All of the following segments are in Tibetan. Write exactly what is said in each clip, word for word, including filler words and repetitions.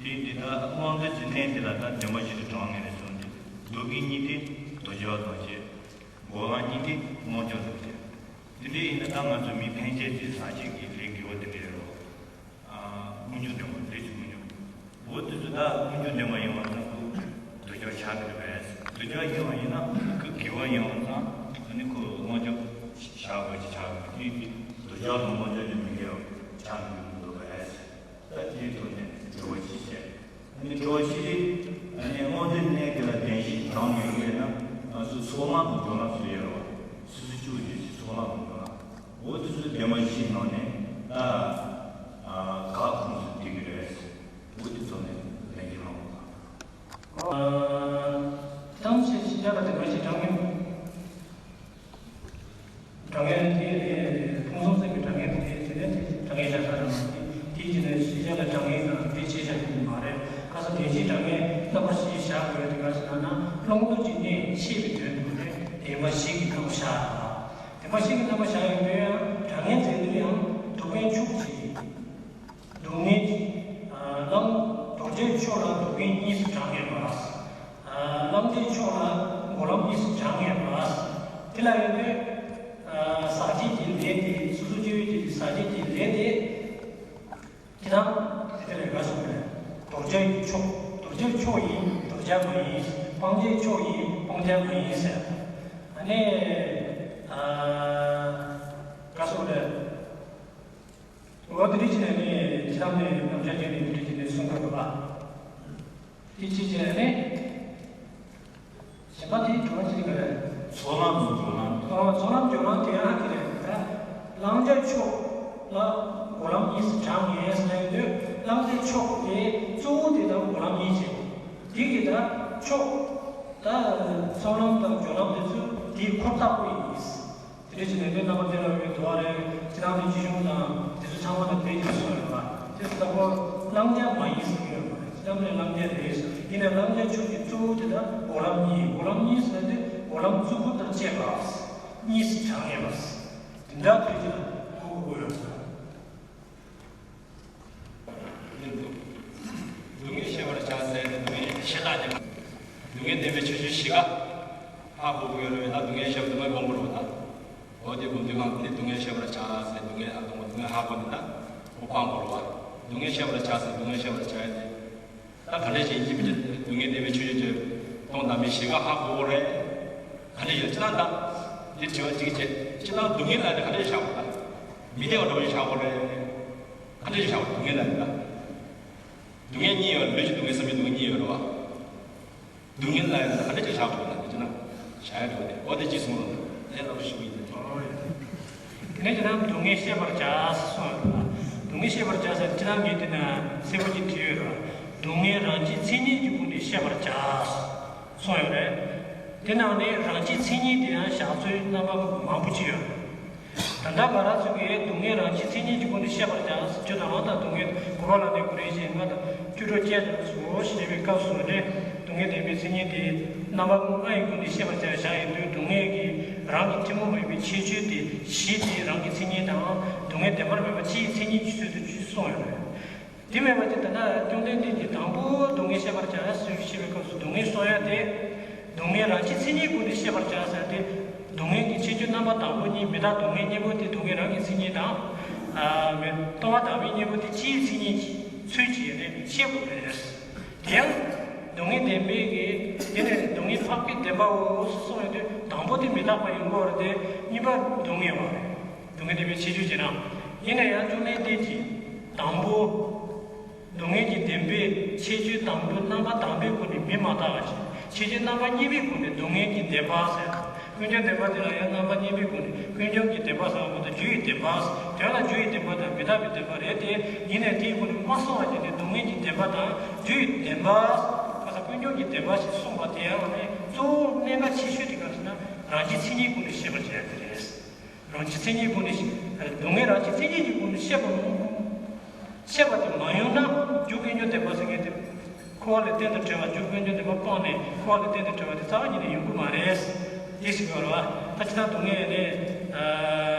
དེ་འདི་ལྟར་སྔོན་འགྲོ་གི་གནས་དེ་ལ་ད་བདེན་པ་བཞི་དུ་གྲངས་ངེས་ནས་བྱུང་སྟེ། སྡུག་བསྔལ་གཉིས་དེ་དོ་ཅོག་དང་བཅས། འགོག་ལམ་གཉིས་དེ་དངོས་འབྱོར་དང་བཅས། དེ་འདྲ་ཡིན་ན་ད་ང་ཚོ་མི་ཕན་ཆད་ཀྱི་ཟག་བཅས་ཀྱི་ལས་དགེ་བ་དེ་འདྲ་ཡོད་རེད། དངོས་འབྱོར་ལྡན་པ་ལས་ཀྱི་དངོས་འབྱོར། འོ་དེ་ཚོ་ད་དངོས་འབྱོར་ལྡན་པ་ཡིན་པ་ཙམ་དུ་དོ་ཅོག་ཆགས་ཀྱི་རེད་པས། དོ་ཅོག་ཡིན་པ་ཡིན་ན་ཁོ་དགེ་བ་ཡིན་པ་ཙམ་ཨ་ནི་ཁོ་དངོས་འབྱོར་བཞག་དགོས་ཀྱི་ཆགས་ཀྱི་རེད། དེ་དོ་ཅོག་དང་དངོས་འབྱོར་ནི་མི་འགལ་བ་ཆགས་ཀྱི་མི་འདུག་པས། ད་དེའི་ཐོག་ནས་དྲི་བ་ཅིག་བྱས། ཨ་ནི་དྲི་བ་ཅིག་རེད། ཨ་ནི་སྔོན་འགྲོའི་གནས་དེ་ལ་བདེན་བཞི་གྲངས་ངེས་ཀྱི་ཡོད་ན། ང་ཚོ་ཚོགས་ལམ་དང་སྦྱོར་ལམ་ཟེར་ཡོད་རེད་བ། སོ་སོ་སྐྱེ་བོ་བཞི་ཚོགས་ལམ་དང་སྦྱོར་ལམ། འོ་དེ་ཚོའི་བདེན་པ་བཞིའི་ནང་ནས་ད་ག་ཁོངས་སུ་འདུས་ཀྱི་རེད། འོ་དེ་ཚོ་ནས་ལན་གྱི་ལམ་དང་། ཨ། ཐམས་ཅད་ཤེས་བྱ་ལ་བདེན་པ་བཞི་གྲངས་ངེས། གྲངས་ངེས་དེ་ཕུང་གསུམ་ཟེར་བའི་གྲངས་ངེས་དེ་དེ་ནས་གྲངས་ངེས་བཞག་ས་རང་དེ་དེའི་རྗེས་ནས་ཤེས་བྱ་ལ་གྲངས་ངེས་དང་དེ་ཤེས་བྱ་ཡིན་མ་རེད། ཁ་སང་དོན་སྤྱིའི་གྲངས་ངེས་རྣམ་པ་བཞི་བཞག་དགོས་དེ་ག་ཟེར་ན་ན་བླང་དོར་གྱི་གནས་ཤེས་པའི་དོན་དུ་ནས་བདེན་པ་བཞི་གི་རྣམ་པ་བཞག་རེད་བ། བདེན་པ་བཞི་གི་རྣམ་པ་བཞག་ཡོད་དུས་ཡང་གྲངས་ངེས་མཛད་དུས་ཡང་སྡུག་བསྔལ་ཕྱོགས་གཅིག་སྡུག་བསྔལ་གྱི་ལམ་རྡོ་རྗེའི་ཕྱོགས་ལ་སྡུག་བསྔལ་གཉིས་སུ་གྲངས་ངེས་པ། ལམ་འབྲས་ཕྱོགས་ལ་འགོག་ལམ་གཉིས་སུ་གྲངས་ངེས་པ། དེ་ལ་ཡོད་དུས་ཟག་བཅས་ཀྱི་ལས་དེ་སོ་སོ་སྐྱེ་བོའི་ཀྱི་ཟག་བཅས་ཀྱི་ལས་དེ་ཅི་དང་དེ་དེ་ལས་འགའ་སོང་ནས་རྡོ་རྗེ་ཡི་ཕྱོགས་རྡོ་རྗེའི་ཕྱོགས་ཡིན་རྡོ་རྗེ་མ་ཡིན། སྤང་བྱའི་ཕྱོགས་ཡིན་སྤང་བྱ་མ་ཡིན་ཟེར། ཨ་ནི་འགའ་སོང་ནས། འོ་དེ་འདྲ་བྱས་ནས་ནི་ཇི་ལྟར་ནས་རྣམ་གཞག་བརྒྱབ་ནས་དེ་འདྲ་བྱས་ནས་གསུང་དགོས་པ། དེ་ཅི་བྱས་ནས་གཞན་པ་དེའི་དྲི་བ་ཅི་རེད། ཚོགས་ལམ་དང་སྦྱོར་ལམ། ཨོ་ཚོགས་ལམ་སྦྱོར་ལམ་དེ་ཡང་དེ་རེད་ད། བླང་བྱའི་ཕྱོགས་ལ་འགོག་ལམ་གཉིས་སུ་གྲངས་ངེས་ཟེར་ཡོད་དུས་བླང་བྱའི་ཕྱོགས་དེ་གཙོ་བོ་དེ་དང་འགོག་ལམ་གཉིས་བྱས། དེ་གི་ད་ཕྱོགས་ད་ཚོགས་ལམ་དང་སྦྱོར་ལམ་དེ་ཚོ་དེའི་འཁོར་ལྟ་བུ་ཡིན། དེ་འདྲ་བྱས་ནས་དོན་རྣམ་པ་དེ་ལ་ཡོད་དོ་རེད། སྤྱི་བཏང་ནས་སྤྱི་གཞུང་དང་དེ་ཚོ་ཚང་མ་ལ་དེ་འདྲ་གསུངས་ཡོད་པ། དེ་ལྟ་བུ་བླང་བྱ་མ་ཡིན་ཟེར་གྱི་ཡོད་པ་རེད། སྤྱི་བཏང་ནས་བླང་བྱ་རེད། ཡིན་ནའི་བླང་བྱའི་ཕྱོགས་ཀྱི་གཙོ་བོ་དེ་ལ་འགོག་ལམ་གཉིས། འགོག་ལམ་གཉིས་ཟེར་ན་དེ་འགོག་ལམ་གཙོ་བོ་དང་བཅས་པ། གཉིས་སུ་གྲངས་ངེས་པ། དེ་འདྲ་དོན་གྱི་ལ་གོ་དགོས་ཡོད་ས། སྡུག་བསྔལ་ཤེས་པར་བྱ་ཟེར་ནས་སྡུག་བསྔལ་ཤེས་སྟངས་ཀྱི་སྡུག་བསྔལ་བདེན་པའི་ཆོས་ཅན་བཞི་ཀ་ཧ་གོ་དགོས་རེད་ན་སྡུག་བསྔལ་ཤེས་པ་སྡུག་བསྔལ་སྒོམ་དགོས་རེད་ད། འོ་དེ་སྒོམ་དུས་སྒང་དེ་ནས་སྡུག་བསྔལ་ཤེས་པར་བྱ་ཟེར་སྡུག་བསྔལ་ཨ་སྡུག་བསྔལ་ཧ་གོ་ནས་ད་འོ་སྤང་དགོས་རེད་བ། སྡུག་བསྔལ་ཤེས་པར་བྱ་ཟེར་སྡུག་བསྔལ་ཤེས་པར་བྱ་ཡ་དེ། ད་ག་འདྲས་ཅིག་ཡིན་གཅིག་མིན་གཅིག་སྡུག་བསྔལ་བདེན་པའི་ཆོས་ཅན་གྱི་སྟོང་དང་མིན་བཞི་ཀ་ཧ་གོ་དགོས་རེད། ག་འདྲས་ཡིན་སྤྱི་བཏང་ད། འདི་དྲི་བ་གཅིག་བྱས་སྤྱི་བཏང་སྡུག་བསྔལ་ལ་ནི་ག་འདྲས་བཞག་དགོས་ད། མི་བདེ་བ་འདྲ་བོ་ཞིག་བཞག་དགོས་རེད། ག་འདྲས་ཞིག་བཞག་དགོས་སྡུག་བསྔལ་ལ་ནི་ད། སྡུག་བསྔལ་གཉིས་ཡོད་རེད། ལུས་ཀྱི་སྡུག་བསྔལ་བསམ་པའི་སྡུག་བསྔལ་གཉིས་ཡོད་རེད་བ། སྡུག་བསྔལ་ལ་ཡང་ག་འདྲ་ཅིག་བཞག་དགོས་ན་འདི་ཅི་ན། བཞག་ཡ་འགྲོ་དེ་འོ་དེ་ཅིག་གསུངས་རོགས་གནང་། དེ་ལྟ་བུ་ཞུ་གི་ཡིན། དེ་ནས་ཅི་ན་སྡུག་བསྔལ་ཤེས་པར་བྱ་གསུངས་ཡོད་རེད། སྡུག་བསྔལ་ཤེས་པར་བྱ་ཟེར་ཅི་ན་ངས་དེ་ན་གསལ་པོ་ཅིག་བྲིས་ཡོད་རེད། སྡུག་བསྔལ་རང་སྤྱིའི་མཚན་ཉིད་ཀྱི་སྒོ་ནས་ཤེས་པར་བྱ་གསུངས་ཡོད་རེད། དེ་ནང་ནས་རང་སྤྱིའི་མཚན་ཉིད་དེ་ཡང་བཞག་ཚུལ་རྣམ་པ་མང་པོ་ཅིག་ཡོད་རེད། ད་ལྟ་ང་རང་ཚོ་གིས་སྡུག་བསྔལ་རང་སྤྱིའི་མཚན་ཉིད་ཀྱི་སྒོ་ནས་ཤེས་པར་བྱ། བཅུ་དང་རང་དང་སྡུག་བསྔལ་གོ་བ་ལ་ནི་གོ་རེ་ཞེས་ལྔ་དང་བཅུ་དྲུག་བཅས་སུ་ཞེས་པའི་སྐབས་སུ་ནི་སྡུག་བསྔལ་བདེན་པའི་མཚན་ཉིད་དེ་རྣམ་པ་ལྔ་ཡི་སྒོ་ནས་ཤེས་པར་བྱ་བཞག་ཡོད་དུས་སྡུག་བསྔལ་གྱི་རང་གི་ཐུན་མོང་མ་ཡིན་པའི་ཁྱད་ཆོས་དེ་བཞི་དེ་རང་གི་མཚན་ཉིད་དང་སྡུག་བསྔལ་བདེན་པར་མེད་པ་སྤྱིའི་མཚན་ཉིད་ཀྱི་ཚུལ་དུ་གསུངས་ཡོད་རེད། དེ་མེད་པ་དེ་ད་ལྟ་སྐྱོན་ལྡན་འདི་ནི་དང་པོ་སྡུག་བསྔལ་ཤེས་པར་བྱ་ཟེར་ཞེས་པའི་སྐབས་སུ་སྡུག་བསྔལ་གསུང་ཡ་དེ། སྡུག་བསྔལ་རང་སྤྱིའི་མཚན་ཉིད་ཀུན་ཏུ་ཤེས་པར་བྱ་ཟེར་ཏེ། སྡུག་བསྔལ་གྱི་ཁྱད་ཆོས་རྣམ་པ་དང་པོ་གཉིས་མི་རྟག་སྡུག་བསྔལ་གཉིས་པོ་དེ་སྡུག་བསྔལ་རང་གི་མཚན་ཉིད་དང་། ཨ་མི་རྟག་པ་དང་པོའི་གཉིས་པོ་དེ་སྤྱིའི་མཚན་ཉིད་ཀྱི་ཚུལ་གྱིས་ནི་ཤེས་དགོས་པ་རེད། དེ་ཡང་སྡུག་བསྔལ་བདེན་པའི་གི་དེ་ནི་སྡུག་བསྔལ་འཕགས་པའི་བདེན་པའོ་ཞེས་གསུངས་ཡོད་དུས་དང་པོ་དེ་མི་རྟག་པ་ཡིན་དགོས་པ་རེད་དེ་གཉིས་པ་སྡུག་བསྔལ་བ་རེད། སྡུག་བསྔལ་བདེན་པའི་ཁྱད་ཆོས་ཅེ་ན། ཡིན་ན་ཡང་སྐྱོན་ལྡན་འདི་ནི་དང་པོ། སྡུག་བསྔལ་གྱི་བདེན་པའི་ཁྱད་ཆོས་དང་པོའི་རྣམ་པ་དང་པོའི་སྒོ་ནས་མི་མ་བརྟགས་པ་ཞིག་ཁྱད་ཆོས་རྣམ་པ་གཉིས་པའི་སྒོ་ནས་སྡུག་བསྔལ་གྱི་བདེན་པ་ཟེར། ཀུན་འབྱུང་བདེན་པ་དེ་ལ་ཡང་རྣམ་པ་གཉིས་པའི་སྒོ་ནས་ཀུན་འབྱུང་གི་བདེན་པ་ཟེར་བ་མ་གཏོགས་རྒྱུ་ཡི་བདེན་པ། དོན་ལ་རྒྱུ་ཡི་བདེན་པ་དང་མི་རྟག་པའི་བདེན་པ་རེད་དེ། ཡིན་ནའི་དེའི་སྒོ་ནས་མ་གསུངས་པ་ཅིག་ནི་སྡུག་བསྔལ་གྱི་བདེན་པ་དང་རྒྱུ་ཡི་བདེན་པ། ཁ་སང་ཀུན་འབྱུང་གི་བདེན་པ་ཞེས་གསུངས་པ་དེ་ཡང་ནི་གཙོ་བོ་གནད་འགག་ཆེ་ཤོས་དེ་ག་རེ་ཟེར་ན་རང་སྤྱིའི་མཚན་ཉིད་སྒོ་ནས་ཤེས་པར་བྱ་ཡ་དེ་རེད། རང་སྤྱིའི་མཚན་ཉིད་ཀུན་ནས་སྡུག་བསྔལ་རང་སྤྱིའི་མཚན་ཉིད་ཀྱི་སྒོ་ནས་ཤེས་པ་མ་ཤེས་པ་དེ་མ་ཡོང་ན་རྒྱུ་ཀུན་འབྱུང་བདེན་པ་ཟེར་མཁན་དེ་འཁོར་བ་ལས་གཏན་དུ་བྲལ་བ། རྒྱུ་ཀུན་འབྱུང་བདེན་པ་སྤངས་ནས་འཁོར་བ་ལས་གཏན་དུ་བྲལ་བ་དེ་རྩ་བ་ཉིད་ནས་ཡོང་གི་མ་རེད། འདི་ཟེར་གྱི་ཡོད་རེད་བ། ད་ཅི་ལྟར་སྡུག་བསྔལ་ནས་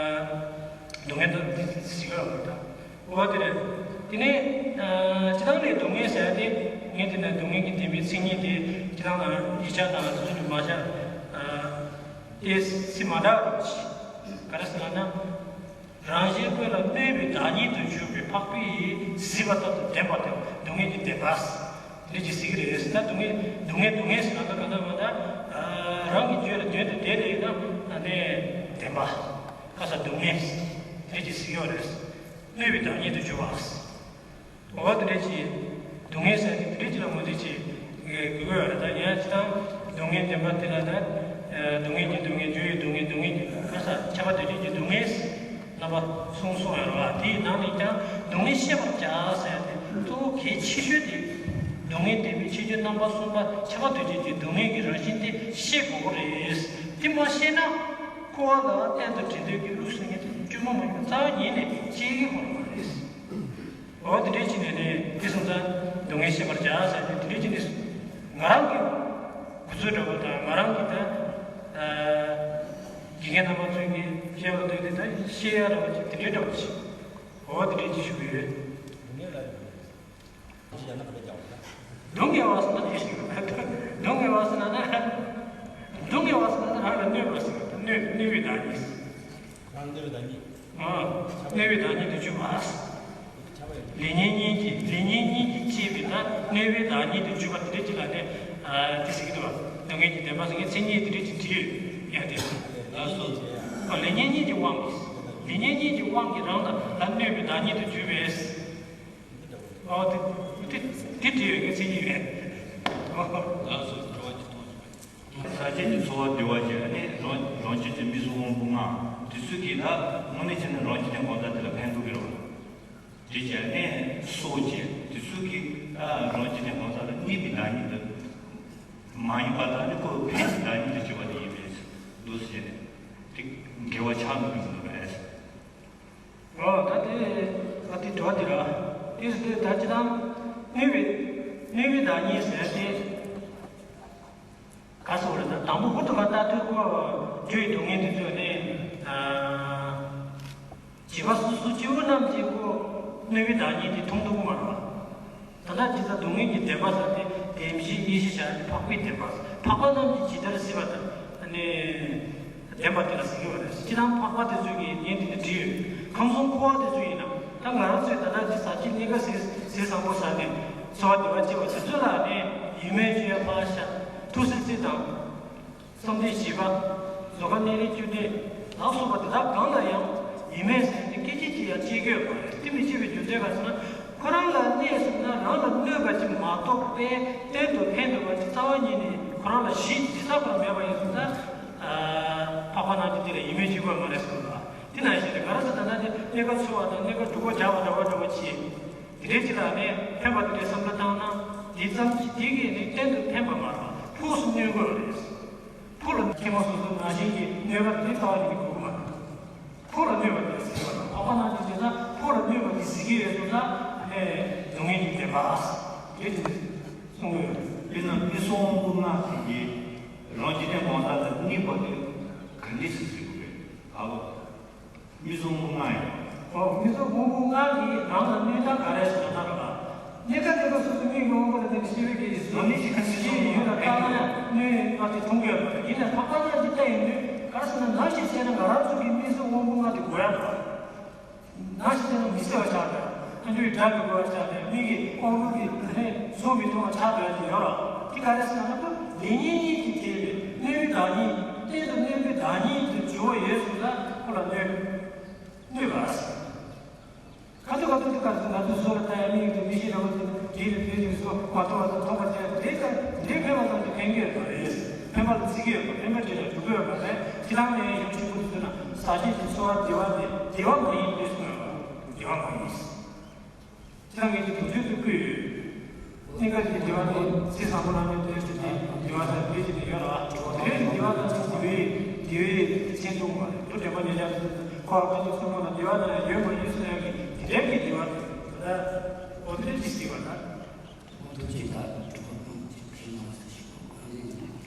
སྡུག་བསྔལ་དང་འདི་ཟེར་གྱི་ཡོད་རེད་ད། འོ་དེ་རེད། དེ་ནས་ཅི་ལྟར་ནས་སྡུག་བསྔལ་ཟེར་ ངས་དེ་ནས་སྡུག་བསྔལ་གྱི་བདེན་པའི་མཚན་ཉིད་དེ་ཁྱེད་རང་ལ་ཡིག་ཆ་དང་དེ་ཚོ་ནས་མ་བཞག་ཨ་དེ་སྲིད་མ་འདྲ་བ་ཅིག་ག་རེ་ཟེར་ན། རང་གཞན་ཀུན་ལ་གནོད་པའི་བདག་ཉིད་དུ་གྱུར་པའི་འཕགས་པའི་ཡུལ་གཟིགས་པ་ལྟར་དུ་བདེན་པ་དེ་སྡུག་བསྔལ་གྱི་བདེན་པ། དེ་འདྲ་ཅིག་ཟེར་གྱི་རེད། ད་སྡུག་བསྔལ་སྡུག་བསྔལ་སྡུག་བསྔལ་ཟེར་ན་ད་ག་ད་མ་ད་རང་གི་རྒྱུད་ལ་དོན་དུ་དེ་རེད་ན་ཨ་ནི་བདེན་པ། ཁ་ས་སྡུག་བསྔལ་དེ་འདྲ་ཅིག་ཟེར་གྱི་ཡོད་རེད། གནོད་པའི་བདག་ཉིད་དུ་གྱུར་པ། འོ་དེ་འདྲ་ཅིག་སྡུག་བསྔལ་ཟེར་ནས་དེ་འདྲ་ཅིག་ལ་ངོས་འཛིན་བྱེད་དགོས་ཡོད་རེད། ད་ཡང་ཅི་ལྟར་སྡུག་བསྔལ་བདེན་པ་དེ་ལ་ད་སྡུག་བསྔལ་གྱི་སྡུག་བསྔལ་རྒྱུ་ཡི་སྡུག་བསྔལ་སྡུག་བསྔལ་གྱི་ཁ་ས་ཁྱབ་པ་དེ་འདྲ་ཅིག་སྡུག་བསྔལ་རྣམ་པ་གསུམ་གསུངས་ཡོད་རེད་བ། དེའི་ནང་ནས་ཀྱང་སྡུག་བསྔལ་ཤེས་པར་བྱ་ཟེར་ཏེ་གཙོ་བོ་གལ་ཆེ་ཤོས་དེ་སྡུག་བསྔལ་བདེན་པའི་ཁྱད་ཆོས་རྣམ་པ་གསུམ་པ་ཁྱབ་པ་དེ་འདྲ་ཅིག་སྡུག་བསྔལ་གྱི་རང་བཞིན་དེ་ཤེས་དགོས་ཀྱི་རེད། དེ་མ་ཤེས་ན་འཁོར་བ་ལ་གཏན་དུ་འདྲེན་འདོད་ཀྱི་ལུགས་སྲོལ་ངན་དེ་བཅོས་མ་མ་ཡོང་རྩ་བ་ཉིད་ནས་སྐྱེ་གི་ཡོད་མ་རེད། འོ་དེ་འདྲའི་ཕྱིར་ནས་ནི་དེ་སོང་ཙང་སྡུག་བསྔལ་ཤེས་པར་བྱ་ཟེར་ཏེ་དེ་འདྲའི་ཕྱིར་ནས་ང་རང་གི་འགོ་ཚུགས་འདྲ་པོ་དང་ང་རང་གི་ད་དགེ་རྒན་རྣམ་པ་ཚོས་ཀྱི་བཤད་པ་འདོད་དེ་ད་བཤད་ཡ་འདྲ་པོ་ཅིག་དེ་འདྲའི་འདྲ་པོ་ཅིག་འོ་དེ་འདྲའི་ཅིག་ཞུ་གི་ཡོད། སྡུག་བསྔལ་བ་ཟེར་ན་དེ་ཞིག་རེད། སྡུག་བསྔལ་བ་ཟེར་ན་ན་སྡུག་བསྔལ་བ་ཟེར་ན་ན་རང་ལ་གནོད་པ་ཟེར་གནོད་གནོད་པའི་བདག་ཉིད། རང་གནོད་པའི་བདག་ཉིད། ཨ། གནོད་པའི་བདག་ཉིད་དུ་གྱུར་པ། ལེགས་ཉེས་གཉིས་ཀྱིས་ལེགས་ཉེས་གཉིས་ཀྱིས་བསྐྱེད་པའི་ད་གནོད་པའི་བདག་ཉིད་དུ་གྱུར་པ་དེ་འདྲ་ཅིག་ལ་ནི། ཨ། དེ་ཟེར་གྱི་འདུག་བ། སྡུག་བསྔལ་གྱི་བདེན་པ་ཟེར་མཁན་མཚན་ཉིད་དེ་འདྲ་ཅིག་བྲིས་ཡོད་ཡ་དེ། ལགས་སོ། ཨ། ལེགས་ཉེས་གཉིས་ཀྱི་དབང་གིས། ལེགས་ཉེས་གཉིས་ཀྱི་དབང་གིས་རང་ལ་ད་གནོད་པའི་བདག་ཉིད་དུ་གྱུར་པས། ཨོ་དེ་དེ་དེ་བྲིས་ཡོད་མཁན་མཚན་ཉིད་རེད། ལགས་སོ། དྲི་བ་ཅིག་གཏོང་ཞིག་ཟག་བཅས་ཀྱི་ཚོར་བ་བདེ་བ་བྱས་ནས་རང་རང་རྒྱུད་ཀྱི་མིག་གཟུགས་དབང་པོ་ལྔ་དེ་ཚོ་གིས་ད་དངོས་གནས་བྱས་ན་རང་རྒྱུད་ཀྱི་གང་ཟག་དེ་ལ་ཕན་ཐོགས་ཀྱི་རེད་བ། དེ་བྱས་ནས་སྲོག་བཅད་དེ་ཚོ་གིས་ད་རང་རྒྱུད་ཀྱི་གང་ཟག་ལ་གནོད་པའི་བདག་ཉིད་དུ་མ་ཡིན་པ་དང་ནི་ཁོ་ཕན་པའི་བདག་ཉིད་དུ་བྱེད་པ་དེ་ཡིན་པས་འདུག་ཟེར་ནས་དེ་འགལ་བ་ཆགས་འགྲོ་གི་འདུག་པས། ཨོ་ད་དེ་ད་དེ་དྲི་བ་དེ་ར། དེ་སུ་དེ་ད་ཅི་དང་གནོད་པའི་གནོད་པའི་བདག་ཉིད་ཟེར་ཏེ། ག་སོགས་རེད་ན་དང་པོ་ཧུར་ཐུག་ག་ལྟ་དུས་ཁོ་རྒྱུ་ཡི་སྡུག་བསྔལ་དེ་ཚོ་ནི། བྱིས་པ་སོ་སོ་སྐྱེ་བོ་རྣམས་ཀྱིས་ཁོ་གནོད་པའི་བདག་ཉིད་དེ་མཐོང་ཐུབ་ཀྱི་མ་རེད་བ། ད་ལྟ་ཇི་ལྟར་སྡུག་བསྔལ་གྱི་བདེན་པ་ཟེར་ཏེ་བདེན་བཞིའི་དབྱེ་གཞི་བཞག་ནས་འཕགས་པའི་བདེན་པ་འཕགས་པ་རྣམས་ཀྱིས་ཇི་ལྟར་གཟིགས་པ་དང་ནི་བདེན་པ་དེ་ལ་ཟེར་གྱི་ཡོད་རེད། སྤྱིར་བཏང་འཕགས་པ་དེ་ཚོས་ཀྱིས་ངས་འདི་ནས་བྲིས་ཡོད། ཁམས་གསུམ་འཁོར་བ་དེ་ཚོ་ཡིན་ན་ད་ང་རང་ཚོས་ད་ལྟ་ཇི་ཟག་བཅས་གནས་སྐབས་ཟས་ཟས་བཟང་པོ་ཟ་ནས་འཚོ་བ་བདེ་བ་སྐྱེལ་བ་དེ་ཚོ་ལ་ནི་ཡིད་སྨོན་སྐྱོན་ཕར་བཞག་ཐུགས་སྲས་རྩེ་དང་། བསམ་གཏན་བཞི་པ། གཟུགས་ཁམས་གནས་ལུགས་བཅུ་གནས་ལ་སོགས་པ་དེ་དག་གང་ལ་ཡང་ཡིད་སྨོན་ཟེར་ཏེ་སྐད་ཅིག་གཅིག་ཡང་སྐྱེ་གི་ཡོད་མ་རེད། དེ་མི་སྐྱེ་བའི་རྒྱུ་མཚན་ག་ཟེར་ན། ཁོ་རང་ལ་གནོད་ཟེར་ན་རང་ལ་གནོད་པ་ཅིག་མ་གཏོགས་པའི་གཏན་དུ་ཕན་འདོགས་པ་ཅིག་རྩ་བ་ཉིད་ནས་ཁོ་རང་ལ་གཞི་ཇི་ལྟ་བར་མེད་པ་ཡིན་ཙང་ད། འཕགས་པ་རྣམས་ཀྱིས་དེ་ལ་ཡིད་སྨོན་སྐྱེ་གི་ཡོད་མ་རེད་ཟེར་བ། དེ་ནང་བཞིན་རེད། ག་རེ་ཟེར་ན་ད་དེ་གནས་སྐབས་འཚོ་བ་དང་གནས་སྐབས་སྡུག་པོ་རྒྱག་པ་འདྲ་བ་འདྲ་བ་བྱེད། དེ་འདྲའི་ཅིག་ལ་ནི་ཕན་པ་དེ་འདྲའི་བསམ་བློ་བཏང་ན་དེ་ཙམ་གྱིས་དེ་གིས་ནི་གཏན་དུ་ཕན་པ་མ་རེད། ཕུགས་སུ་གནོད་གི་ཡོད་རེད། ཕུགས་ལ་ཐེངས་མ་སོ་སོ་ནང་བཞིན་གྱི་གནོད་པ་དེ་རྩ་བ་ཉིད་ནས་དགོས་ཀྱི་མ་རེད། ཕུགས་ལ་གནོད་པ་དེ་ཟེར་བ་དང་འཕགས་པ་རྣམས་ཀྱིས་བྱས་ན་ཕུགས་ལ་གནོད་པ་དེ་གཟིགས་ཀྱི་ཡོད་སོང་ཙང་ཨ་ནི་སྡུག་བསྔལ་གྱི་བདེན་པ་དེ་དེ་གསུང་གི་ཡོད་རེད། དཔེར་ན་མིག་གཟུགས་དབང་པོ་ལྔ་དེ་གིས་རང་རྒྱུད་ཀྱི་གང་ཟག་ལ་གནོད་པ་དེ་ག་འདྲས་སེ་གཟིགས་དགོས་རེད། ཨ་ལོ། མིག་གཟུགས་དབང་པོ་ལྔ་ཡོད། ཨོ། མིག་གཟུགས་དབང་པོ་ལྔ་གིས་རང་ལ་གནོད་སྟངས་ག་རེ་ཞིག་ཡོད་ན་རེད་པ། གནས་སྐབས་གནས་སྐབས་སོ་སོ་མིག་གི་དབང་པོ་ལ་བརྟེན་ནས་ཤེས་པའི་གི་ཡིད་གཟུགས་ནི་ཤེས་ཡོད་ལ་བཏང་ན་གནོད་པ་དེ་མཐོང་གི་ཡོད་པ་རེད། ཡིན་ནའང་འཕགས་པ་རྣམས་ཀྱིས་བལྟས་ཡོང་དུས་ག་རེ་ཟེར་ན་ནང་བཞིན་བྱས་ན་ང་རང་ཚོ་གི་མིག་གཟུགས་དབང་པོ་ལྔ་དེ་དགོས་ཡ་མ་རེད། ནང་བཞིན་བྱས་ན་མི་གསལ་བ་ཆགས་པ་རེད། ཨ་འདྲའི་སྒྲ་མི་གོ་བ་ཆགས་པ་རེད། མིག་གི་དབང་པོ་གི་གཟུགས་མི་མཐོང་བ་ཆགས་པ་རེད་ཡོད་རེད། དེ་ག་རེ་ཟེར་ན་ཁོ་ལེགས་ཉེས་གཉིས་ཀྱིས་བྲལ་བའི་གནོད་པའི་བདག་ཉིད་གཏན་དུ་གནོད་པའི་བདག་ཉིད་དུ་གྱུར་པ་ཡོད་སོང་ཙང་ཁོ་ལ་གནོད། གནོད་པ། ག་དུས་ག་དུས་དུས་ག་དུས་ང་ཚོའི་བཟོ་ལ་ལྟ་ཡ་མིག་གིས་མིག་ཤེས་རང་གིས་དེ་ལ་དེ་ཡིན་སོ་མ་མཐོང་བ་དང་མཐོང་བ་བྱས་དེ་ལྟར་དེ་ཕན་པ་ཙམ་གྱིས་ཕན་གྱི་ཡོད་པ་རེད། ཕན་པ་ལ་བརྩི་གི་ཡོད་པ་ཕན་པ་དེ་ལ་འཇུག་གི་ཡོད་པ་རེད། ཁྱེད་རང་ནས་ཡང་ཞིབ་པོ་དུ་ན་ཟག་བཅས་ཀྱི་ཚོར་བ་བདེ་བ་དེ་བདེ་བ་མ་ཡིན་པས་གསུངས་ཡོད་པ་བདེ་བ་མ་ཡིན། ཁྱེད་རང་གིས་དུས་ཚོད་དུ་བསྐུལ་ཡོད། གནས་སྐབས་ཀྱི་བདེ་བ་དེ་ཚེ་བཟང་པོ་ལ་ནི་དེ་བཞིན་དུ་བདེ་བ་དང་དེ་བཞིན་དུ་ཡོད་ལ། དེ་བས་བདེ་བ་དང་བདེ་བའི་བདེ་བའི་མཚན་ཐོགས་པ་རེད། དུ་དྲན་པ་ཉེ་ཆར་དུ་འཁོར་བ་ཀུན་གྱི་གསུང་ངོ་ལ་བདེ་བ་དང་ཡོད་མ་ཡིན་གསུང་ཡག་གི་དེ་འདྲའི་གི་བདེ་བ་དེ་ད་འོ་དེ་འདྲ་ཅིག་སྲིད་པ་ད། འོ་དེ་ཅིག་ད་གྲོགས་པོ་ཅིག་ཕྱིར་ནང་སུ་ཞིག་གོ་གང་ཡིན་ནས་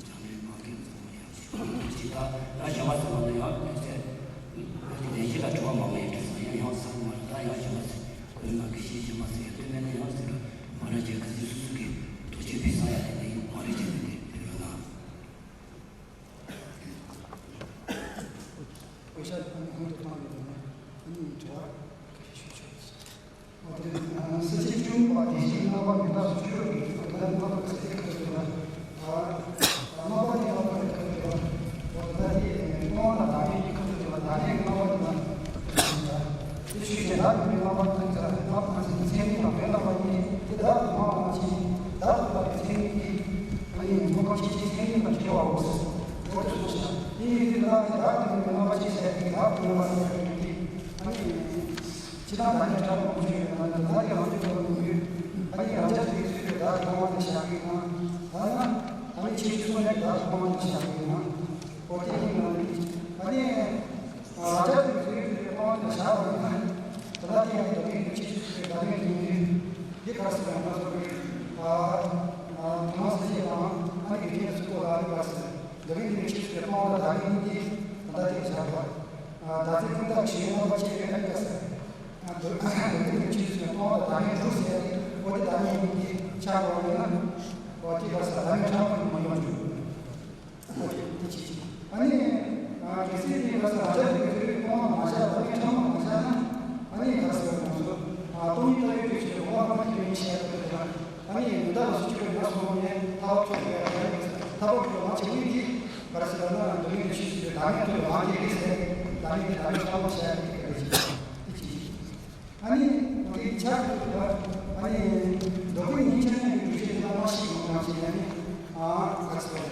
བྱང་ནས་མ་གིན་ཚོ་ཡང་ཞིག་གོ་ཅིག་ད་ཡང་ཞིག་མ་སོང་བ་ནི་ཡང་དེ་ཚེ་འོ་དེ་ལས་གཞི་ལ་གྲོགས་པོ་མང་མོས་ཡོད་དུས་སང་ཡང་ཡང་སང་མ་རེད། ད་ཡང་ཞིག་མ་སོང་ཁོས་མ་གི་ཤེས་ཞིག་མ་སོང་ཡང་དེ་མེད་ན་ཡང་ཟེར་ར་མ་ར་ཅིག་རྣམ་པ་མི་འདྲ་སུ་ཆོས་ཀྱི་ཐོག་ཏུ་རྣམ་པ་ཁ་ཤས་ཀྱི་ཁ་ཐུག་ལ། རྣམ་པ་ནི་རྣམ་པ་ཁ་ཐུག་ལ། འོ་ད་ལྟ་དེ་སྤོང་བ་དང་བདག་མེད་ཀྱི་ཁ་ཐུག་ལ་བདག་མེད་ཀྱི་རྣམ་པ་དེ་དང་། དེ་ཆོས་ཅན་བདག་མེད་པའི་རྣམ་པ་དང་བཅས་པ་རྣམ་པ་ཁ་ཤས་མཚན་ཉིད་དང་བོད་རྣམ་པ་གཉིས་དེ་བདག་ཏུ་སྨྲ་བ་ནང་བཞིན་བདག་ཏུ་ལྟ་བའི་མཚན་ཉིད་ཀྱིས་ཨ་ནི་མི་ཁོ་ཁ་ཤས་ཀྱི་མཚན་ཉིད་དང་བྲལ་བའོ། འོ་དེ་གསུངས་ཤག་དེ་ཡིན་དུས་བདག་དེ་བདག་ཏུ་མེད་པའི་རྣམ་པ་ཅན་ཟེར་ཡག་གི་བདག་ཏུ་མེད་པ་ཟེར་ཡག་གི་དེ་ཨ་ནི། ཅི་ལྟར་བདག་མེད་ཕྲ་མོ་མང་པོ་ཞིག་ཡོད་ན་ད་ལྟ་གི་རང་རྒྱུད་ཀྱི་ལུགས་ཡོད། ཨ་ནི་རང་རྒྱུད་ཀྱི་ཚུལ་དུ་བདག་གི་སྤོང་བ་ནི་བཞག་གི་ཡོད་ན། ད་ན་ཨ་ནི་ཕྱིན་ཅི་སོང་ནས་བདག་གི་སྤོང་བ་ནི་བཞག་གི་ཡོད་ན། འོ་དེ་ཡིན་ན་ནི་ཨ་ནི་རང་རྒྱུད་ཀྱི་ཚུལ་དུ་སྤོང་བ་ནི་བཞག་པ་ཡིན་ན། ད་ལྟ་དེ་ཡང་བདག་མེད་ཀྱི་ཕྱིན་ཅི་སོང་བའི་བདག་མེད་ཡིན་དུས་འདི་ག་རེ་ཟེར་ན་ང་ཚོ་གི་ཨ་ཨ་དྷརྨ་སངས་རྒྱས་དང་ཨ་ནི་དགེ་རྒན་ཚོའི་སྐོར་ལ་ཨ་ནི་ག་རེ་ཟེར་བདག་མེད་ཀྱི་ཕྱིན་ཅི་སོང་བའི་སྤོང་བ་ལ་བདག་མེད་ཡིན་ཏེ་ད་ལྟ་དེ་བཞག་པ། བདག་འཛིན་ཀུན་བཏགས་ཞེན་རྣམ་པ་ཅན་ཡོད་ན་ཡིན་པ་ཟེར། བདག་འཛིན་ཀུན་བཏགས་ཞེན་སྤོང་བ་བདག་མེད་དྲུག་ཟེར་ཏེ་འོ་དེ་བདག་མེད་ཡིན་ཏེ་ཆགས་འགྲོ་བ་ཡིན་ན། འོ་དེ་ག་ས་བདག་མེད་ཕྲ་མོ་ཡིན་མ་ཡོང་འགྲོ། འོ་དེ་དེ་ཅི་ཅི། ཨ་ནི། གལ་སྲིད་དེ་ག་ས་རང་རྒྱུད་ཀྱི་ཚུལ་སྤོང་བ་མ་བྱས་བདག་མེད་ཕྲ་མོ་མ་བྱས་ན། ཨ་ནི་ག་ས་ཡོང་ཚོ། སྟོང་ཉིད་ལྟ་བའི་དུས་ཀྱི་འོ་བ་མ་དེ་མི་ཤེས་པ་དེ་དང་། ཨ་ནི་མི་འདའ་བ་སུ་ཅི་བས་ན་སོང་ནས་ཐ་བ་ཁྱོད་ཀྱི་ཐ་བ་ཁྱོད་མ་བྱེད་ཀྱི་དེ། བར་སྲིད་ལ་ན་འདུལ་བའི་ཆོས་སུ་བདག་མེད་དུ་མ་སྐྱེས་ཏེ་ཟེར། བདག་མེད་དེ་བདག་མེད་ཐོག་མ་བྱ་ཡག་གི་སྐད་ཆ་དེ་གཅིག་ཨ་ནི་འདི་ཆགས་སུ་ལ་ཨ་ནི་འདོད་པའི་ཉིན་ཆ་ཉིན་གྱི་འདུ་བྱེད་རྣམ་པ་ཞིག་ཡོང་ནམ་ཞེས་ཨ་ནི་ཨ་ག་ཚོད་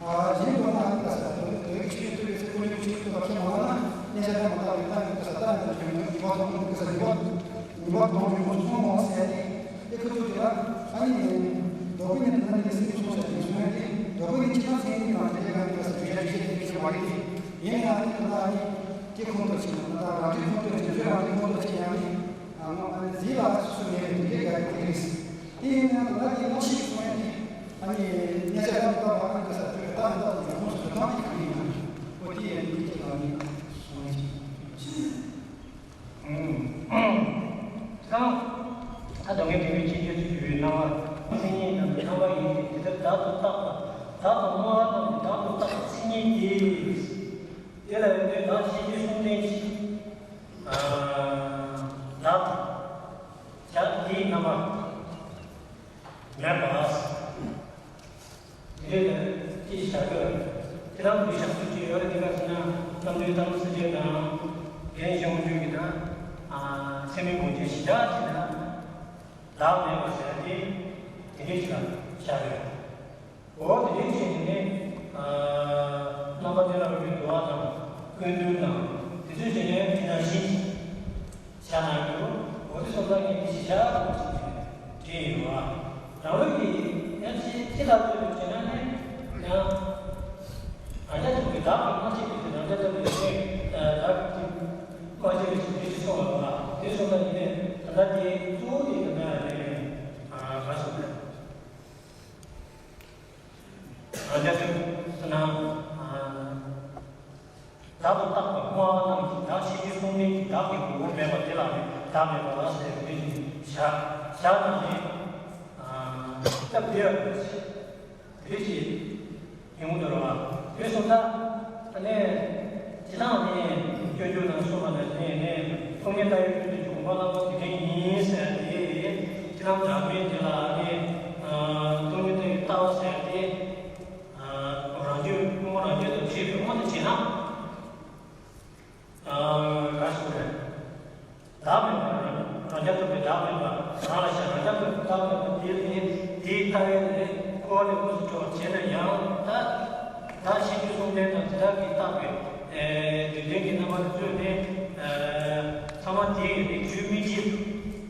ཨ་གཞན་དུ་ན་ཨ་ནི་ག་ས་འདོད་པའི་ཆོས་ཐུབ་པའི་ཚེ་ཁོ་ཉིད་ཆོས་ཐུབ་པ་ཁྱེད་མ་ན་གནས་ཆ་ཐ་མ་ལྟ་བའི་ལྟ་བའི་ག་ས་ལྟ་བའི་ཉིན་མ་དང་ག་ས་ཉིན་མ་ཉིན་མ་དང་ཉིན་མ་སོང་མོ་ཟེར་ཏེ། དེ་ཁོ་ཚོ་དེ་ལ་ཨ་ནི་འདོད་པའི་ཉིན་དུ་ན་ནི་སེམས་སོང་ཟེར་ཏེ་སོང་ཡ་དེ་འདོད་པའི་ཉིན་ཅི་ན་སེམས་ཉིན་དང་དེ་ལས་ག་ནི་ག་ས་འདུས་བྱས་འདུས་བྱས་དེ་ཁྱེད་མ་རེད་དེ་ཡིན་ན་ཨ་ནི་དུ་ན་ཨ་ནི་དེ་ཁོང་དུ་ཕྱིན་ན་ད་རང་རྒྱུད་ཁོང་དུ་ཕྱིན་ཚོད་རང་རྒྱུད་ཁོང་དུ་ཕྱིན་ཡ་ནི། ཨ་ནི་ཟིལ་ལ་སུ་སུ་མེད་པའི་དུས་ཀྱི་ག་རེ་རེད། དེ་ཡིན་ན་ད་ལྟ་དེ་མ་ཤེས་སོང་ཡ་དེ་ཨ་ནི་གནས་ཚད་ལ་ལྟ་བ་ཨ་ནི་ག་ས་དུས་ལྟ་ལྟ་དུ་ཡོང་ཁོངས་སུ་ལྟ་དེ་ག་ནས་ཡིན་ན་ཨོ་དེ་ཡ་ནི་དེ་ག་ནས་སོང་ཡ་ཅི། ད་ད་སྡུག་བསྔལ་དྲན་པའི་ཕྱིར་ཁྱོད་ཚོས་ཞུ་བའི་སྣང་བ་མཚན་ཉིད་རྣམས་ཀྱི་རྣམ་པ་ཡིན་ཏེ་དེ་ལྟར་བདག་ཏུ་བཏགས་པ་བདག་ཏུ་སྨྲ་བ་རྣམས་ཀྱི་བདག་ཏུ་བཏགས་པའི་མཚན་ཉིད་དེ། དེ་ལ་ཡོད་དོ་བདག་གཞན་དུས་གསུམ་ལྡན་གྱི་བདག་བྱ་དེའི་རྣམ་པ། མེད་པ། དེ་ལ་ཅི་བྱ་དགོས། དེ་རང་གི་བྱ་སྤྱོད་ཅིག་ཡོད་རེད། དེ་ག་ཟེར་ན་རྣམ་གྲོལ་ཐར་པ་སེམས་བསྐྱེད་དང་། རྒན་གཞོན་ཆོས་ཀྱི་དང་། ཚད་མའི་སྒོ་འབྱེད་ཞི་དྲག་ཅིག་དང་། བདག་མེད་པ་ཟེར་ཏེ་དེ་འདྲའི་ཅིག་ལ་བྱ་དགོས། འོ་དེ་འདྲའི་ཅིག་ནི་རྣམ་པ་དེ་ལ་རོལ་པའི་འདུལ་བ་དང་ཀུན་འདུལ་དང་དེ་ཚོའི་ཅིག་ནི་དེ་ནང་བཞིན་ཅིག་བྱ་ན་འགྱུར། འོ་དེ་སོང་ཙང་ངས་འདི་ཞིག་བྱ་དགོས་ཀྱི་དེ་ཡིན་པ། རང་ལུགས་ཀྱི་ཡང་ཅི་ཅི་ལྟར་འདོད་དུ་བྱེད་ན་ནི་ཡང་། རང་རྒྱལ་ཚུགས་ཀྱི་བདག་གིས་མ་བྱས་པའི་ཚེ་རང་རྒྱལ་ཚུགས་ཀྱི་ཚེ་བདག་གིས་མ་བྱས་པའི་ཚེ་དེ་ཅི་སོང་བ་ལ་དེ་སོང་ཙང་ངས་ད་ལྟ་དེ་གཙོ་བོ་དེ་ཡིན་ན་ནི་ག་སོང་ན། རང་རྒྱལ་ཚུགས་ཟེར་ན། བདག་ཏུ་བཏགས་པ་སྨྲ་བ་རྣམས་ཀྱི་བདག་ཤེས་རྒྱུད་གསུམ་ལྡན་གྱི་བདག་གི་ངོ་བོ་མེད་པ་དེ་ལ་ནི་བདག་མེད་པ་ཟེར་བའི་བཞག་བཞག་ན་ནི། སྐབས་འདིར་དེ་ཞེས་ཡོང་དུ་རུང་བ། དེ་སོང་ཙང་ནི་ཇི་ལྟར་ནི་སྐྱོན་བརྗོད་དང་གསུངས་པ་ནི་ནི་སྟོང་ཉིད་ལྟ་བའི་ཀུན་ཏུ་འཇུག་པ་བླ་མ་དེ་འདྲ་ཡིན་ཟེར་ཏེ། ཇི་ལྟར་བདག་མེད་དེ་ལ་ནི་སྟོང་ཉིད་ལྟ་བའི་ལྟ་བ་ཟེར་ཏེ། རང་རྒྱུད་དངོས་པོ་རང་རྒྱུད་དུ་བྱེད་པའི་དབང་དུ་བྱས་ན། ག་སོང་རེད། བདག་མེད་པ། རང་རྒྱལ་ཐོབ་པའི་བདག་མེད་པ། རང་ལ་བཞག་རང་རྒྱལ་ཐོབ་པའི་བདག་མེད་པ་དེ་ལས་དེའི་ལྟ་བའི་ལས་འཁོར་བ་ལས་དངོས་སུ་གྲོལ་བར་བྱས་ན་ཡང་ད། བདག་ཤེས་རྒྱུད་གསུམ་ལྡན་དང་དེ་དག་གིས་བཏགས་པའི་རྒྱུད་ལྡན་གྱི་རྣམ་པ་དེ་ཚོས་ནི། ཚང་མ་དེའི་རིགས་རྒྱུད་སྨིན་བྱེད་དུ་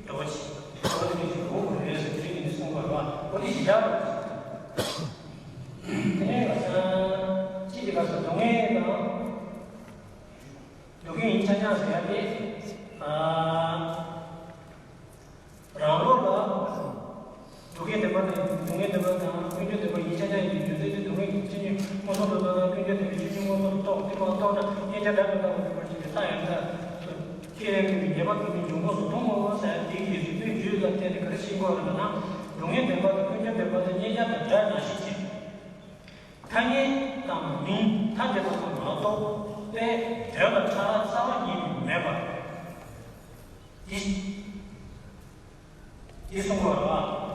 འགྲོ་བ་ཞིག་འགྲོ་བ་དེ་ནི་ཞིག་འགྲོ་དགོས་རེད་ཟེར་དེ་རིགས་ནི་གསུངས་པ་རེད་བ། འོ་དེ་ཞིག་བཞག་རོགས། དེ་ནས་གཅིག་གི་སྐབས་སུ་སྡུག་བསྔལ་དང་། སྡུག་བསྔལ་ཡིན་ཆ་ཆ་ཟེར་ཡ་དེ། རང་ལུགས་ལ། སྡུག་བསྔལ་བདེན་པ་དང་སྡུག་བསྔལ་བདེན་པ་དང་ཀུན་འབྱུང་བདེན་པ་ཡིན་ཆ་ཆ་ཡིན་པའི་རྒྱུ་མཚན་དེ་སྡུག་བསྔལ་གྱི་ཆོས་ཉིད་མངོན་སུམ་དུ་རྟོགས་དང་ཀུན་འབྱུང་བདེན་པའི་ཆོས་ཉིད་མངོན་སུམ་དུ་རྟོགས་དེ་མ་རྟོགས་ན་རྙེད་བྱ་སྒྲ་མི་རྟག་པ་གི་བར་གྱི་རྟགས་ཡང་དག་ཁས་ལེན་དགོས་པའི་ཉེས་པ་དགོས་པའི་འབྱུང་ཁུངས་སུ་མཐོང་ངོ་ཟེར་དེའི་རྒྱུ་མཚན་རྒྱུད་ལ་བརྟེན་ནས་ག་རེ་ཤེས་དགོས་རེད་ལབ་ན། སྡུག་བསྔལ་བདེན་པ་དང་ཀུན་འབྱུང་བདེན་པ་དང་རྙེད་བྱ་དང་སྒྲ་ནང་བཞིན་བྱས། ཐ་སྙད་དང་མིང་ཐ་དད་པ་དང་མ་གཏོགས་པའི་དོན་ལ་ཕྲ་རགས་རྩ་བ་ཉིད་ནས་མེད་པ། འདི་འདི་གསུངས་པ་རེད་བ།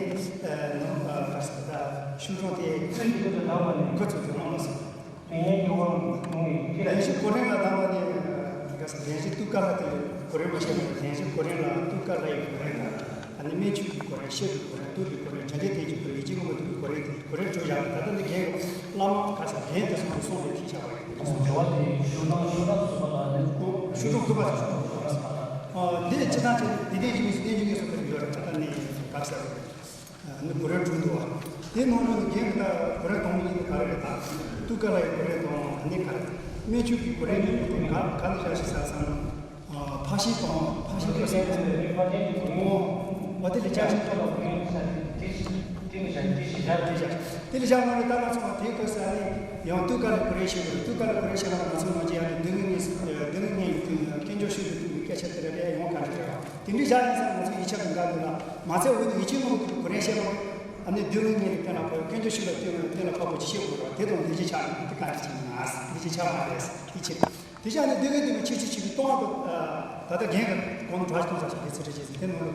ནས་ནང་ག་ས་ད་ཤུགས་སྦྱོང་དེ་ཚན་གྱི་ཁོ་ཚོ་ལ་མ་སོང་། དེ་ཡན་གྱི་དབང་ཐོག་ནས་ཁྱེད་ལ་ཡིན་ཞིག་གོ་རིང་ལ་བཏང་བ་ནས་ག་ས་རྒན་ཞིག་ཏུ་ཀ་ལ་དེ་གོ་རིང་མ་ཤེས་པ་རྒན་ཞིག་གོ་རིང་ལ་ཏུ་ཀ་ལ་ཡི་གོ་རིང་ལ་ཨ་ནི་སྨན་ཆུ་གི་གོ་རིང་ཤེས་པའི་གོ་རིང་ཏུ་གི་གོ་རིང་དྲན་རྟེན་གྱི་གོ་རིང་ཡིད་ཀྱི་ངོ་བོ་དུ་གི་གོ་རིང་དེ་གོ་རིང་གྲོལ་བཞག་ད་ལྟ་འདི་རྒན་གི་བླ་མ་ག་ས་རྒན་དེ་སོང་གསུངས་པའི་ཐིག་ཆ་བ་ཡིན། འགྲོ་བ་དེ་ཤུགས་དྲག་ཤུགས་དྲག་སོགས་པ་དང་ནི་ཤུགས་དྲག་ཐུབ་པ་ཞིག་སོང་། འདི་ནི་སྤྱི་བཏང་ཆེ་འདི་ལྡན་གྱི་མི་སུ་བསྟན་རྒྱུ་ངེས་སུ་ཐོན་ཡོད་རེད། ད་ལྟ་ནི་ག་ས་རེད། ནི་གོ་རེ་བྲུ་འདུག་བ། དེ་ནང་ལོ་ནི་རྒན་གི་ད་གོ་རེ་གཏོང་མི་ཡིན་ག་རེ་རེད། ད་ཏུ་ཀ་ལ་ཡི་གོ་རེ་གཏོང་ནི་ག་རེ། སྨན་ཆུ་གི་གོ་རེ་ནི་ག་ག་ནི་བཞག་ཤི་ས་སང་ཕ་ཤི་གཏོང་ཕ་ཤི་གི་སེམས་ཀྱི་གོ་རེ་གཏོང་བ་དེ་ལས་ཅག་ཤི་ཐོག་ལ་གོ་རེ་ས་དེ་ཤི་དེ་ནི་བཞག་དེ་ཤི་བཞག་དེ་བཞག་དེ་ལས་བཞག་ནང་ནི་ད་ང་ཚོ་དེ་གོ་ས་ནི་ཡང་ཏུ་ཀ་ལ་གོ་རེ་ཤི་གོ་རེ་ཏུ་ཀ་ལ་གོ་རེ་ཤི་ན་ང་ཚོ་ནང་ཅི་ཡང་ནི་དུ་ངི་ངི་དུ་ངི་ངི་ཡི་དུ་སྐྱེ་འཇོག་ཤུ་དུ་དུ་ངི་སྐད་ཆ་དེ་རེ་རེ་ཡོང་ག་རེ་རེད། དེ་འདྲའི་བཞག་ཡིན་ཙང་ང་ཚོ་ཡིད་ཆེས་དང་འགལ་འདུག་ལ། མ་ཚད་འོན་ཏེ་ཡིད་ཆེས་ངོ་མ་གོ་རེ་བཤད་པ། ཨ་ནི་སྡུག་བསྔལ་ངེས་ལ་བསྟན་ལ་ཕོག་སྐྱོན་བརྗོད་ཤུགས་ལ་བསྟན་ལ་བསྟན་ལ་ཕོག་པོ་ཅི་བཤད་དགོས་ར་དེ་དང་ལས་ཀྱི་ཆགས་ཡིན་དེ་ག་རེ་བྱེད་ན་ལས་ཀྱི་ཆགས་མ་རེད་དེ་བྱེད། དེ་བཞག་ནས་སྡུག་བསྔལ་འདུན་པ་ཆེ་ཆེ་ཆེ་གི་གཏོང་བ་དང་། ད་ལྟ་རྒན་གྱི་གོང་དུ་གྲོགས་གཏོང་ས་ཞིག་དེ་ཚེ་རེ་བྱེད་ཟིན་དེ་ནང་ལ་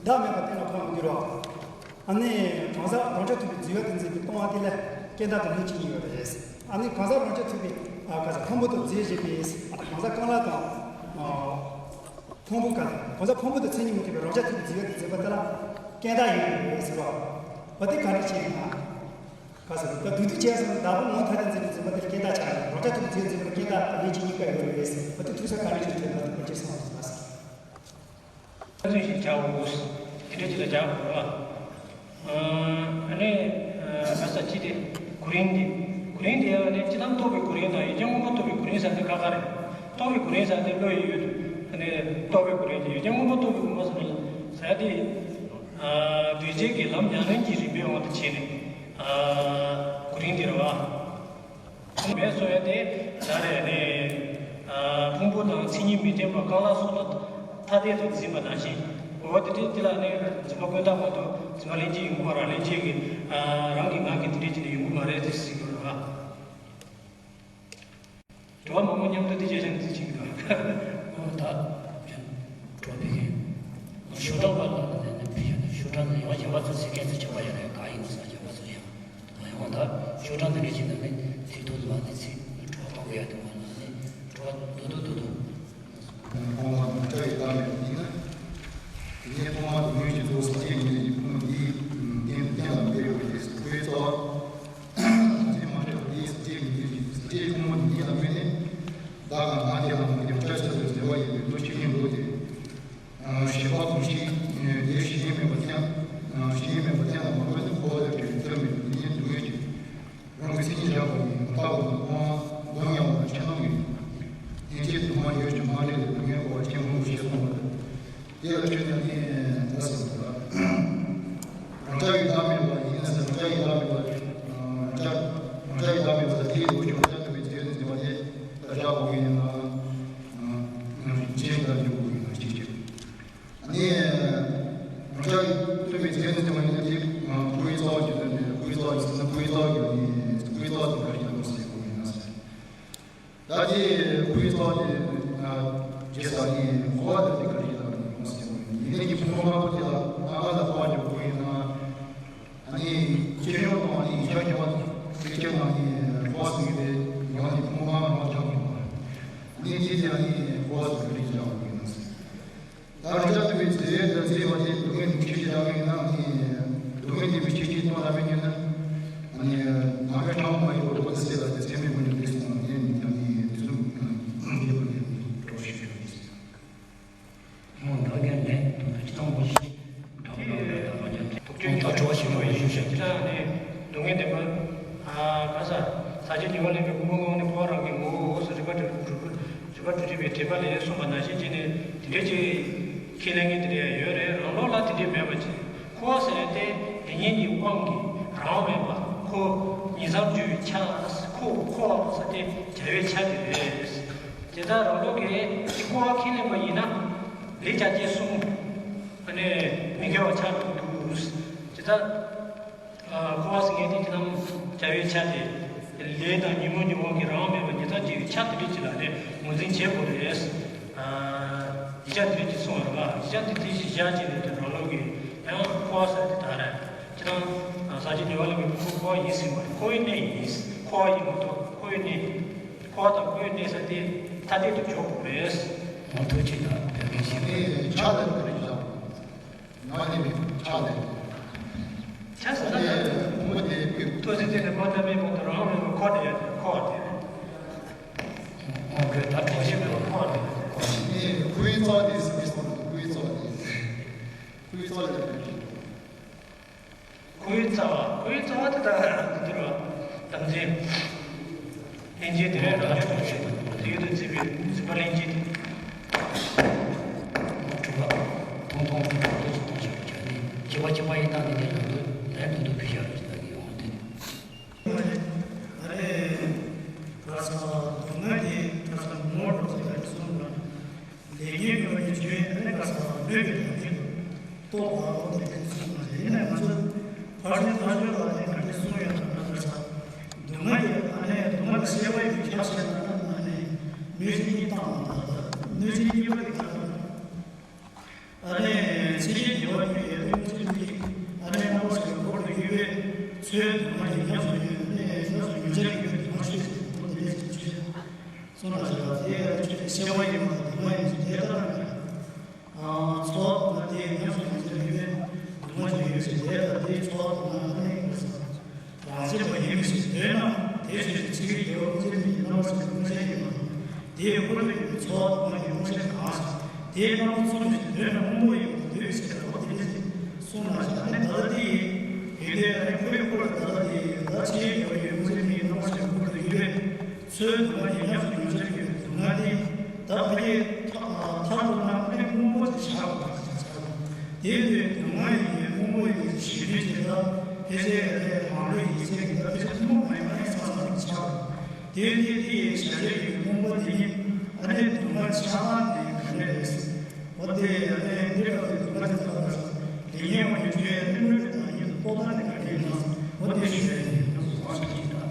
བདག་མེད་པ་བསྟན་ལ་ཕོག་མི་འགྱུར་རོ། ཨ་ནི་གང་ཟག་རང་ཆ་ཐུབ་པའི་རྫི་བ་དེ་འཛིན་པའི་གཏོང་བ་དེ་ལ་སྐྱེ་འདའ་དང་ལུས་ཅི་ཉིད་ཡོད་རེད། ཨ་ནི་གང་ཟག་རང་ཆ་ཐུབ་པའི་ཨ་ག་ས་ཕུང་པོ་དང་རྫས་བཞི་པའི་གང་ཟག་རྐང་ལག་དང་། ཕུང་པོ་ག་ལ་གང་ཟག་ཕུང་པོ་དང་མཚན་ཉིད་མི་མཐུན་པའི་རང་ཆ་ཐུབ་པའི་རྫི་བ་དེ་འཛིན་པ་དེ་ལ་སྐྱེ་འདའ་ཡོད་རེད་ཟེར་བ། བ་དེ་ག་རེ་བྱས་ན། ག་ཟེར་ད་དུས་དུས་བྱས་སོང་བདག་པོ་ངོ་མཐའ་དེ་འཛིན་པའི་འཛིན་པ་དེ་ལ་སྐྱེ་འདའ་ཆགས་ཡོད་རང་ཆ་ཐུབ་པའི་རྫི་བ་འཛིན་པ་ལ་སྐྱེ་འདའ་དང་ལུས་ཅི་ཉིད་ཀ་ཡོད་རེད་ཟེར་བ་དེ་ཐུག་ས་ག་རེ་བྱས་ཐོན་ན་དེ་བྱས་སོང་བ་ཟེར། ཚུལ་བཞིན་བྱའོ། དེ་འདྲ་ཅིག་ལ་བྱ་དགོས་པ། ཨ་ནི་ཨ་ས་ཅི་དེ་གུ་རིན་དེ་གུ་རིན་དེ་ཡང་ནི་ཅི་ལྟར་རྟོགས་པའི་གུ་རིན་དང་ཡུལ་ཅན་མངོན་པར་རྟོགས་པའི་གུ་རིན་ཟེར་དེ་ཁ་ཁ་རེད། རྟོགས་པའི་གུ་རིན་ཟེར་དེ་བློ་ཡི་ཡུལ་ཨ་ནི་རྟོགས་པའི་གུ་རིན་དེ་ཡུལ་ཅན་མངོན་པར་རྟོགས་པའི་གུ་རིན་ཟེར་ཟེར་དེ་ཨ་འདུས་བྱས་ཀྱི་ལམ་ཉམས་ལེན་གྱི་རིམ་པའི་དབང་དུ་བྱས་ནས་ཨ་གུ་རིན་དེ་རེད་བ། མེད་སོང་ཡ་དེ་ད་རེས་ནས་ཕུང་པོ་དང་མཚན་ཉིད་མི་ལྡན་པ་རྐང་ལག་སོགས་ལ་ཐ་དད་དུ་འཛིན་པ་ནང་བཞིན། འོ་དེ་དེ་དེ་ལ་ནི་འཛིན་པ་ཀུན་བཏགས་མ་གཏོགས་འཛིན་པ་ལྷན་སྐྱེས་ཡོང་གི་མ་རེད། ལྷན་སྐྱེས་ཀྱི་རང་གི་ངང་གིས་དེ་འདྲས་ཀྱི་ནི་ཡོང་གི་མ་རེད་ཟེར་ཟེར་གྱི་ཡོད་རེད་བ། དྲི་བ་མང་པོ་མཉམ་དུ་དེ་རྗེས་ཤན་འཛིན་བྱེད་ཀྱི་འདུག་ཨོ་ད་དྲི་བ་ཕེབས་མཁན་ཤོག་གྲངས་པ་ལ་ནི་ཕེབས་ཤོག་ཤོག་གྲངས་ནི་ཡང་གཞན་པ་ཚོ་ཟེར་མཁན་ཚོ་ཁྱབ་པ་ཡོད་རེད། གང་ཡིན་ཟེར་ན་གཞན་པ་ཚོ་ཡང་། ཡང་ད་ཤོག་གྲངས་འདི་འདྲ་ཞིག་ནང་ནས་ཚིག་ཐོ་འདི་མ་ནས་ཚིག་གྲོགས་མང་པོ་ཡོད་དེ་མ་ནང་ནས་གྲོགས་དོ་དོ་དོ་དོ། ཁོང་ལ་མི་འདྲ་བའི་བདག་མེད་ཡིན་ན། དེ་ནས་ཐོག་མར་དུ་མྱོས་ཀྱི་ཚོགས་སུ་སྐྱེ་མི་ཉན་གྱི་ཕུང་པོ་འདིའི་རྟེན་དུ་གཏན་ལ་འབེབས་དགོས་ཏེ་ཁོའི་རྩ་བ། དེ་མ་འདྲ་བ་འདིའི་སྐྱེ་མི་ཉན་གྱི་སྐྱེ་ཕུང་པོ་འདི་ཉིད་ལ་དམིགས་ནས། བདག་དང་ང་དེ་ལ་མ་ཡང་བསྐྱར་ཆགས་སུ་འཛིན་པ་ཡིན་པའི་བློ་ཤེས་ཉིད་འདུག་སྟེ། ཞེས་པ་གང་ཞིག་དེ་ཞེས་མེད་པ་ཅན། ཞེས་མེད་པ་ཅན་ལ་མ་བཀོད་ནས་འཁོར་བ་ལ་སྤྲོས་པའི་ཚུལ་མེད་པའི་དེ་ཉིད་སྡུག་བསྔལ་གྱི་རང་གི་མཚན་ཉིད་བཞག་པ་ཡིན། མཐའ་འཁོར་ན་སྤོང་བ་སྡུག་བསྔལ་བ་དང་ཆེ་སྣང་གི་ཡན་ཆད་དུ་མ་ཡོད་ཀྱང་མ་འདྲེས་པའི་སྡུག་བསྔལ་འཁོར་བ་ཅན་ཕུང་པོ་ཞེས་གསུངས་པ་རེད། དེ་ལ་ཆོས་ཉིད་ནི་འདི་ཟེར་བ་ལ། རང་ཅག་གི་བདག་མེད་པ་ཡིན་ཟེར། རང་ཅག་གི་བདག་མེད་པ། རང་ཅག་རང་ཅག་གི་བདག་མེད་པ་ཟེར་དེའི་ལོ་རྒྱུས་རང་ཅག་ཐུབ་པའི་རྗེས་སུ་འཛིན་པ་དེ་ལ་བཞག་དགོས་ཀྱི་ཡིན་ན། ཅི་ཞིག་ལ་འཇུག་དགོས་ཀྱི་ཡིན་ན་གཅིག་གཅིག་ནི། རང་ཅག་གི་ཐུབ་པའི་རྗེས་སུ་འཛིན་པ་ཡིན་ན་དེ་སྐུའི་རྩ་བ་ཇི་ལྟར་ནས་སྐུའི་རྩ་བ་ཇི་ལྟར་སྐུའི་རྩ་བ་ཇི་ལྟར་སྐུའི་རྩ་བ་དེ་ག་ཞིག་ལ་ཟེར་དགོས་ཡིན་ན་ཟེར། ད་དེ་སྐུའི་རྩ་བ་དེ་རྗེས་སུ་ནི་འཁོར་བ་དེ་ག་ཞིག་ལ་ཟེར་དགོས་ཡིན་ན་ཟེར། ཡིན་ནའི་ཕུང་པོ་ལྔ་པོ་དེ་ལ་ལྔ་ལ་འཁོར་བ་འཇུག་དགོས་ཡིན་ན། ཨ་ནི་ཁྱེད་ཡོང་དང་ཨ་ནི་ཡིག་ཆ་རྒྱབ་པ་དང་ཁྱེད་ཁྱེད་ནང་ནས་ཧྥ་སི་ངེས་པའི་ཡང་ནས་ཁོང་མ་རང་སྦྱང་དགོས་པ། ཨ་ནི་ཁྱེད་ཀྱིས་ཨ་ནི་ཧྥ་སི་ངེས་པའི་སྦྱང་དགོས་ཡིན་ན་ཟེར། གསུངས་པ་ནང་བཞིན་བྱས་ནས་དེ་འདྲའི་ཅིག་ཁས་ལེན་མཁན་དེ་འདྲ་ཡང་ཡོད་རེད། རང་ལུགས་ལ་དེ་འདྲའི་མེད་པ་ཅིག་འཁོར་བ་ཟེར་ཡ་དེ་ལེགས་ཉེས་ཀྱི་དབང་གིས་རང་དབང་མེད་པ། འཁོར་ཉིང་མཚམས་སྦྱོར་བའི་ཆ། འཁོར་འཁོར་བ་ཟེར་དེ་བྱ་བའི་ཆ་དེ་རེད། དེ་ལྟར་རང་ལུགས་ཀྱིས་དེ་འཁོར་བ་ཁས་ལེན་པ་ཡིན་ན་ལས་བྱ་བྱེད་གསུམ་ཨ་ནི་མི་དགེ་བ་ཆགས་འགྲོ་གི་འདུག་དེ་ལྟར། འཁོར་བ་ཟེར་མཁན་དེ་ཁྱེད་རྣམས་བྱ་བའི་ཆ་དེ། ལས་དང་ཉོན་མོངས་ཀྱི་དབང་གིས་རང་དབང་མེད་པ་ཉིང་མཚམས་སྦྱོར་བའི་ཆ་དེ་འདྲ་ཅིག་ལ་ནི་ངོས་འཛིན་བྱེད་དགོས་རེད། ཡིག་ཆ་དེ་འདྲ་ཅིག་གསུངས་པ་རེད་པ། ཡིག་ཆ་དེ་དེ་བཞིན་བཞག་བྱས་ནས་དེ་རང་ལུགས་ཀྱི་ཡང་འཁོར་བ་ཟེར་དེ་དག་རེད། ཁྱེད་རང་ཟག་བཅས་བདེ་བ་ལ་མོས་པའི་འཁོར་བ་ཡིན་ཟེར་བ་རེད། འཁོར་བའི་གནས་ཡིན། འཁོར་བ་ཡིན་མ་གཏོགས་འཁོར་བའི་གནས། འཁོར་བ་དང་འཁོར་བའི་གནས་ཟེར་དེ་ཐ་དད་དུ་འཇོག་དགོས་རེད། མང་ཐུགས་ཆེ་དང་བོད་སྐད་ཤེས་པ། ཆ་ལ་བོད་རིགས་བཞག་ང་ནི་མི་ཆགས་ནས། ཆགས་ཟེར་ན་ད། ཨ་ནི་བུ་མོ་དེ་བུ། ཐུགས་རྗེ་ཆེ་ནས་མ་ལྟ་མེད་པ་དུ་རང་རེ་རེ་ཁོ་དེ་ཡ་ཁོ་དེ་རེད། ཨོ་གོས་ད་གྲོགས་ཤིག་མེད་པ་ཁོ་དེ་རེད། ཨ་ནི་ཁོའི་རྩ་བ་དེ་ཟེར་གྱི་སོང་། ཁོའི་རྩ་བ་དེ། ཁོའི་རྩ་བ་དེ་རེད། ཁོའི་རྩ་བ། ཁོའི་རྩ་བ་དེ་ད་འདི་འདིར་བ་དམ་འཛིན། ལྷན་སྐྱེས་དེ་རང་གྲོགས་ཤིག་དང་ལུས་དང་བརྩེ་བའི་འཛིན་པ་ལྷན་སྐྱེས་དེ། གྲུབ་པ་ཐུང་ཐུང་གི་གྲོགས་པོ་ཞིག་དང་ཞབས་ཀྱི་ནི་སྐྱེ་བ་སྐྱེ་བ་ཡི་སྟེང་ནས་ལན་དུ་ལན་དུ་དུ་ཕུལ་བཞག་རེད་ཅེས་བསམ་གྱི་ཡོང་སྟེ། ཨ་རེ། ག་ས་སྡུག་བསྔལ་དེ་ག་ས་ངོ་བོ་ཟེར་གསུངས་པ། ལས་ཀྱི་དངོས་ཀྱི་བརྗོད་ཨ་ནི་ག་ས་མོས་པའི་ལམ་ཉིད་དུ་རྟོགས་པ་འོ་དེ་གསུངས་པ་རེད། ཡིན་ནའི་ང་ཚོ་ཕར་ཕྱིན་ཐལ་འགྱུར་ལ་ནི་ག་འདྲ་གསུངས་ཡོད་ན་ག་ས་སྡུག་བསྔལ་གྱི་ཨ་ནི་སྡུག་བསྔལ་གྱི་སེལ་བ་ཡི་ཁྱབ་བྱེད་ན་ཨ་ནི་གནོད་བྱེད་གཉིས་བཏང་བ་དང་གནོད་བྱེད་གཉིས་པ་གི་ཁྱབ་ཨ་ནི་ཚེ་རིང་དགེ་བ་ཡོད་ཡོད་ཚུལ་གྱིས་ཨ་ནི་རྣམ་པ་ཞིག་གི་འཁོར་དུ་ཡོད་པའི་ཚོའི་སྡུག་བསྔལ་གྱི་ཉམས་སུ་ཡོད་ཨ་ནི་ཉམས་སུ་ཡོད་ཚད་ཀྱི་སྡུག་བསྔལ་ཆོས་ཅན་འཁོར་དུ་ལས་ཀྱི་ཆོས་ཅན། གསུངས་པ་ཞིག་ལ་དེ་ཆོས་ཅན་སེལ་བ་ཡིན་པ་དང་སྡུག་བསྔལ་ཡིན་ཞེས་དེ་ལྟར་མེད། ཚོར་བ་དང་དེའི་ཉམས་སུ་ཡོད་ཚད་ཡོད་པའི་སྡུག་བསྔལ་ཅན་ཡོད་ཚད་དེ་ལ་དེའི་ཚོར་བ་དང་ཨ་ནི་ཡོད་ས། རང་བཞིན་པ་ཡིན་མིན་ཞེས་འདོད་ན་དེའི་ཕྱིར་ཚིག་གི་དགེ་བ་དབུ་མཛད་མི་ཡི་རྣམ་པར་ཤེས་པའི་དབུ་མཛད་ཡིན་པ། དེའི་འཁོར་ལོས་ཡོད་པའི་ཚོགས་དང་ཡོངས་ཤེས་གང་ཞིག་དེའི་རྣམ་པ་ཚོམས་ཤིང་འདོད་ན་དངོས་པོ་ཡིན་པར་འདོད་པའི་ཕྱིར་རོ། དེ་ནི་གསུངས་ན་ཞེ་ན་ནི་ད་ལྟ་དེ་ཡི་ཡོད་དེ་ཨ་ནི་འཁོར་བའི་འཁོར་ལ་ད་ལྟ་དེ་ཡི་ཡོད་ད་ཕྱིའི་དགེ་བ་ཡོད་དབུ་མཛད་མི་ཡི་རྣམ་པར་ཤེས་པའི་འཁོར་དུ་ཡོད་པའི་ཚོའི་སྡུག་བསྔལ་ཡིན་ཉམས་སུ་ཡོད་ཚད་ཡོད་པའི་སྡུག་བསྔལ་དེ་ད་ཕ་གིའི་མཐའ་མཐའ་ཐུག་ན་ཨ་ནི་དངོས་པོ་དེ་བཞག་དགོས་པ་ཞིག་ཆགས་དེ་དུས་སྡུག་བསྔལ་ཡིན་དངོས་པོ་ཡིན་ཞེས་ཞུས་ཏེ་ད་ཕལ་ཆེར་ཨ་ནི་རང་ལུས་ཡིད་བྱེད་ཀྱི་ད་ཕལ་ཆེར་ཐུན་མོང་མ་ཡིན་པ་ནི་ས་ས་ལ་ཆགས། དེ་ནི་དེ་ཡི་བྱ་བྱེད་ཀྱི་དངོས་པོ་དེ་ཉིད་ཨ་ནི་སྡུག་བསྔལ་ཆགས་སྡང་དེ་ག་ནས་རེད། འོ་དེ་ཨ་ནི་འདི་ལྟ་བུའི་སྡུག་བསྔལ་དེ་ལྟ་བུ་ལས་ངན་དབང་གིས་བྱུང་བའི་གནོད་པའི་བདག་ཉིད་དུ་རྟོགས་པ་ནི་ག་ནས་ཡིན་ན། འོ་དེ་ཞུ་བའི་ནི་ཡང་དུ་དབང་གིས་ཡིན་ན།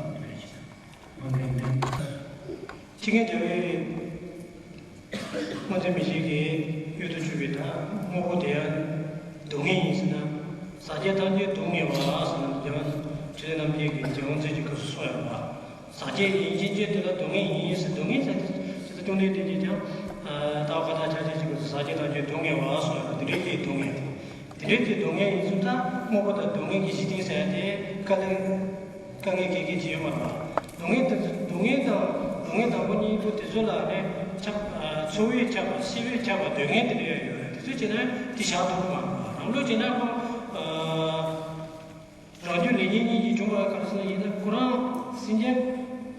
ཁྱི་ངན་རྒྱལ་བའི་སྔོན་ཚེ་མི་ཤིགས་ཀྱི་ཡུལ་དུ་གྱུར་པའི་དང་དངོས་པོ་དེ་ཡང་སྡུག་བསྔལ་ཡིན་ཟེར་ན། ཟག་བཅས་ཐམས་ཅད་སྡུག་བསྔལ་བ་ཟེར་ན་རྒྱལ་བ་ཁྲི་ལས་རྣམ་རྒྱལ་གྱིས་རྒྱལ་བ་མཛད་ཀྱི་སྐབས་སུ་གསུངས་ཡོད་པ། ཟག་བཅས་ཡིན་ཕྱིན་ཆད་དེ་ལ་སྡུག་བསྔལ་ཡིན་ཟེར། སྡུག་བསྔལ་ཟེར་དེ་ཇི་ལྟར་བཅོམ་ལྡན་འདས་ཀྱིས་ཀྱང་ལྟ་བ་ཁ་ཐག་ཆགས་ཅན་གྱི་སྐབས་སུ་ཟག་བཅས་ཐམས་ཅད་སྡུག་བསྔལ་བ་གསུངས་ཡོད་པ། འདི་འདྲའི་དེའི་སྡུག་བསྔལ་དེ། དེ་འདྲའི་དེ་སྡུག་བསྔལ་ཡིན་ཙང་ད་དངོས་པོ་དང་སྡུག་བསྔལ་གྱི་གཞི་རྟེན་ཟེར་ཡ་དེ་དཀའ་ལས་དཀའ་ངལ་གང་གང་ཅི་ཡོད་མ་རེད་པ། སྡུག་བསྔལ་དེ་སྡུག་བསྔལ་དང་སྡུག་བསྔལ་དང་པོ་གཉིས་པོ་དེ་ཚོ་ལ་ནི་ཁྱབ་ཚོར་བས་ཁྱབ་པ་ཤེས་པས་ཁྱབ་པ་འདོད་མཁན་དེ་འདྲ་ཡང་ཡོད་རེད། དེ་ཚོ་བྱས་ན་དེ་བཞག་ཐུབ་ཀྱི་མ་རེད་པ། རང་ལུགས་བྱས་ན་ཁོ། རང་རྒྱུད་ལས་ཉོན་གཉིས་ཀྱིས་བྱུང་བ་ག་རེ་ཟེར་ན་ཡིན་ན་ཁོ་རང་སེམས་ཅན་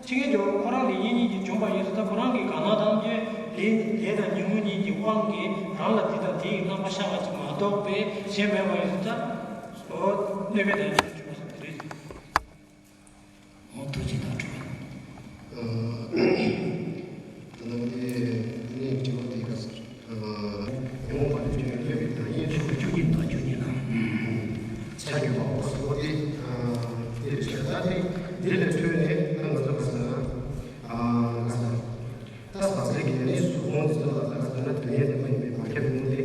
ཁྱི་ངན་ཇོ་བོ་ཁོ་རང་ལས་ཉོན་གཉིས་ཀྱིས་བྱུང་བ་ཡིན་ཙང་ད་ཁོ་རང་གི་གང་ན་ཐམས་ཅད་ལས་ལས་དང་ཉོན་མོངས་གཉིས་ཀྱི་དབང་གིས་རང་ལ་དེ་དང་དེ་ཡི་རྣམ་པ་ཤར་བ་ཅིག་མ་གཏོགས་པའི་གཞན་མེད་པ་ཡིན་ཙང་ད་འོ་གནོད་པའི་བདག་ཉིད་དུ་གྱུར་པ་ཟེར་བ་དེ་རེད། འོ་ཐུགས་རྗེ་དང་འཕྲོད། ད་ལྟ་དེ་ནས་དྲི་བ་དེ་ག་ཟེར། ཉོན་མོངས་པ་ལས་བྱུང་བའི་གནོད་པའི་བདག་ཉིད་དུ་བཅུ་གཉིས་དང་བཅུ་གཉིས་ལ་ཆ་གྱུར་པའོ། འོ་དེ་དེ་རེད་ཤག་ད་དེ་འདི་ལས་འཕྲོས་ནས་ད་ང་ཚོ་ག་ཟེར་ན་ག་ཟེར་ད་ཟག་བཅས་ཀྱི་ནི་གཟུགས་ཕུང་འདི་ཚོ་ལ་ད་ག་ཟེར་ན་དོན་ཡོད་དེ་མ་ཡིན་པའི་བར་ཁྱབ་ཡོང་སྟེ་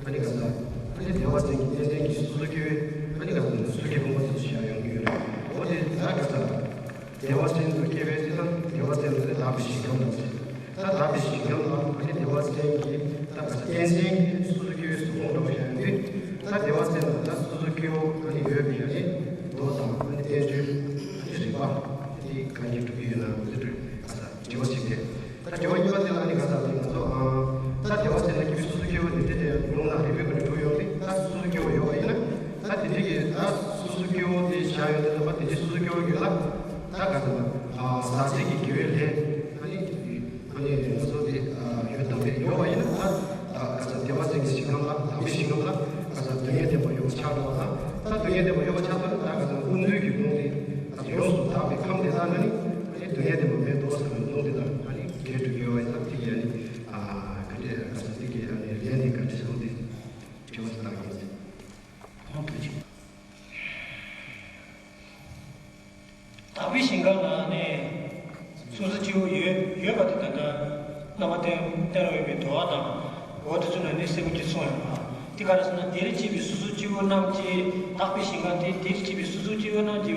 ཨ་ནི་ག་ཟེར་ཨ་ནི་བདེ་བ་ཅན་གྱི་གནས་ཅན་གྱི་སོ་སོ་སྐྱེ་བོའི་ཨ་ནི་ག་ཟེར་ན་སོ་སོ་སྐྱེ་ཕུང་པོ་དེ་ཚོ་བཞག་ཡོང་གི་ཡོད་རེད། འོ་དེ་ད་ག་ཟེར། བདེ་བ་ཅན་དུ་སྐྱེ་བའི་ཚེ་ན་བདེ་བ་ཅན་དུ་དག་པའི་གཞི་ཁམས་དང་བཅས། ད་དག་པའི་གཞི་ཁམས་ལ་ཨ་ནི་བདེ་བ་ཅན་གྱི་ད་ག་རྟེན་ཅན་གྱི་སོ་སོ་སྐྱེ་བོའི་གཟུགས་ཕུང་འདྲ་བོ་ཞིག་ཡོད་དུས། ད་བདེ་བ་ཅན་ལ་ད་སོ་སོ་སྐྱེ་བོ་ཨ་ནི་ཡོད་པའི་ཨ་ནི་མདོ་དང་ཨ་ནི་བསྟན་བཅོས་ཨ་ནི་རིགས་པ་དེ་གང་གིས་གྲུབ་ཀྱི་ཡོད་ན་འོ་དེ་གྲུབ་ག་ས་དྲི་བ་གཅིག་རེད། ད་དྲི་བ་གཉིས་པ་དེ་ལ་ཨ་ནི་ག་ས་དེ་ང་ཚོ་ཨ་ད་བདེ་བ་ཅན་ལ་སྐྱེ་བའི་སོ་སོ་སྐྱེ་བོ་དེ་འདྲ་དེ་ཡང་ཡོང་ན་རིགས་པའི་སྒོ་ནས་གྲུབ་ཡོང་དུས་ད་སོ་སོ་སྐྱེ་བོ་ཡོད་པ་ཡིན་ན་ད་དེ་འདྲ་གི་ད་སོ་སོ་སྐྱེ་བོ་དེ་བཞག་ཡོང་དུས་ད་བ་དེ་འདྲའི་སོ་སོ་སྐྱེ་བོ་ཡོད་ལ། ད་ག་ཟེར་ན། ཟག་བཅས་ཀྱི་དགེ་བའི་ལས། ཨ་ནི། ཨ་ནི་ང་ཚོ་དེ་ཡོད་དམ་པའི་ ཞིང་ཁམས་ལ་ག་ས་སྡུག་བསྔལ་བདེན་པ་ཡོད་པ་ཆགས་འགྲོ་བ་དང་། ད་སྡུག་བསྔལ་བདེན་པ་ཡོད་པ་ཆགས་ཚར་ན་ད་ག་ས་དབུགས་ནུས་ཀྱི་ལུང་དེ་ག་ས་ཡོངས་སུ་དག་པའི་ཁམས་དེ་དག་ན་ནི་ཨ་ནི་སྡུག་བསྔལ་བདེན་པ་མེད་དོ་ཟེར་བའི་ལུང་དེ་དང་ཨ་ནི་འགལ་འགྲོ་གི་ཡོད་པ་ཡིན་ཙང་དེ་གི་ཨ་ནི་ག་འདྲས་ག་ས་དེ་གི་ཨ་ནི་ལན་དེ་ག་འདྲས་ཟེར་བ་དེ་དྲི་བ་དེ་བཏང་ཡིན། ཁོང་ཐུགས་རྗེ་ཆེ། དག་པའི་ཞིང་ཁམས་ལ་ནི་སོ་སོ་སྐྱེ་བོ་ཡོད་ཡོད་པ་དེ་ད་ལྟ་རྣམ་པར་བསྟན་བསྟན་རབ་ཡོད་པའི་དོ་བ་དང་འོ་དེ་ཚོ་ན་ནི་གསལ་པོ་ཅིག་གསུངས་ཡོད་པ། དེ་ག་རེ་ཟེར་ན་དེར་སྐྱེས་པའི་སོ་སོ་སྐྱེ་བོ་རྣམས་ཀྱི་དག་པའི་ཞིང་ཁམས་དེ་དེར་སྐྱེས་པའི་སོ་སོ་སྐྱེ་བོ་རྣམས་ཀྱི་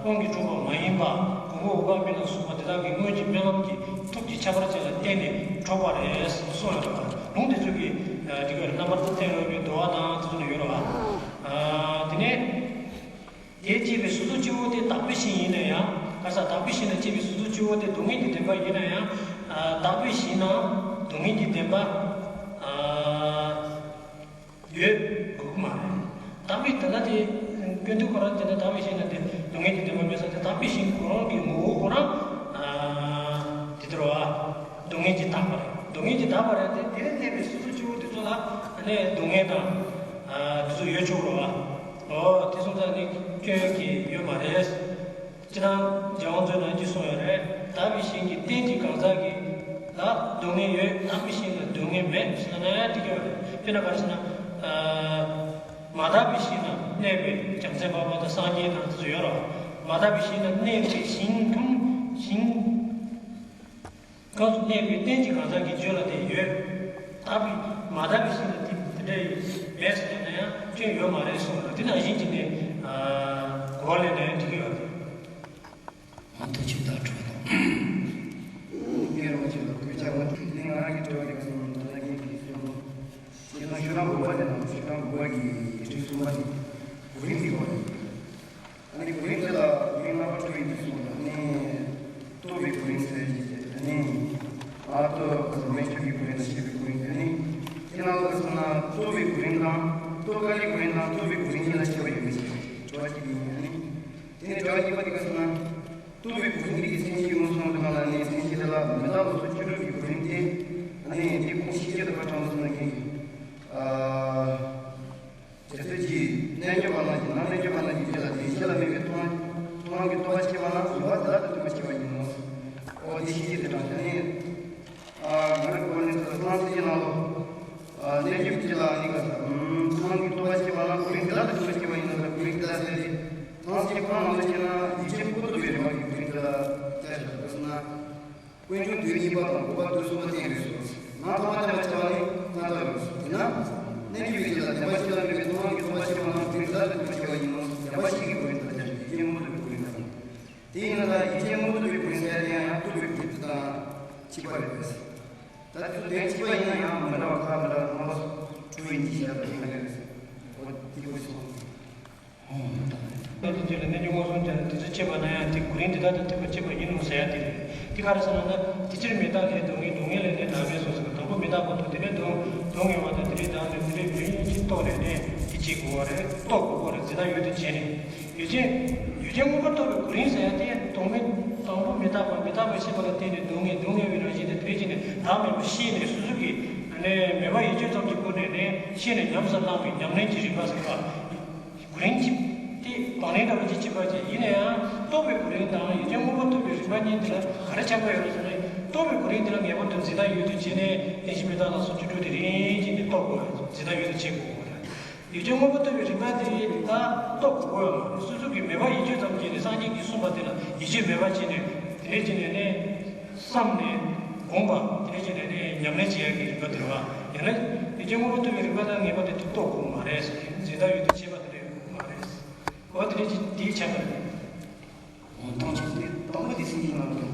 དབང་གིས་གྲུབ་པ་མ་ཡིན་པ་གོང་འོག་མིན་ལ་སོགས་པ་དེ་དག་གི་སྔོན་གྱི་སྨོན་ལམ་གྱི་ཐུགས་ཀྱི་ཁྱད་པར་ཅན་ལ་བརྟེན་ནས་གྲུབ་པ་རེད་གསུངས་ཡོད་པ། ལུང་དེ་ཚོ་གི་དེ་ག་རེ་རྣམ་པར་བསྟན་རབ་ཡོད་པའི་དོ་བ་དང་དེ་ཚོ་ན་ཡོད་རེད་པ། དེ་ནས། དེར་སྐྱེས་པའི་སོ་སོ་སྐྱེ་བོ་དེ་དག་པའི་ཞིང་ཡིན་ན་ཡང་ག་ས་དག་པའི་ཞིང་ན་སྐྱེས་པའི་སོ་སོ་སྐྱེ་བོ་དེ་སྡུག་བསྔལ་གྱི་བདེན་པ་ཡིན་ན་ཡང་། དག་པའི་ཞིང་ན་སྡུག་བསྔལ་གྱི་བདེན་པ་ཡོད་དགོས་ཀྱི་མ་རེད། དག་པའི་དེ་ལ་དེ་ཀུན་ཏུ་ཁོ་རང་དེ་ལ་དག་པའི་ཞིང་ན་དེ་སྡུག་བསྔལ་གྱི་བདེན་པ་མེད་ས་དེ་དག་པའི་ཞིང་ཁོ་རང་གི་ངོ་བོ་ཁོ་རང་དེ་ལྟར་བ་སྡུག་བསྔལ་གྱིས་དག་པ་རེད། སྡུག་བསྔལ་གྱིས་དག་པ་རེད་དེ་དེ་ལ་གནས་པའི་སོ་སོ་སྐྱེ་བོ་དེ་ཚོ་ལ་ནི་སྡུག་བསྔལ་དང་དེ་ཚོ་ཡོད་ཆོག་རོགས་བ། ཨོ་དེ་སོང་ཙང་ནི་སྐྱོན་གྱི་ཡོད་མ་རེད། སྤྱིར་ན་རྒྱལ་དབང་མཛོད་ནང་ཅི་གསུངས་ཡོད་རེད། དག་པའི་ཞིང་གི་རྟེན་གྱི་གང་ཟག་གི་ལ་སྡུག་བསྔལ་ཡོད། དག་པའི་ཞིང་ལ་སྡུག་བསྔལ་མེད་ཟེར་ན་ཡང་འགྲིག་གི་ཡོད་རེད། དཔེར་ན་ག་རེ་ཟེར་ན། མ་དག་པའི་ཞིང་ན་གནས་པའི་བྱང་སེམས་དཔའ་བོ་དང་སངས་རྒྱས་དང་དེ་ཚོ་ཡོད་རེད། མ་དག་པའི་ཞིང་ན་གནས་པའི་ཞིང་ཁམས་ཞིང་སྐབས་སུ་གནས་པའི་རྟེན་གྱི་གང་ཟག་གི་རྒྱུད་ལ་དེ་ཡོད། དག་པའི་མ་དག་པའི་ཞིང་ལ་དེ་དེ་འདྲ་མེད་ཟེར་ན་ཡང་སྐྱོན་ཡོད་མ་རེད་གསུངས་རེད། དེ་ནང་བཞིན་གྱི་ནི་གོ་བ་ལེན་ན་ཡང་འགྲིག་གི་ཡོད་རེད། མ་ཐུགས་ཆུ་ད་འཕྲོ་དང་། ངས་རང་ཆུ་ལ་གོས་ཆ་མ་ཐུབ་ནས་ང་རང་གི་འཕྲོ་རིག་སོང་ད་ལྟ་ངས་གིས་སོང་། དེ་ནང་ཤོག་གྲངས་དགུ་པ་དེ་དང་ཤོག་གྲངས་དགུ་པ་གི་ཁྲིད་གསུམ་པ་དེ་གོ་རིམ་གྱི་སྐོར་རེད། ཨ་ནི་གོ་རིམ་དེ་ལ་མི་ལྔ་པ་སྤྲོ་ཡི་འདུག་གསུངས་ལ་ནི། རྟོགས་པའི་གོ་རིམ་ཟེར་གྱི་ཨ་ནི། ཨ་རྟོགས་སྨན་མཆོག་གི་གོ་རིམ་དང་ཤེས་པའི་གོ་རིམ་ཨ་ནི། དེ་ནང་ལ་སོང་ན་རྟོགས་པའི་གོ་རིམ་དང་རྟོགས་དཀའ་ལས་གོ་རིམ་དང་རྟོགས་པའི་གོ་རིམ་གཉིས་ལ་ཁྱད་པར་ཡོད་མེད་ཅེས་དྲི་བ་གཅིག་ཡིན་ཨ་ནི། དེ་ནས་དྲི་བ་གཉིས་པ་དེ་ག་སོང་ན། རྟོགས་པའི་གོ་རིམ་འདི་གི་མཚན་གཞི་མངོན་སུམ་དུ་གང་ལ་ནི་མཚན་གཞི་དེ་ལ་མི་རྟག་ལོག་རྟོག་བཅུ་དྲུག་གི་གོ་རིམ་སྟེ། ཨ་ནི་འདི་ཁོང་ཤེས་རྒྱུ་དང་པ་དྲང་དུ་སོང་ན་གི། ཨ། དེ་ཚོད་ཀྱིས་རྣལ་འབྱོར་པ་རྣམས་ཀྱིས་ནང་རྣལ་འབྱོར་པ་རྣམས་ཀྱི་རྒྱུད་ལ་དེ་ཤེས་ལ་དམིགས་པའི་མཐོང་མཐོང་གི་རྟོག་པ་སྐྱེ་བ་ན་ངེས་པར་དེ་དག་ཏུ་ལྟུང་བ་སྐྱེ་བ་ཡིན་ནོ། ཨོ་དེ་ཤེས་ཀྱི་དེ་དྲང་ཞིང་ནི། ཨ་ང་རང་གོ་ནས་ཚོ་སྣང་སྲིད་ཀྱི་ནང་ལོ། ཨ་རྣལ་འབྱོར་གྱི་རྒྱུད་ལ་ནི་ག་ས་མཐོང་གི་རྟོག་པ་སྐྱེ་བ་ན་གོ་རིམ་དེ་དག་ཏུ་ལྟུང་བ་སྐྱེ་བ་ཡིན་ནོ་ཟེར་གོ་རིམ་དེ་དག་ཟེར་ཏེ། སྣང་སྲིད་ཀྱི་ཁོང་ནང་ལ་སྐྱེས་ན་ཡུལ་ཅན་མངོན་པར་རྟོགས་པའི་རིམ་པ་གི་གོ་རིམ་དེ་དག་ལྟ་བཞག་པ་ན། དཀོན་མཆོག་དུས་གཉིས་པ་དང་དགུ་པ་དུས་གསུམ་པ་བསྟན་ཡོད་སོ། ང་ཐོག་མ་བསྟན་པ་བྱ་བ་ནི་སྔ་དར་ཡོད་སོ། ཡིན་ན། གནས་འགྱུ་བའི་རྒྱུད་ལ་བདེན་པ་ཤེས་ལ་དམིགས་པའི་མཐོང་ལམ་གྱི་རྟོག་པ་སྐྱེ་བ་ན་གོ་རིམ་དེ་དག་ཏུ་ལྟུང་བ་སྐྱེ་བ་ཡིན་ནོ། བདེན་པ་བཞི་གི་གོ་རིམ་དང་ལྡན་ཞིང་ཡུལ་ཅན་མངོན་པར་རྟོགས་པའི་གོ་རིམ་དང་། དེ་ཡིན་ན་ཡུལ་ཅན་མངོན་པར་རྟོགས་པའི་གོ་རིམ་ཟེར་ཡང་ཡང་རྟོགས་པའི་གོ་རིམ་དང་གཅིག་པ་རེད་པས། ད་དེ་ཚོ་དོན་གཅིག་པ་ཡིན་ན་ཡང་མི་འདྲ་བ་ཁག་མི་འདྲ་བ་སྣང་བ་སོགས་སྤྲོས་ཡིན་གྱི་ཞེས་པ་ཡིན་ན་རེད། འོ་དེ་དགོས་སོང་། རྟོགས་པའི་རྒྱུད་ལ་རྣལ་འབྱོར་མངོན་སུམ་སྦྱར་ནས་དེ་ཚོ་སྐྱེས་པ་ན་ཡང་དེ་གོ་རིམ་དེ་དག་དང་མཐུན་པར་སྐྱེས་པ་ཡིན་ནོ་ཟེར་ཡ་དེ་རེད། དེ་ག་རེ་ཟེར་ན་ན་དེ་ཕྱིར་མི་རྟག་ལས་སྡུག་བསྔལ། སྡུག་བསྔལ་ལས་ནི་བདག་མེད་སོགས་ཟེར་བ་དང་པོ་མི་རྟག་པ་དང་དེ་ནས་སྡུག་སྡུག་བསྔལ་བ་དང་དེ་ནས་བདག་མེད་དེ་ནས་ཡུལ་ཡིན་ཕྱིར་རྟོགས་ནས་ནི་དེ་བྱེད་དགོས་པ་རེད། རྟོགས་དགོས་པ་རེད། འཛིན་སྟངས་ཡུལ་དུ་བྱས་ནས། ཡུལ་ཅན། ཡུལ་ཅན་མངོན་པར་རྟོགས་པའི་གོ་རིམ་ཟེར་ཡ་དེ་དང་མི་དང་པོ་མི་རྟག་པ་མི་རྟག་པའི་ཤེས་པ་ལ་བརྟེན་ནས་སྡུག་བསྔལ་སྡུག་བསྔལ་བའི་རང་བཞིན་དེ་དེ་བྱས་ནས་བདག་མེད་པ་ཤེས་ནས་སོ་སོ་གིས་ནས་མོས་པ་ཡིད་དཔྱོད་ཙམ་གྱི་སྒོ་ནས་ནས་ཤེས་ནས་ཉམས་སུ་བླང་བའི་ཉམས་ལེན་གྱི་རིམ་པ་ཟེར་བ། གོ་རིམ་གཅིག་དེ་དང་ལེན་འདྲ་བོ་ཅིག་གཅིག་པ་ཅིག་ཡིན་ན་ཡང་རྟོགས་པའི་གོ་རིམ་དང་ཡུལ་ཅན་མངོན་པར་རྟོགས་པའི་རིམ་པ་གཉིས་དེ་ལ་ག་རེ་ཁྱད་པར་ཡོད་རེད་ཟེར་ན། རྟོགས་པའི་གོ་རིམ་དེ་ལ་ངེས་པར་དུ་འཛིན་སྟངས་ཡུལ་དུ་བྱས་ནས་བདེན་བཞི་མི་རྟག་ལ་སོགས་བཅུ་དྲུག་དེ་རིམ་གྱིས་ནས་རྟོགས་དགོས། འཛིན་སྟངས་ཡུལ་དུ་བྱེད་དགོས་པ་རེད། ཡིད་དཔྱོད་མངོན་པར་རྟོགས་པའི་རིམ་པ་དེ་ད་རྟོགས་དགོས་ཀྱི་ཡོད་མ་རེད། སོ་སོ་གིས་མོས་པ་ཡིད་དཔྱོད་ཙམ་གྱིས་ནི་སངས་རྒྱས་ཀྱིས་གསུངས་པ་དེ་ལ་ཡིད་དཔྱོད་མོས་པ་བྱས་ནས་དེ་ནས་བྱས་ནས་ནི་བསམ་ནས་དགོངས་པ་དེ་ནས་བྱས་ནས་ནི་ཉམས་ལེན་བྱེད་ཡག་གི་རིམ་པ་དེ་རེད་བ། ཡང་ན་ཡིད་དཔྱོད་མངོན་པར་རྟོགས་པའི་རིམ་པ་དང་ངེས་པར་དུ་དེ་རྟོགས་དགོས་མ་རེད་ཟེར། འཛིན་སྟངས་ཡུལ་དུ་བྱེད་པ་དེ་འདྲ་ཡོད་མ་རེད། འོ་དེ་འདྲ་ཅིག་དེའི་ཆ་ནས་རེད། འོ་ཐང་ཆེན་དེ་དང་པོ་དེ་སེམས་ཀྱི་ནང་དུ་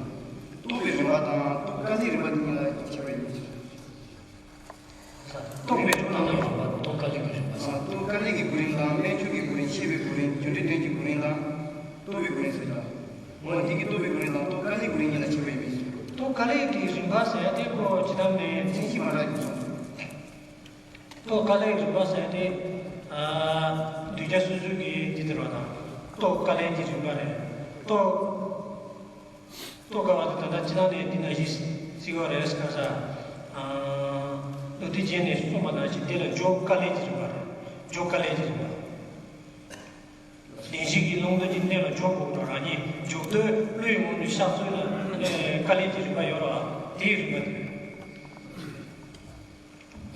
རྟོགས་པའི་རིམ་པ་དང་རྟོགས་དཀའ་ལས་རིམ་པ་དེ་གཉིས་ལ་ཁྱད་པར་ཡོད་མི་ཤེས། རྟོགས་པའི་རིམ་པ་དང་རྟོགས་དཀའ་ལས་ཀྱི་རིམ་པ། རྟོགས་དཀའ་ལས་ཀྱི་གོ་རིམ་དང་སྨན་མཆོག་གི་གོ་རིམ། ཤེས་པའི་གོ་རིམ། རྒྱུ་འབྲས་དོན་གྱི་གོ་རིམ་ལ་རྟོགས་པའི་གོ་རིམ་ཟེར་ལ། འོ་འདི་གི་རྟོགས་པའི་གོ་རིམ་དང་རྟོགས་དཀའ་ལས་གོ་རིམ་གཉིས་ལ་ཁྱད་པར་ཡོད་མེད། རྟོགས་དཀའ་ལས་ཀྱི་རིམ་པ་ཟེར་ཡ་དེ་ཁོ་ཇི་ལྟར་ནས་མཚན་གཞི་མ་འདྲ་ཡོད་སོང་། རྟོགས་དཀའ་ལས་རིམ་པ་ཟེར་ཡ་དེ། ཨ་གདུལ་བྱ་སོ་སོ་གི་དེ་དེ་རེད་བ་དང་། རྟོགས་དཀའ་ལས་ཀྱི་རིམ་པ་རེད། རྟོགས། རྟོགས་དཀའ་བ་དེ་ད་ལྟ་ཅི་ལྟར་ནས་འདི་ན་གཞི་བརྩི་དགོས་རེད་ཟེར་ག་ས། ཨ་ལྟོ་ དེ་རྗེས་ནས་གསུངས་པ་ནང་བཞིན་དེ་ལ་འཇོག་དཀའ་ལས་ཀྱི་རིམ་པ་རེད། འཇོག་དཀའ་ལས་ཀྱི་རིམ་པ། བདེན་བཞི་གི་ཀློང་རྡོལ་གྱི་གནད་ལ་འཇོག་དགོས་ཀྱི་འགྲོ། རང་ཉིད་འཇོག་འདོད་བློའི་ངོ་ནས་ཤར་ཚུལ་ལ་དཀའ་ལས་ཀྱི་རིམ་པ་ཡོད་རེད་བ། དེའི་རིམ་པ་དེ་རེད།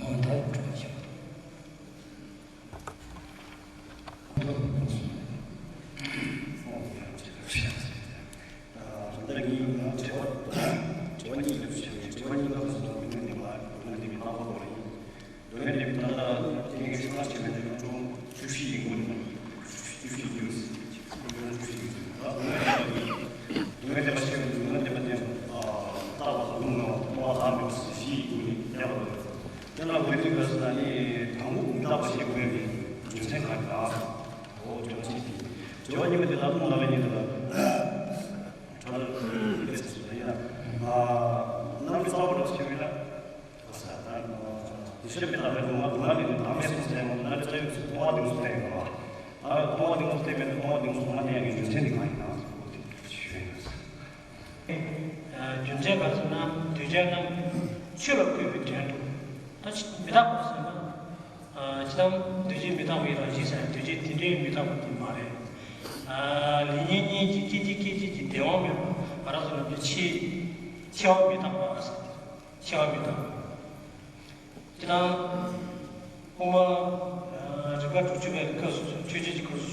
འོ་ད་འགྲོ་བཞག་འདི་ལ་ངས་ཡང་དྲི་བ་དྲི་བ་གཉིས་ཡོད་ཞེས། དྲི་བ་གཉིས་ཀ་སོང་ནས་དྲི་བ་གཉིས་ཀ་སོང་ནས་ཡོང་ནས་མ་ཡོང་ནས་མི་མང་པོ་ཡིན། སྡུག་བསྔལ་ལྡན་པའི་ད་ལྟ་དེ་ངས་ཤོག་ཁག་ཆེ་བའི་ནང་ཀྲུང་བཅུ་བཞི་ཡིན་དགོས་ནས། བཅུ་བཞི་ཡིན་དགོས། ཀྲུང་བཅུ་བཞི་ཡིན་དགོས། ད་སྡུག་བསྔལ་ལྡན་པ་ཞིག་སྡུག་བསྔལ་ལྡན་པ་དེ་ལྟ་བ་དང་སྡུག་བསྔལ་བ་དང་མེད་པ་བཞི་ཡིན་དགོས་ནས་ཡག་པོ་རེད། དེ་ལ་འོས་བསྡུ་དགོས་ཟེར་ན་ནི་དང་པོ་མི་རྟག་པ་ཞིག་དགོས་པའི་རྒྱུ་མཚན་གང་ཡིན་ན། འོ་དྲི་བ་གཅིག་དེ། དྲི་བ་གཉིས་པ་དེ་ལ་ཀུན་ལ་ལ་ཡིན་ལ། གྲོལ་ལས་ཚོགས་སུ་ཡིན་ན། རྣམ་འགྲོ་རྩ་བ་རུ་ཞིག་ཡིན་ན། དེ་ཕྱིར་མི་རྟག་པའི་སྡུག་བསྔལ། སྡུག་བསྔལ་དེ་ནི་བདག་མེད་གསུངས་ཏེ་མཐོང་བ་དེ་ཚོ་བསྟན་ཡོད་ན། སྡུག་བསྔལ་དེ་ཚོ་བསྟན་ཡོད་ན། སྡུག་བསྔལ་དེ་ཚོ་བསྟན་པའི་སྡུག་བསྔལ་དེ་ཚོ་མ་བསྟན་ཡག་གི་རྒྱུ་མཚན་དེ་གང་ཡིན་ན་ཞུས་ཡོད། རྒྱུ་མཚན་ག་རེ་ཟེར་ན། འདུས་བྱས་རྣམས་ཆོས་ལ་བཀོད་པའི་དོན་དུ། ད་མི་རྟག་པ་ཟེར་ན། ཅི་ལྟར་འདུས་བྱས་མི་རྟག་པའི་རང་བཞིན་ཟེར། འདུས་བྱས་དེ་འདྲའི་མི་རྟག་པ་དེ་མ་རེད། ལེགས་ཉེས་གཉིས་ཀྱི་སྐྱེ་འཇིག་སྐྱེ་འཇིག་གི་བདེན་དཔང་མེད་པ། ང་རང་ཚོ་ནམ་རྒྱུན་འཆི། འཆི་བ་མི་རྟག་པ་ཟེར། འཆི་བ་མི་རྟག་པ། ཅི་ལྟར་དབུ་མ་རིམ་པ་དྲུག་ཅུ་པའི་སྐབས་སུ། ཆོས་འཆད་ཀྱི་སྐབས་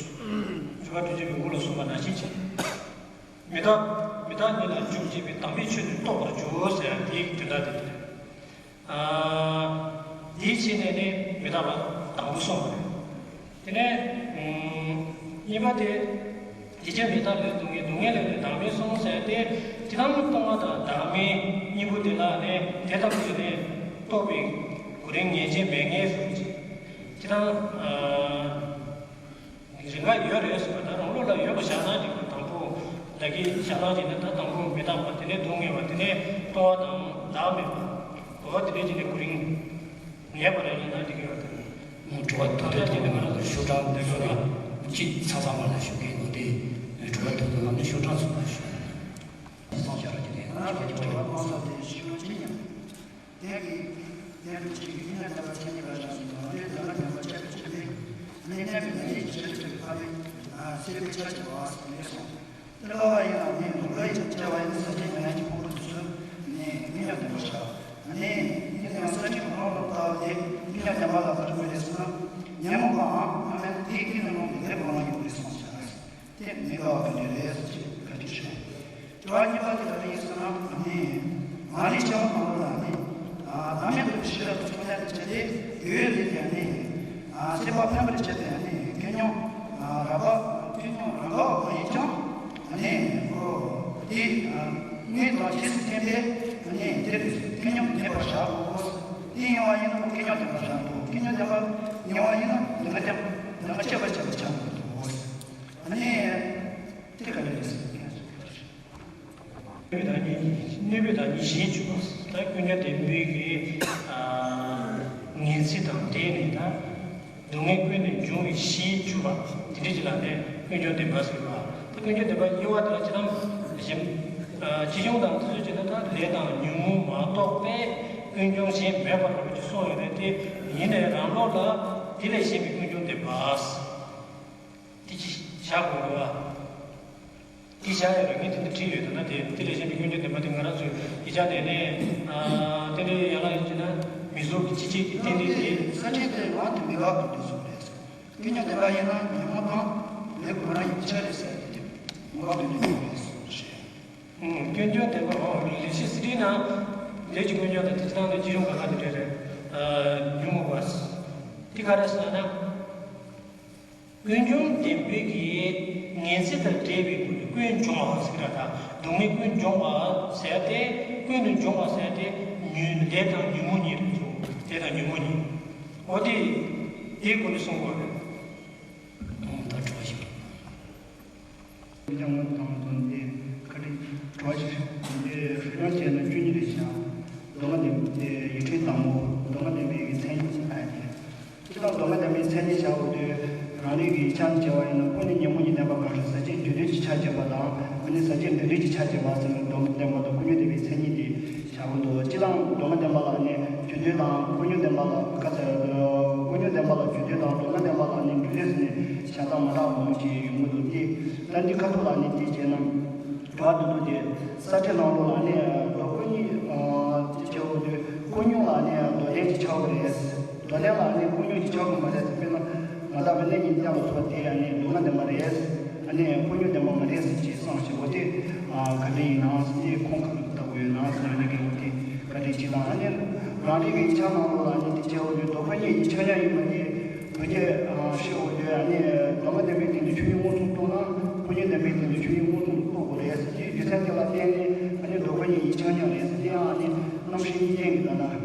སུ་རིམ་པ་དྲུག་ཅུ་པའི་མགོ་ལ་གསུངས་པ་ནང་བཞིན་བྱས། མི་རྟག་མི་རྟག་ཉིད་ལ་འཇུག་ཅེས་པའི་དམ་པའི་ཆོས་ནི་རྟོགས་པར་འགྱུར་ཟེར་ཡག་དེའི་དོན་དག་དེ་རེད། དེའི་ཕྱིར་ནས་ནི་མི་རྟག་པ་དང་པོ་གསུངས་པ་རེད། དེ་ནས་གཉིས་པ་དེ། དེ་ཕྱིར་མི་རྟག་པའི་སྡུག་བསྔལ། སྡུག་བསྔལ་ལས་ནི་བདག་མེད་གསུངས་ཟེར་ཏེ། ཇི་ལྟར་སྟོང་པ་དང་བདག་མེད་གཉིས་པོ་དེ་ལ་ནི་དེ་ལྟ་བུ་ནི་རྟོགས་པའི་གོ་རིམ་ངེས་ཅན་མེད་ངེས་སུ་ཅི། ཇི་ལྟར། རིགས་འགའ་ཡོད་རེད་ཟེར་བ་དང་། རང་ལུགས་ལ་ཡོད་པ་བཞག་ན་འགྲིག་གི། དང་པོ་ད་གིན་བཞག་སྟངས་བྱས་ན། ད་དང་པོ་མི་རྟག་པ། དེ་ནས་སྡུག་བསྔལ་བ། དེ་ནས་སྟོང་པ་དང་བདག་མེད་པ། འོ་དེ་འདྲའི་བྱས་ནས་གོ་རིམ་ངེས་པ་རེད་ལབ་ན་འགྲིག་གི་ཡོད་རེད། དྲི་བ་དེ་དེ་ནས་ང་རང་ཚོ་ཤོག་གྲངས་འདི་ཚོ་ལ་གཅིག་ཚང་ཚང་མ་ལ་ཞུ་གི་ཡིན་ནོ། དེ་དྲི་བ་དེ་ཚོ་ལ་ནི་ཤོག་གྲངས་ཚུར་ཕར་ཞུ། ང་ཚོ་དྲི་བ་དེ་ཚོ་ལ་ཕོག་ས་དེ་ཤོད་ཅི་ཡང་། དེ་གི་དེ་རུ་ཅིག་གི་ཡིན་ན་ད་བ་ཆེ་ནི་ག་ཞག་སོང་། ང་ཚོའི་ད་ལ་ཉམས་པ་ཆགས་ཀྱི་ཆེ་ནི། ཨ་ནི་གནས་པའི་ལ་ཡི་ཆེ་ཆེ་ཕ་མའི་སྲིད་པའི་ཆ་ཆེ་བ་ཟེར་ནས་སོང་། དེ་ལ་བ་ཡིན་ན་ནི་ལུག་ལ་ཡི་ཆ་བ་ཡིན་ས་ཆེ་ཉམས་ཀྱི་ཕུང་པོ་དེ་ཚོ་ནི་མི་ཉམས་ལྡན་པ་ཤ། ཨ་ནི་ཡིན་ན་ཡང་ས་ཆེ་གང་ལ་ལྟ་བ་དེ་མི་ཉམས་ལྡན་པ་ལ་ལྟ་དགོས་རེད་ཟེར་ན། ཉོན་མོངས་པའམ་ཨ་ནི་དེའི་ཀུན་ནས་རྨོངས་པའི་ལས་སྤོང་བ་ཡིན་པ་རེད་གསུངས་བཞག་ཟེར། དེ་མི་དགའ་བ་ག་འདྲ་རེད་ཟེར་ཅིག་བཀའ་འདྲི་ཞུ། དྲི་བ་གཉིས་པ་དེ་ག་རེ་ཡིན་ཟེར་ན། ཨ་ནི་མ་རིག་ཆེན་པོ་མང་པོ་ལ་ནི། ཨ་བདག་མེད་རྟོགས་པའི་ཤེས་རབ་ཀྱི་ཚོགས་གཉིས་དང་བཅས་ཏེ་ཡོད་རེད་དེ། ཨ་ནི་ཨ་སྲིད་པ་འཕེན་པར་བྱེད་པའི་ཨ་ནི་ཀུན་འབྱུང་ཨ་རགས་པ། ཀུན་འབྱུང་རང་ག་བ་མ་ཡིན་ཀྱང་། ཨ་ནི་འོ་དེ་ཨ་དངོས་དང་རྗེས་སུ་མཐུན་པའི་ཨ་ནི་དེར་ཀུན་འབྱུང་བདེན་པར་བཞག་དགོས། དེ་ཡིན་པ་ཡིན་ན་ཀུན་འབྱུང་བདེན་པར་བཞག་དགོས། ཀུན་འབྱུང་བདེན་པ་ཡིན་པ་ཡིན་ན་ལས་ཀ་བདེན་པ་ལས་ཀ་དཔྱད་པ་བྱེད་པ་ཆགས་མི་འདུག་ཨ་ནི་དེ་ག་ནས་རེད་ཟེར་ན། གནོད་པའི་བདག་ཉིད། གནོད་པའི་བདག་ཉིད་གཞན་བཅུ་པ། ད་ཀུན་ཀྱང་བདེན་པའི་གི་ཨ་ངེས་ཚིག་དང་འབྲེལ་ནས། ད་སྡུག་བསྔལ་ཀུན་ནས་འབྱུང་བའི་གཞན་བཅུ་པ། དེ་འདྲ་ཅིག་ལ་ནི་ཀུན་འབྱུང་བདེན་པ་ཟེར་བ། ད་ཀུན་འབྱུང་བདེན་པ་གཉིས་པ་དེ་ལ་ཅི་ལྟར་གཞན་ཨ་སྤྱི་གཞུང་དང་དེ་ཚོ་བྱས་ན། ད་ལས་དང་ཉོན་མོངས་མ་གཏོགས་པའི་ཀུན་འབྱུང་གཞན་མེད་པ་འདྲ་པོ་ཅིག་གསུངས་ཡོད་རེད་དེ། ཡིན་ནའི་རང་ལུགས་ལ་དེ་ལས་གཞན་པའི་ཀུན་འབྱུང་བདེན་པ། དེ་ཅི་བཞག་དགོས་རེད་བ། དེ་བཞག་ཡོད་རེད། ངས་དེ་འདྲ་བྲིས་ཡོད། ད་ནི་དེ་དེ་ལས་གཞན་པའི་ཀུན་འབྱུང་བདེན་པ་དེ་ང་རང་ཚོའི་དེ་ཆ་དེ་ནས་ཨ་དེ་འདྲའི་ཡན་ལག་ཡིན་ན། མིང་གཟུགས་ཀྱི་སྤྱི་ཆོས་ཀྱི་རྟེན་འབྲེལ་དེ། ས་ཆེན་དེ་ལ་དེ་མི་དགག་པའི་དུས་སུ་རེད། ཀུན་འབྱུང་བདེན་པ་ཡིན་ན་ཉོན་མོངས་དང་ལས་ཀུན་རང་ཉིད་ཆ་རེད་ཟེར་ཏེ། དེ་མི་དགག་པའི་དུས་སུ་རེད་ཟེར། ཀུན་འབྱུང་བདེན་པ། འོ་ལེགས་བཤད་སི་ཏཱའི་ནང་ལས་ཀྱི་ཀུན་འབྱུང་དང་དེ་ཚོ་ནང་ནས་སྤྱི་གཞུང་ག་ག་དེ་འདྲ་རེད། ཉོན་མོངས་པ་དེ་ག་རེ་ཟེར་ན། ཀུན་འབྱུང་བདེན་པའི་གི་ངེས་ཚིག་དང་འབྲེལ་བའི་སྒོ་ནས་ཀུན་འབྱུང་བ་ཟེར་གི་ར། ད་སྡུག་བསྔལ་ཀུན་འབྱུང་བ་ཟེར་ཏེ། ཀུན་ཏུ་འབྱུང་བ་ཟེར་ཏེ་ཉོན་ལས་དང་ཉོན་མོངས་གཉིས་རེད་ཚོ། ལས་དང་ཉོན་མོངས་གཉིས། འོ་དེ་དེའི་སྒོ་ནས་གསུང་དགོས་རེད། ད་གྲོགས་ཤིག་ཀྱང་ངོ་དང་དོན་དེ་ཁ་ཏི་གྲོགས་ཤིག་དེ་ཧྲི་ལང་བྱས་ན་བཅུ་གཉིས་རེད་ཤག་མདོ་སྔགས་བདེན་པའི་ཡིག་ཕྲེང་དང་པོ། མདོ་སྔགས་བདེན་པའི་མཚན་ཉིད་ཀྱི་ཕན་ཡོན། སྤྱིར་བཏང་མདོ་སྔགས་བདེན་པའི་མཚན་ཉིད་བྱ་དགོས་དུས། རང་རིག་གི་ཡིག་ཆ་ནས་བྱས་པ་ཡིན་ན། ཀུན་ནས་ཉོན་མོངས་ཀྱི་བདེན་པ་གང་ཞིག་ཟག་བཅས་རྒྱུ་དོན་གྱི་ཆ་བྱས་པ་དང་། མི་ནི་ཟག་བཅས་འབྲས་དོན་གྱི་ཆ་བྱས་པ་ཟེར་ནས། མདོ་སྔགས་བདེན་པ་དང་ཀུན་འབྱུང་བདེན་པའི་མཚན་ཉིད་དེ་བྱ་དགོས་འདུག་སྤྱིར་བཏང་མདོ་སྔགས་བདེན་པ་ལ་ནི་རྒྱུ་དོན་ དང་ཀུན་ཉོན་བདེན་པ་ལ་བཀའ་སྩལ། ཀུན་ཉོན་བདེན་པ་ལ་རྒྱུ་དོན་དང་སྡོམ་ལྔ་བདེན་པ་ལ་ནི་འགྲེལ་བཤད་ཟེར་ནས་བྱ་བཏང་མ་དྲག་མང་པོ་ཞིག་ཡོང་གི་འདུག་སྟེ། ད་འདི་ཁ་ཐུག་ལ་ནི་དེ་བྱས་ན། དྲི་བ་འདི་ཚོ་གི་ས་བཅད་ནང་ལོགས་ལ་ནི་མདོ་ཀུན་ཉོན་དེ་བྱས་འོ་དུས་ཀུན་ཉོན་ལ་ནི་མདོ་ལྡན་གྱི་ཆགས་པ་རེད། མདོ་ལྡན་ལ་ནི་ཀུན་ཉོན་གྱི་ཆགས་པ་མ་རེད་ཟེར། དཔེར་ན་ང་དག་པའི་གནས་ཉིད་བསྟན་པ་སོགས་དེ་ཡང་ནི་སྡོམ་ལྔ་བདེན་པ་རེད། ཨ་ནི་ཀུན་ཉོན་བདེན་པ་མ་རེད་ཟེར་གྱི་བསམ་ཞིག་འོ་དེ་ག་འདྲ་ཡིན་ནམ་ཟེར་ནས་ཁུངས་ག་ལ་ལྟ་དགོས་ཡོད་ནམ་ཟེར་ན་ནི་གལ་འོ་དེ་བཀའ་དྲིན་ཆེ་དང་། ཨ་ནི་རང་རིག་གི་ཡིག་ཆ་ནང་ལོགས་ལ་ནི་དེ་བྱས་འོ་དུས་མདོ་ཀུན་ཉོན་གྱི་ཆ་ཡང་ཡིན་པ་དེ། བོད་སྐད་ཨ་ཤེས་འོ་དེ་ཨ་ནི་སྡོམ་ལྔ་བདེན་པའི་སྟེང་དུ་ཆོས་ཉིད་མངོན་སུམ་རྟོགས་ན་ཀུན་ཉོན་བདེན་པའི་སྟེང་དུ་ཆོས་ཉིད་མངོན་སུམ་རྟོགས་དགོས་རེད་ཟེར་གྱི་རྒྱུ་མཚན་དེ་ལ་བརྟེན་ནས་ཨ་ནི་མདོ་ཀུན་ཉོན་གྱི་ཆ་མཉམ་རེད་ཟེར་དེ་ཡང་ཨ་ནི་རྣམ་ཤེས་གཉིས་ལྡན་གྱི་ལྟ་ན་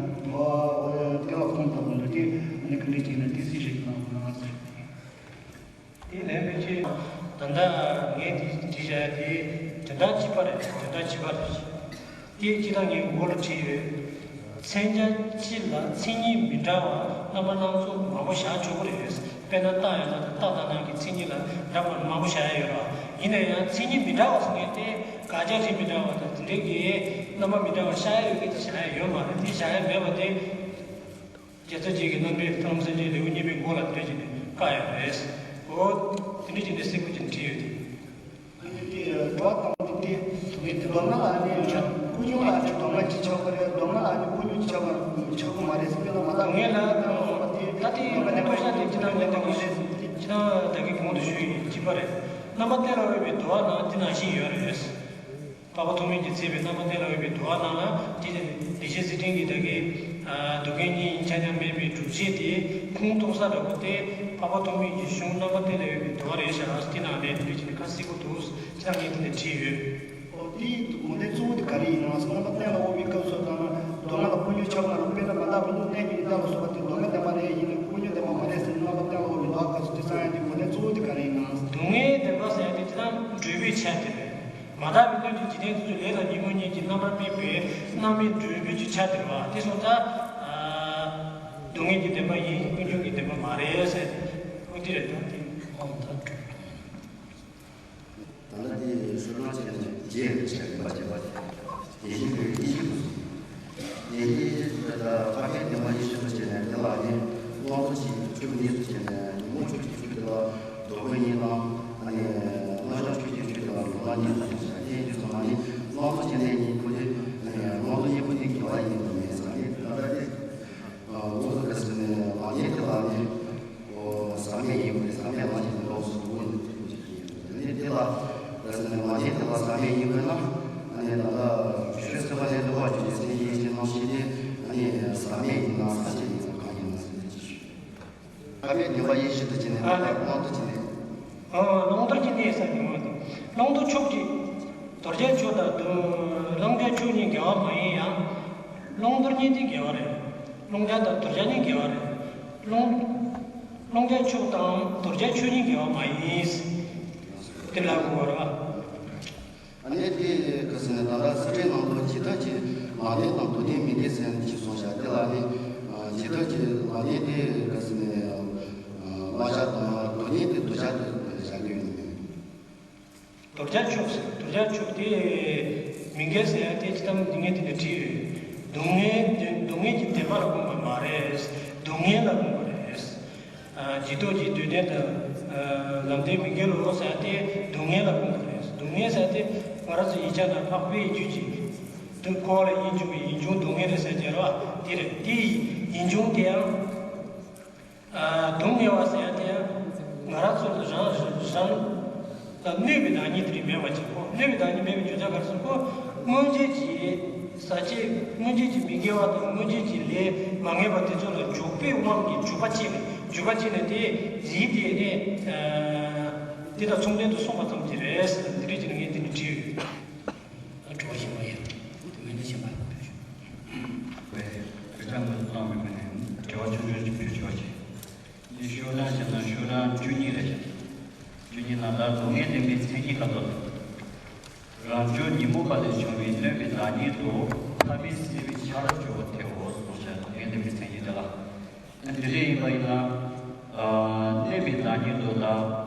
འོ་དེ་ལ་ཁུངས་དག་པོ་འདུག་སྟེ། ཨ་ནི་ག་འདྲ་བྱས་ན་དེ་སྲིད་ཞིག་གནང་དགོས་ན་ཟེར། དེ་ལན་པའི་ཆེད་ད་ལྟ་ངས་དེ་བྲིས་བཞག་ཡ་དེ་དོན་དག་གཅིག་པ་རེད། དོན་དག་གཅིག་པ་རེད། དེ་སྤྱིར་བཏང་ངའི་མགོ་ལ་བྲིས་ཡོད། མཚན་བྱ་སྤྱི་ལ་མཚན་ཉིད་མི་འདྲ་བ་རྣམ་པ་སྣ་ཚོགས་མང་པོ་བཞག་ཆོག་གི་རེད། དཔེར་ན་རྟ་ཡོད་ན་རྟ་དང་ནང་གི་མཚན་ཉིད་ལ་འདྲ་མི་འདྲ་མང་པོ་བཞག་ཡ་ཡོད་རེད་བ། ཡིན་ན་ཡང་མཚན་ཉིད་མི་འདྲ་བ་ཟེར་མཁན་དེ་དགག་བྱ་རིགས་མི་འདྲ་བ་དང་དེ་འདྲའི་གི་རྣམ་པ་མི་འདྲ་བ་བཞག་ཡ་ཡོད་མཁན་དེ་བཞག་ཡ་ཡོད་མ་རེད། དེ་བཞག་ཡ་མེད་པ་དེ། རྒྱལ་ཚབ་རྗེ་གི་རྣམ་འགྲེལ་ཐང་སེ་འབྲས་ལེའུ་གཉིས་པའི་མགོ་ལ་འདྲེས་ཀྱི་ནས་བཀག་ཡོད་རེད། འོ། དེ་འདྲ་བྱས་ནས་གསལ་པོ་ཅིག་བྲིས་ཡོད་དེ། ཨ་ནི་དེ་འགྲོ་བ་དང་དེ་དེ་དེ་སྡོམ་ལྔ་ལ་ནི་ཀུན་ཉོན་ལ་ནི་སྡོམ་ལྔ་གཅིག་ཆགས་པ་རེད། སྡོམ་ལྔ་ལ་ནི་ཀུན་ཉོན་གཅིག་ཆགས་པ་ཆགས་པ་མ་རེད་ཟེར་ལ་མ་ལྟ་ངས་ལ་ད་དེ་ད་དེ་ཡང་ང་ནི་ཐོབ་ཤ་དེ་ཅི་ན་ངས་ད་གིན་ཅི་ན་ད་གིན་གོང་དུ་ཞུས་ཡིན་གཅིག་པ་རེད། རྣམ་པ་གཏན་ལ་དབབ་པའི་དུ་བ་ནང་དེ་ནང་བཞིན་ཡོད་རེད། འཕགས་པ་ཐོགས་མེད་ཀྱིས་མཛད་པའི་རྣམ་པ་གཏན་ལ་དབབ་པའི་དུ་བ་ནང་ལ་དེ་ལྡན་ཞེས་ཚིག་ཕྲེང་གི་ད་གའི་སྡུག་བསྔལ་གཉིས་ཆ་མཉམ་མེད་པའི་སྒྲུབ་བྱེད་དེ་ཁུངས་གཏུགས་ས་འདྲ་པོ་དེ་འཕགས་པ་ཐོགས་མེད་ཀྱི་གཞུང་རྣམ་པ་གཏན་ལ་དབབ་པའི་དུ་བ་རེད་ཤག་དེ་ནང་ལས་དེ་འདྲ་བྱས་ནས་ཁ་གསལ་པོ་འདུག་ཅི་ལྟར་ངས་དེ་ནས་བྲིས་ཡོད། ཨོ་དེའི་དགོངས་དོན་གཙོ་བོ་དེ་ག་རེ་ཡིན་ནམ་ཟེར་ན་རྣམ་པ་གཏན་ལ་དབབ་པའི་སྐབས་སུ་ད་ནི་སྡོམ་ལྔ་ལ་ཀུན་ཉོན་ཆགས་པ་མ་རུང་། དཔེར་ན་མ་དག་པའི་གནས་ཀྱི་ཡི་དྭགས་ལ་སོགས་པ་དེ་སྡོམ་ལྔ་བདེན་པ་རེད། ཡིན་ནའི་ཀུན་ཉོན་བདེན་པ་མ་རེད་ཟེར་ནས་རྣམ་པ་གཏན་ལ་དབབ་པའི་དུ་བ་སྐབས་སུ་དེ་བསམ་ཡ་དེ་དགོངས་དོན་གཙོ་བོ་དེ་ག་རེ་ཡིན་ནམ། སྡུག་བསྔལ་བདེན་པ་ཟེར་ཡ་དེ་ཅི་ལྟར་འགྲོས་པའི་ཆ་དེ་རེད། མ་དག་པའི་སྣོད་ཀྱི་འཇིག་རྟེན་དུ་ཚུལ་ལས་དང་ཉོན་མོངས་གཉིས་ཀྱི་རྣམ་པར་སྨིན་པའི་རྣམ་སྨིན་འགྲོས་པའི་ཆ་དེ་རེད་བ། དེ་སོང་ཙང་། སྡུག་བསྔལ་གྱི་བདེན་པ་ཡིན། ཀུན་འབྱུང་གི་བདེན་པ་མ་རེད་ཟེར། འོ་དེ་རེད་དོ། དེ་ཨོ་ད་འགྲོ། ད་ལྟ་དེ་ཧྲུལ་ལང་བྱས་ནས་རྗེས་ལ་བྱས་པ་བྱས་པ་དེ་བཞིན་དུ་ཡེ་ཤེས་སུ། ཡེ་ཤེས་དེ་ལ་ཕ་མའི་བདེན་པ་ཡེ་ཤེས་སུ་བྱས་ནས་དེ་ལ་ནི་བླང་དོར་གྱི་ཆོས་གཉིས་སུ་བྱས་ནས་ཉོན་མོངས་ཆོས་ཀྱི་ཆོས་དེ་ལ་སྡོམ་པ་གཉིས་དང་ཨ་ནི་རྣམ་གཞག་ཆོས་ཀྱི་ཆོས་དེ་ལ་སྡོམ་པ་གཉིས་སུ་བྱས་ནས་དེ་ཡིན་དུས་ཙམ་ལ་ནི་བླང་དོར་གྱི་གནས་གཉིས་པོ་དེ་ཨ་ནི་བླང་དོར་གཉིས་པོ་དེ་དགེ་བ་ཡིན་དུ་མེད་ཟེར་ནས་ད་ལྟ་དེ་འོ་ཟེར་ག་ཟེར་ནས་ལ་ནི་དེ་ལ་ནི། ཨོ་ཟག་མེད་ཡིན་པ་རེད། ཟག་མེད་མ་ཡིན་པའི་ལོགས་སུ་དགོངས་ནས་དེ་ལ་ཟག་མེད་དེ་ལ་ཟག་མེད་ཡིན་པས་ན་ཨ་ནི་ད་ལྟ་ཆོས་ཚོད་མ་ལས་ལོག་པར་གྱུར་པའི་སེམས་ཡེ་ཤེས་རྣམ་ཤེས་དེ་ཨ་ནི་ཟག་མེད་ཡིན་ན་ཟག་བཅས་ཡིན་ན་གང་ཡིན་ན་ཟེར་ཏེ་ཅི་ཞུ། ཟག་མེད་བདེན་པ་ཡེ་ཤེས་དུ་བྱས་ནས་ཨ་ནི་བླང་དོར་བྱས་ནས། ཨ་བླང་དོར་གྱི་གནས་ཟེར་ནས་འོ་དེ་བླང་དོར་ཕྱོགས་ཀྱི་དོར་བྱའི་ཕྱོགས་དང་བླང་བྱའི་ཕྱོགས་གཉིས་འགལ་བ་མ་ཡིན་ཡང་། བླང་དོར་གཉིས་དེ་འགལ་བ་རེད། བླང་བྱ་དང་དོར་བྱ་གཉིས་འགལ་བ་རེད། བླང་། བླང་བྱའི་ཕྱོགས་དང་དོར་བྱའི་ཕྱོགས་གཉིས་འགལ་བ་མ་ཡིན། དེ་ལ་གོ་བ་རེད་བ། ཨ་ནི་དེ་ག་ཟེར་ན་ད་ལྟ་སི་ཁྲོན་ནང་དུ་ཇི་ལྟར་གྱི་ལག་ལེན་དང་སྡུག་བསྔལ་མི་འགལ་ཟེར་ནས་ཅིག་གསུངས་བཞག་དེ་ལ་ནི་ཇི་ལྟར་གྱི་ལག་ལེན་དེ་ག་ཟེར་ན་བསླབ་བྱ་དང་སྡུག་བསྔལ་དེ་སྡུག་བྱ་དེ་བཞག་རྒྱུ་ཡིན། དོར་བྱ་ཕྱོགས་ཟེར། དོར་བྱ་ཕྱོགས་དེ་མི་འགལ་ཟེར་ཡ་དེ་ཇི་ལྟར་འདི་ངས་དེ་འདྲ་བྲིས་ཡོད། སྡུག་བསྔལ་སྡུག་བསྔལ་གྱི་བདེན་པ་ལ་དགོངས་པ་མ་རེད། སྡུག་བསྔལ་ལ་དགོངས་པ་རེད། ཨ་འཇིག་རྟོག་གི་སྡུག་བསྔལ་དང་ཨ་ལམ་བདེན་མི་འགལ་ལོ་ཟེར་ཡ་དེ་སྡུག་བསྔལ་ལ་དགོངས་པ་རེད། སྡུག་བསྔལ་ཟེར་ཡ་དེ་ང་རང་ཚོ་ཡིག་ཆ་ནང་འཕགས་པའི་རྒྱུད་ཀྱི་སྡུག་འཁོར་བ་ལ་ཡིད་འབྱུང་བའི་ཡིད་འབྱུང་སྡུག་བསྔལ་རེད་ཟེར་གྱི་རེད་བ། དེ་རེད། དེ་ཡི་ཡིད་འབྱུང་དེ་ཡང་། སྡུག་བསྔལ་བ་ཟེར་ཡ་དེ་ཡང་ང་རང་ཚོ་ལ་རང་རང་ལ་གནོད་པའི་བདག་ཉིད་དེ་རིགས་མེད་པ་ཅིག་གོ། གནོད་པའི་བདག་ཉིད་མེད་པའི་རྒྱུ་མཚན་ག་རེ་ཟེར་ན་ཁོ་སྔོན་ཆད་ཀྱི་ཟག་བཅས་སྔོན་ཆད་ཀྱི་མི་དགེ་བ་དང་སྔོན་ཆད་ཀྱི་ལས་མ་ངན་པ་དེ་ཚོ་ལ་འཇུག་པའི་དབང་གིས་འཇུག་པ་བྱས་ནས་འཇུག་པ་བྱས་ནས་དེ་རིགས་དེ་ནས་དེ་དང་མཚུངས་ལྡན་དུ་སོང་བ་ཙམ་གྱིས་རེད་ཟེར་འདི་རིགས་ཀྱི་ངས་འདི་ནས་བྲིས་ཡོད། ད་དྲི་བ་གཞན་པ་ཡོད། དེ་མིན་ན་གཞན་པ་ལ་ཕུལ་ཞུ། བའི་དཔེ་ཆ་ངོས་སུ་བླངས་པའི་ངོས་ནས་དྲི་བ་ཆུང་ཆུང་ཞིག་ཕུལ་ཆོག་ཅིང་། འདི་ཤོག་གྲངས་བྱས་ན་ཤོག་གྲངས་བཅུ་གཉིས་རེད། བཅུ་གཉིས་ནང་ལ་སྡུག་བསྔལ་བདེན་པའི་མཚན་ཉིད་ཁ་དོག་དང་། རང་འབྱོར་ཉོན་མོངས་པ་ལས་བྱུང་བའི་གནོད་པའི་བདག་ཉིད་དུ་ཕ་མས་བསད་པའི་ཆ་རོགས་སྦྱོར་བ་དེའོ་གསུངས་བྱས། སྡུག་བསྔལ་བདེན་པའི་མཚན་ཉིད་དེ་ལ། དེ་འདྲ་ཡིན་པ་ཡིན་ན། གནོད་པའི་བདག་ཉིད་དུ་ལ་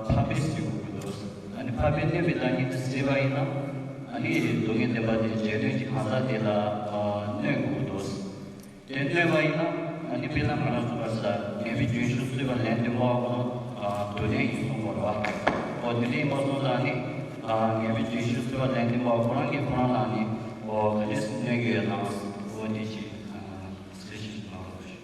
ཕ་མས་བསད་དགོས་ཀྱི་འདུག་ཨ་ནི་ཕ་མས་གནོད་པའི་བདག་ཉིད་དུ་བསད་པ་ཡིན་ན། ཨ་ནི་སྡུག་བསྔལ་བདེན་པ་དེ་རྗེས་ལུས་ཀྱི་གང་ཟག་དེ་ལ་གནོད་དགོས་ཀྱི་འདུག་དེ་ དེ་གནོད་པ་ཡིན་ན་ཨ་ནི་དཔེར་ན་ང་རང་ཚོ་ག་རེ་ཟེར་ངེས་པའི་རྒྱུན་ཞུགས་སྲིད་པ་ལན་བདུན་པ་འོ་ན་སྡུག་བདེན་ཡིན་གསུངས་པ་རེད་བ། འོ་དེ་འདྲ་ཡིན་པ་སོང་ཙང་ནི་ངེས་པའི་རྒྱུན་ཞུགས་སྲིད་པ་ལན་བདུན་པ་ཁོ་རང་གིས་ཁོ་རང་ལ་ནི་འོ་ག་འདྲས་གནོད་ཀྱི་ཡོད་དམ། འོ་དེ་ཅིག་གསལ་བཤད་ཅིག་གནང་རོགས་ཞུ།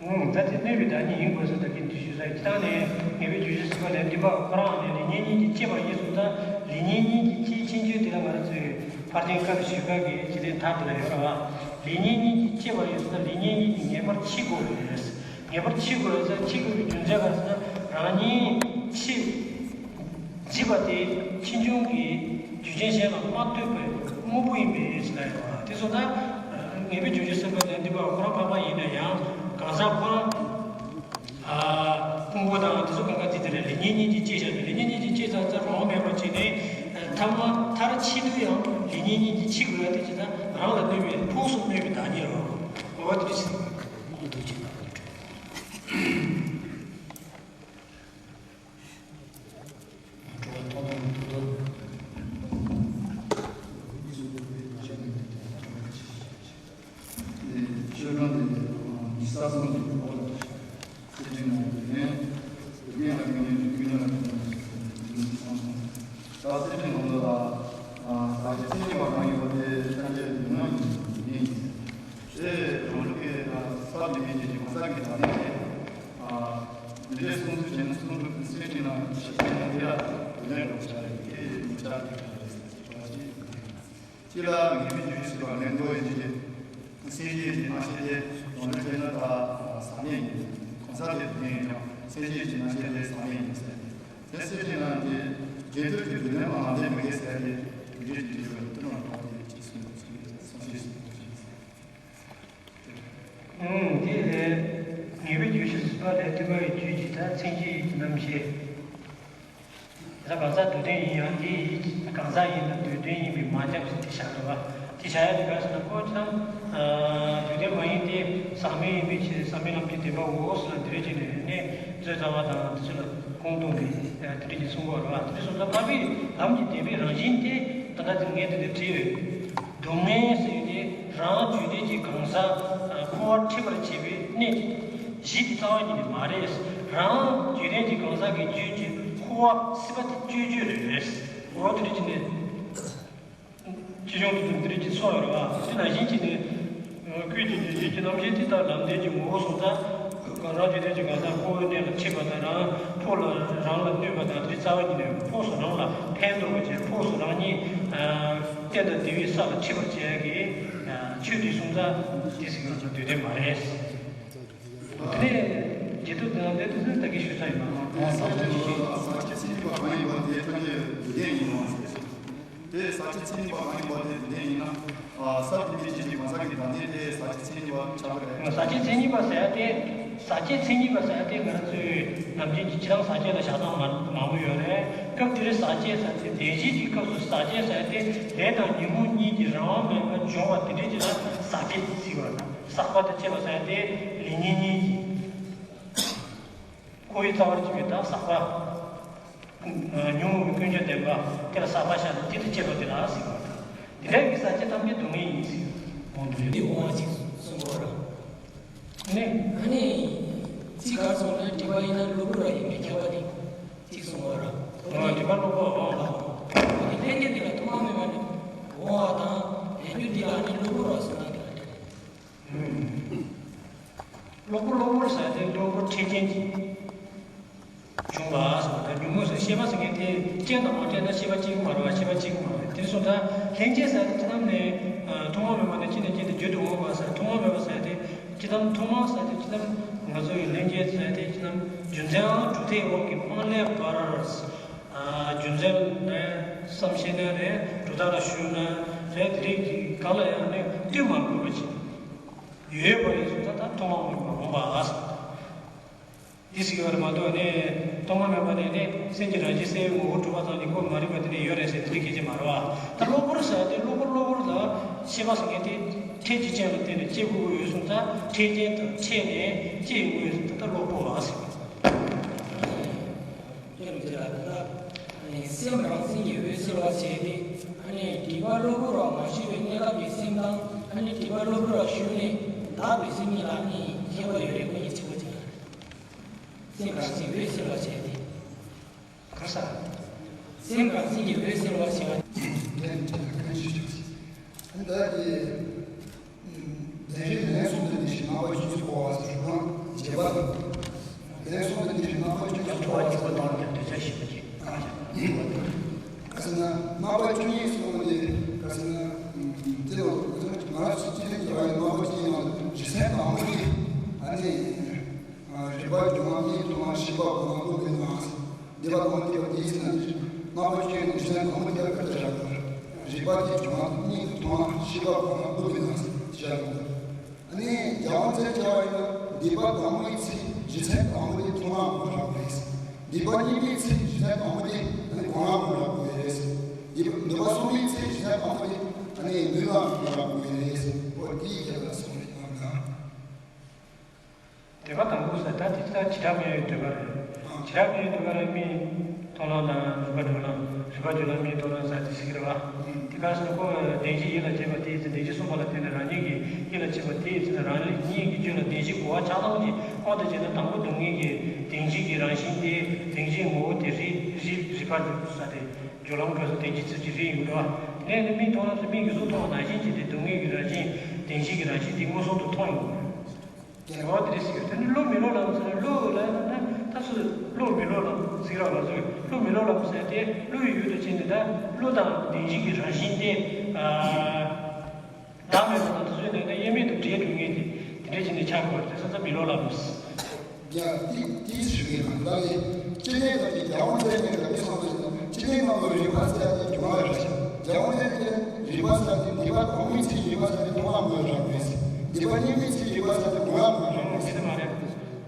ཨང་། ད་དེ་གནོད་པའི་བདག་ཉིད་ཡིན་དགོས་ཟེར་ད་གིན་དེ་ཞུས་ཚར། སྤྱིར་བཏང་ནས་ངེས་པའི་རྒྱུན་ཞུགས་སྲིད་པ་ལན་བདུན་པ་ཁོ་རང་ནས་ལེགས་ཉེས་གཉིས་ཀྱི་སྐྱེས་པ་ཡིན་སོང་ཙང་ལེགས་ཉེས་གཉིས་ཀྱི་སྐྱེས་ཕྱིན་ཆོད་དེ་ལ་ང་རང་ཚོའི་ཕར་ཕྱིན་སྐབས་ཞུས་པ་གི་སྤྱི་དོན་མཐའ་དེ་ལ་ཡོད་རེད་བ། ལེགས་ཉེས་གཉིས་ཀྱི་སྐྱེས་པ་ཡིན་སོང་ཙང་ལེགས་ཉེས་གཉིས་ཀྱི་ངེས་པར་འཆི་དགོས་རེད། ངེས་པར་འཆི་དགོས་རེད་ཟེར། འཆི་དགོས་པའི་རྒྱུ་མཚན་ག་རེ་ཟེར་ན་རང་ཉིད་འཆི། འཇིག་པ་དེ་ཕྱིས་འབྱུང་གི་རྒྱུ་རྐྱེན་གཞན་ལ་མ་ལྟོས་པའི་དངོས་པོ་ཡིན་པའི་ཕྱིར་ལ་ཡོད་པ། དེ་སོང་ན་ངེས་པའི་རྒྱུ་རྐྱེན་སེམས་པ་ལས་འདི་པ་ཁོ་རང་འཕགས་པ་ཡིན་ན་ཡང་གང་ཟག་ཁོ་རང་ཕུང་པོ་དང་དེ་ཚོ་གང་ག་དེ་དེ་རེད། ལེགས་ཉེས་གཉིས་ཀྱི་སྐྱེས་བཞག་ནས་ལེགས་ཉེས་གཉིས་ཀྱི་སྐྱེས་ཙང་ཙང་རང་དབང་མེད་པར་བྱས་ནས་ཐ་མ་མཐར་འཆི་དུས་ཡང་ལེགས་ཉེས་གཉིས་ཀྱི་འཆི་དགོས་ཡ་དེ་ཇི་ལྟར་རང་ལ་གནོད་པའི་ཕུགས་སུ་གནོད་པའི་བདག་ཉིད་རེད། འོ་དེ་འདྲ་ཞིག་འདུག་ཅེས་དང་། དེ་རང་ལུགས་ཀྱི་ས་བདུན་མའི་རྒྱུད་ཀྱི་གང་ཟག་གི་བདག་ཉིད་དེ། འདི་འདྲའི་གསུང་ཚུལ་བྱས་ན་གསུང་གྲུབ་ཀྱི་སེམས་ཅན་ན་ཤེས་ཅན་ན་དེ་ལ་དེ་ལས་འགྲོ་བྱ་རེད། དེ་མི་བྱ་དེ་རེད་ཟེར་བ་ཅིག་གཅིག་ལ་ངེས་པའི་རྒྱུ་ཞིག་ཟེར་བ་ལན་དོ་ཡིན་གྱི། སེམས་ཅན་གྱི་རྣམ་ཤེས་དེ་ཡོང་ལུགས་བྱས་ན་ད་ཟག་མེད་ཡིན། གང་ཟག་དེ་བདེན་ཡིན་ཀྱང་སེམས་ཅན་གྱི་རྣམ་ཤེས་དེ་ཟག་མེད་ཡིན་ཟེར། དེ་སེམས་ཅན་ན་དེ་རྗེས་མཐུན་གྱི་རྒྱུ་ལྡན་པ་ལམ་འབྲས་མི་དགེ་ཟེར་ཏེ་རྒྱུ་འབྲས་ཀྱི་རྒྱུ་བ་དེ་ནང་ལ་དེ་ཅིག་གསུངས་ཡོད་ཅིག་གསུངས་ཤིག་གསུངས་ཤིག་ཨང་། དེ་ལས་ངེས་པའི་རྒྱུ་ཞིག་ཟེར་བ་ལས་བསྟན་པ་ཡི་རྒྱུད་ཀྱི་ད་མཚན་གཞི་ཡི་རྣམ་བཤད། ད་གང་ཟག་སྡུག་བདེན་ཡིན་ཡང་དེ་ཡི་གང་ཟག་ཡིན་ན་སྡུག་བདེན་ཡིན་པས་མ་ཁྱབ་ཟེར་དེ་བཞག་འདུག་བ། དེ་བཞག་ཡ་དེ་ག་ཟེར་ན་ཁོ་ཅི་ལྟར་སྡུག་བདེན་མ་ཡིན་ཏེ་ཟག་མེད་ཡིན་པའི་ཕྱིར་ཟག་མེད་ལམ་གྱི་བདེན་པའོ་ཟེར་ལ་འདི་རེ་བྱས་ནས་ནས་མཛོད་རྩ་བ་དང་དེ་ཚོ་ལ་ཁུངས་གཏོང་བའི་དེ་འདྲ་ཅིག་གསུང་གི་ཡོད་རེད་བ། དེ་འདྲ་སོང་ཙང་འཕགས་པའི་ལམ་གྱི་བདེན་པའི་རང་བཞིན་དེ་ད་ལྟ་དེ་ངས་འདི་ནས་བྲིས་ཡོད། སྡུག་བསྔལ་ཟེར་ཡོད་དེ་རང་རྒྱུད་ལྡན་གྱི་གང་ཟག་འཁོར་བར་འཁྲིད་པར་བྱེད་པའི་གནས་གཞི་དེ་རྩ་བ་ཉིད་ནས་མ་རེད། རང་རྒྱུད་ལྡན་གྱི་གང་ཟག་གི་རྒྱུད་ཀྱི་འཁོར་བ་སྲིད་པ་དེ་གཅོད་རྒྱུ་རེད། འོ་དེ་འདྲ་ཅིག་ནས། ཅི་བྱུང་དུ་འདི་རིགས་ཀྱི་ཚོགས་ཡོད་རེད་བ། དེ་ནང་བཞིན་གྱི་ནི། ཀུན་གྱི་རྒྱུད་ཀྱི་རྣམ་བཤད་དེ་ལྟར་ལམ་བདེན་གྱི་ངོ་བོ་སོང་ཙང་། རང་རྒྱུད་ལྡན་གྱི་གང་ཟག་འཁོར་བའི་གནས་ལ་འཁྲིད་པ་དང་རང་ཕུགས་ལ་རང་ལ་གནོད་པ་དང་དེ་རྩ་བ་ཉིད་ནས་ཕུགས་སུ་རང་ལ་ཕན་འདོགས་པ་བྱས་ཕུགས་སུ་རང་ཉིད་གཏན་དང་བདེ་བའི་ས་ལ་འཁྲིད་པར་བྱེད་ཡ་གི་ཆོས་དེ་སོང་ཙང་དེ་ཟེར་གྱི་ཡོད་ཀྱང་སྡུག་བདེན་མ་རེད། དེ་ནས་རྗེ་བཙུན་དེ་ལ་འདི་དུས་ད་གིན་ཞུས་ཚར་ཡིན་པ། ས་བཅད་ཚན་གཉིས་པ་གང་ཡིན་པ་དེ་ཐམས་ཅད་སྡུག་བདེན་ཡིན་ནོ། དེ་ས་བཅད་ཚན་གཉིས་པ་གང་ཡིན་པ་དེ་སྡུག་བདེན་ཡིན་ན། ས་བདུན་མའི་རྒྱུད་ཀྱི་གང་ཟག་གི་བདག་ཉིད་དེ་ས་བཅད་ཚན་གཉིས་པ་ཆགས་ཀྱི་རེད། ས་བཅད་ཚན་གཉིས་པ་ཟེར་ཡ་དེ། ས་བཅད་ཚན་གཉིས་པ་ཟེར་ཡ་དེ་ང་རང་ཚོའི་ནམ་རྒྱུན་གྱི་ཁྱེད་རང་ས་བཅད་ལ་བཞག་སྟངས་མང་མང་པོ་ཡོད་རེད། སྐབས་དེར་ས་བཅད་ཟེར་ཏེ་བདེན་བཞི་གི་སྐབས་སུ་ས་བཅད་ཟེར་ཡ་དེ་ལས་དང་ཉོན་མོངས་གཉིས་ཀྱི་རང་དབང་མེད་པར་འབྱུང་བ་དེ་འདྲའི་ཅིག་ལ་ས་བཅད་ཟེར་བ་དང་ཟག་པ་དང་བཅས་པ་ཟེར་ཡ་དེ་ལེགས་ཉེས་གཉིས་ཀྱི། འཁོར་བའི་རྩ་བར་གྱུར་པའི་བདག་ཟག་པ། ཉོན་མོངས་པའི་ཀུན་འབྱུང་ལྡན་པ་དེ་ལ་ཟག་པ་བཞག་ནས་དེ་དང་བཅས་པ་དེ་ལ་ཟེར་བ་དང་། དེ་འདྲ་གི་ས་བཅད་ཐམས་ཅད་སྡུག་བསྔལ་ཡིན་ཟེར། འོང་དུ་འདི་འོང་བ་ཅིག་གསུང་གོ་ར། ནི། ཨ་ནི། ཚིག་གར་སོང་ན་དྲི་བ་ཡིན་ན་གློ་བུར་ར་ཡིན་པས་ཁྱབ་པ་ནི། ཅིག་གསུང་གོ་ར། འོ་དྲི་བ་གློ་བུར་འོང་ལ། འོ་དེ་ལྷན་སྐྱེས་འདི་ལ་ཐོག་མ་མེད་པ་ནི། འོང་བ་དང་། ལས་རྒྱུ་འདི་ལ་ནི་གློ་བུར་ར་གསུང་ན་འདི་ལ་དྲི། གློ་བུར་གློ་བུར་ཟེར་དེ་གློ་བུར་འཕྲལ་རྐྱེན་གྱིས་བྱུང་བ་ཟེར་བ་དང་ཉོན་མོངས་ཟེར་ཤེས་པ་ཟེར་མཁན་དེ་རྐྱེན་དང་མ་འཕྲད་ན་ཤེས་པ་སྐྱེ་གི་མ་རེད་བ། ཤེས་པ་སྐྱེ་གི་མ་རེད། དེ་སོང་ཙང་ལྷན་སྐྱེས་ཟེར་དེ་ཅི་ལྟར་ནས་ཐོག་མ་མེད་པ་ནས་ཅི་ནས་ཅི་ནས་བརྗོད་དུ་འོང་བ་ཟེར། ཐོག་མ་མེད་པ་ཟེར་དེ་ཅི་ལྟར་ཐོག་མ་ཟེར་དེ་ཅི་ལྟར་ང་ཚོ་ཡི་ལྷན་སྐྱེས་ཟེར་དེ་ཅི་ལྟར་རྒྱུ་མཚན་དང་གྲུབ་མཐའི་དབང་གིས་སྤང་ལེན་བར། རྒྱུ་མཚན་ནས་བསམ་ཤེས་ན་རེད། གྲུབ་མཐའ་ལ་ཞུགས་ན་རེད། དེ་རིགས་ཀྱི་གང་ལ་ཡང་ནི་ལྟོས་མ་དགོས་པ་ཅིག་ཡོད་པ་ཡིན་སོང་ཙང་ད་ཐོག་མ་མེད་པར་འོང་བ་ཟེར། འདི་ཟེར་གྱི་ཡོད་རེད་མ་གཏོགས་ནི་ཐོག་མ་མེད་པ་ནས་ནི་སེམས་ཀྱི་རང་བཞིན་གསལ་བའི་ངོ་བོ་གྲུབ་པ་ཙམ་གྱིས་ཁོ་མ་རིག་པ་དེ་འདྲ་ཡོད་རེད་ཟེར་དེ་འདྲའི་སྐད་ཆ་མ་རེད་བ། ད་གློ་བུར་ཟེར་ཡ་དེ་གློ་བུར་གློ་བུར་ལ་ཤེས་པ་ཟེར་མཁན་དེ་འཕྲལ་གྱི་རྐྱེན་ལ་བརྟེན་ནས་སྐྱེ་དགོས་ཀྱི་ཡོད་སོང་ཙང་འཕྲལ་རྐྱེན་དང་འཕྲད་ནས་སྐྱེ་ཡོང་གི་ཡོད་སོང་ཙང་ད་གློ་བུར་བ་ཟེར་བ། ཁྱེད་རང་ཚོས་ལ་ད་ལྟ་སེམས་རང་མཚན་གྱི་འོད་གསལ་བ་བྱས་ཏེ་ཨ་ནི་སྒྲིབ་པ་གློ་བུར་བ་མ་ཞུ་བའི་གནས་སྐབས་ཀྱི་སེམས་དང་ཨ་ནི་སྒྲིབ་པ་གློ་བུར་བ་ཞུ་ནས་ བདག་པོའི་སེམས་ཉིད་ལ་ནི་ཁྱད་པར་ཡོད་རེད། ཀུན་གྱི་ཆེ་བ་ཅན། སེམས་གང་ཞིག་འོད་གསལ་བར་བྱས་ཏེ། གང་ཟག་སེམས་གང་ཞིག་གི་འོད་གསལ་བར་བྱས་པ། ལན་བྱས་ལ་གང་ཞིག་བྱས། ད་དེ། བདེན་བཞིའི་ལན་གསུམ་དུ་འདི་ཞིག་རྣམ་པ་ཆོས་ཀྱི་འཁོར་བ་ཟེར་ན་རྗེས་དཔག་དང་། ལན་གསུམ་དུ་འདི་ཞིག་རྣམ་པ་ཆོས་ཀྱི་འཁོར་བ་ཟེར་བ་དང་འདོད་ཆགས་ཞེན་པ་བཅས་གང་ཡང་། ག་ཟེར་ན་རྣམ་པ་བཅུ་གཉིས་གསུངས་ཏེ། ག་ཟེར་ན། དེ་ལ་ང་རང་ཚོ་སྤྱི་དོན་གྱི་བར་ནས་རྣམ་པ་བཅུ་གཉིས་ནང་དུ་རྗེས་མཐའི་དང་པོ་དེ། ཨ་ནི། རིག་པ་སྒྱུ་མ་གཉིས་མཐོང་བ། ཤེས་པ་སྒོམ་ལ་བློ་མི་གནས། འདོད་པ་སྒོམ་སྟེ་བ་དེའི་ཚེ་ན་འདིར། རྣམ་པ་བཅུ་ནི་གཞི་ནས་གང་མོ་དེ་ལ་ག་ཚོད་བཞག་དགོས། རིག་པ་དེ་སྒྱུ་མ་གཉིས་མཐོང་བ། ཤེས་པ་སྒོམ་ལ་བློ་མི་གནས་བཞག་དགོས། ཨ་ནི་རྒྱལ་དབང་རྩེ་རྒྱལ་བ་ཡིན་ན་འདོད་པ་དང་པོའི་ཚེ་གཞི་ནས་དང་པོ་དེ་མཐོང་བ་དགོས་རག་དགོས་རེད། འདོད་པ་གཉིས་པའི་ཚེ་གཞི་ནས་དང་པོ་དེ་ཨ་ནི་སྒོམ་ལ་དགོས་རག་དགོས་རེད། འདོད་པ་གསུམ་པའི་ཚེ་གཞི་ནས་དང་པོ་དེ་ཨ་ནི་ལུས་ལ་དགོས་རག་དགོས་རེད། འོ་དེའི་རྒྱལ་ལ་སོང་རེད་ཡང་ན། འདོད་པ་དང་པོ་ཟེར་ད་དེ་ད་བྱེ་བྲག་སྨྲ་བའི་འདོད་པ་རེད། བྱེ་བྲག་སྨྲ་བའི་འདོད་པ་རེད། མིའི་མཐོང་ལམ་དང་རིག་པ་སྒྲོ་ལམ། རིག་པ་སྒྲོ་ལམ་མིའི་མཐོང་ལམ་ཟེར་དེ་ཟེར་གི་རེད་བ། དེ་ག་ཟེར་ན་ཁོ་བདེན་བཞིའི་ཡིད་ལ་བྱེད་པ་དེའི་ཚེ་བདེན་བཞི་གསུངས་པ་ལ་བརྟེན་ནས་རང་ཉིད་ཀྱི་ཡིད་ལ་བྱེད་པ་དེའི་ཚེ་ན་རང་ཉིད་ཀྱི་རྒྱུད་ལ་བདེན་བཞིའི་གོ་བ་ཆགས་སྟངས་ཀྱི་དབང་དུ་བྱས་ན་དང་པོ་སྡུག་བསྔལ་གྱི་བདེན་བཞི་གི་རང་བཞིན་དེ་བདེན་བཞིའི་ངོ་བོ་དེ་རིག་རིག་རིག་པ་ཟེར་དེ་སྒྲོ་ལམ་སྐབས་སུ་བདེན་བཞི་ཚུལ་གྱིས་རིག་ཡོང་གི་རེད་བ། དེ་ནས་ནི་མིའི་མཐོང་ལམ་ཟེར་མིག་གིས་གཟུགས་མཐོང་བ་ནང་བཞིན་བྱས་ཏེ་སྡུག་བསྔལ་གྱི་རང་བཞིན་བདེན་བཞི་གི་རང་བཞིན་དེ་མངོན་སུམ་དུ་མཐོང་ཡོང་གི་རེད། འོ་དེ་རེད་ཟེར། དེ་ནི་བློ་མི་སློབ་ལམ་ཟེར་ན་བློ་ལ་ན་ད་སུ་བློ་མི་སློབ་ལམ་ཟེར་ར་བ་ཟེར། བློ་མི་སློབ་ལམ་ཟེར་དེ་བློ་ཡི་ཡུལ་དུ་བྱས་ནས་ད་བློ་དང་བདེན་བཞི་གི་རང་བཞིན་དེ་བདག་མེད་པ་དང་དེ་ཚོའི་ནང་ནས་དབྱེར་མེད་དུ་འདྲེས་འགྲོ་ངེས་ཏེ་དེ་འདྲ་བྱས་ནས་ཆགས་དགོས་པ་དེ་ས་ས་མི་སློབ་ལམ། ཡ་དེ་དེའི་ཞུ་གི་ཡོད། ད་ལས་སྤྱི་ལྡན་ལ་དེ་རྒྱལ་དབང་རྩེ་རྒྱལ་ལ་དེ་སོང་ན་སྤྱི་ལྡན་ནང་ལ་རིག་པ་ཟེར་ཡ་དེ་སྒྱུ་མ་རེད། རྒྱལ་དབང་རྩེ་རྒྱལ་རིག་པ་ཟེར་ཡ་དེ་འདོད་པ་གང་མིན་ཚེ་རིག་པ་ཟེར་ཡ་དེ་མཐོང་ལམ་མོས་རག་མེད། འདོད་པ་གཉིས་མིན་ཚེ་རིག་པ་ཟེར་ཡ་དེ་སྒོམ་ལམ་མོས་རག་མེད། དེ་མ་རེད།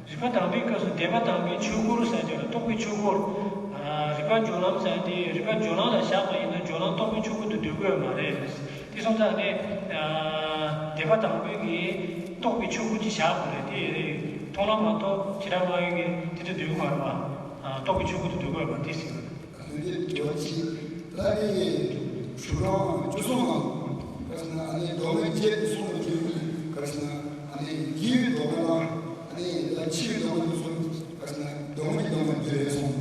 རིག་པ་དང་པོའི་སྐབས་སུ་འདོད་པ་དང་པོའི་ཆོས་སྐུར་ཟེར་གྱི་རེད། རྟོག་པའི་ཆོས་སྐུར། རིག་པ་སྦྱོར་ལམ་ཟེར་ཡ་དེ་རིག་པ་སྦྱོར་ལམ་ལ་བཞག་པ་ཡིན་ན་སྦྱོར་ལམ་རྟོག་པའི་ཆོས་སྐུ་དུ་འདོད་དགོས་མ་རེད། དེ་སོང་ཙང་ནས། འདོད་པ་དང་པོའི་གི་རྟོག་པའི་ཆོས་སྐུ་ཅིག་བཞག་དགོས་རེད། དེ་མཐོང་ལམ་མ་གཏོགས་བྱེ་བྲག་སྨྲ་བའི་གི་དེ་དུ་འདོད་མ་རེད་པ། རྟོག་པའི་ཆོས་སྐུ་དུ་འདོད་དགོས་པ་དེ་ཟེར་གི་རེད། དེ་འདྲའི་དྲི་བ་གཅིག་ད་ནི་ཞུ་རང་བཅུ་གསུམ་ནང་ག་ཟེར་ན་ཨ་ནི་མདོ་སྔགས་བཅས་ཀྱི་གསུང་དུ་འདོད་ཀྱི་ག་ཟེར་ན་ཨ་ནི་དགེ་བའི་སྡོམ་པ་དང་ཨ་ནི་ད་ཕྱི་བའི་སྡོམ་པ་དུ་གསུམ་ག་ཟེར་ན་སྡུག་བསྔལ་གྱི་སྡོམ་པ་འདོད་རེད་གསུངས།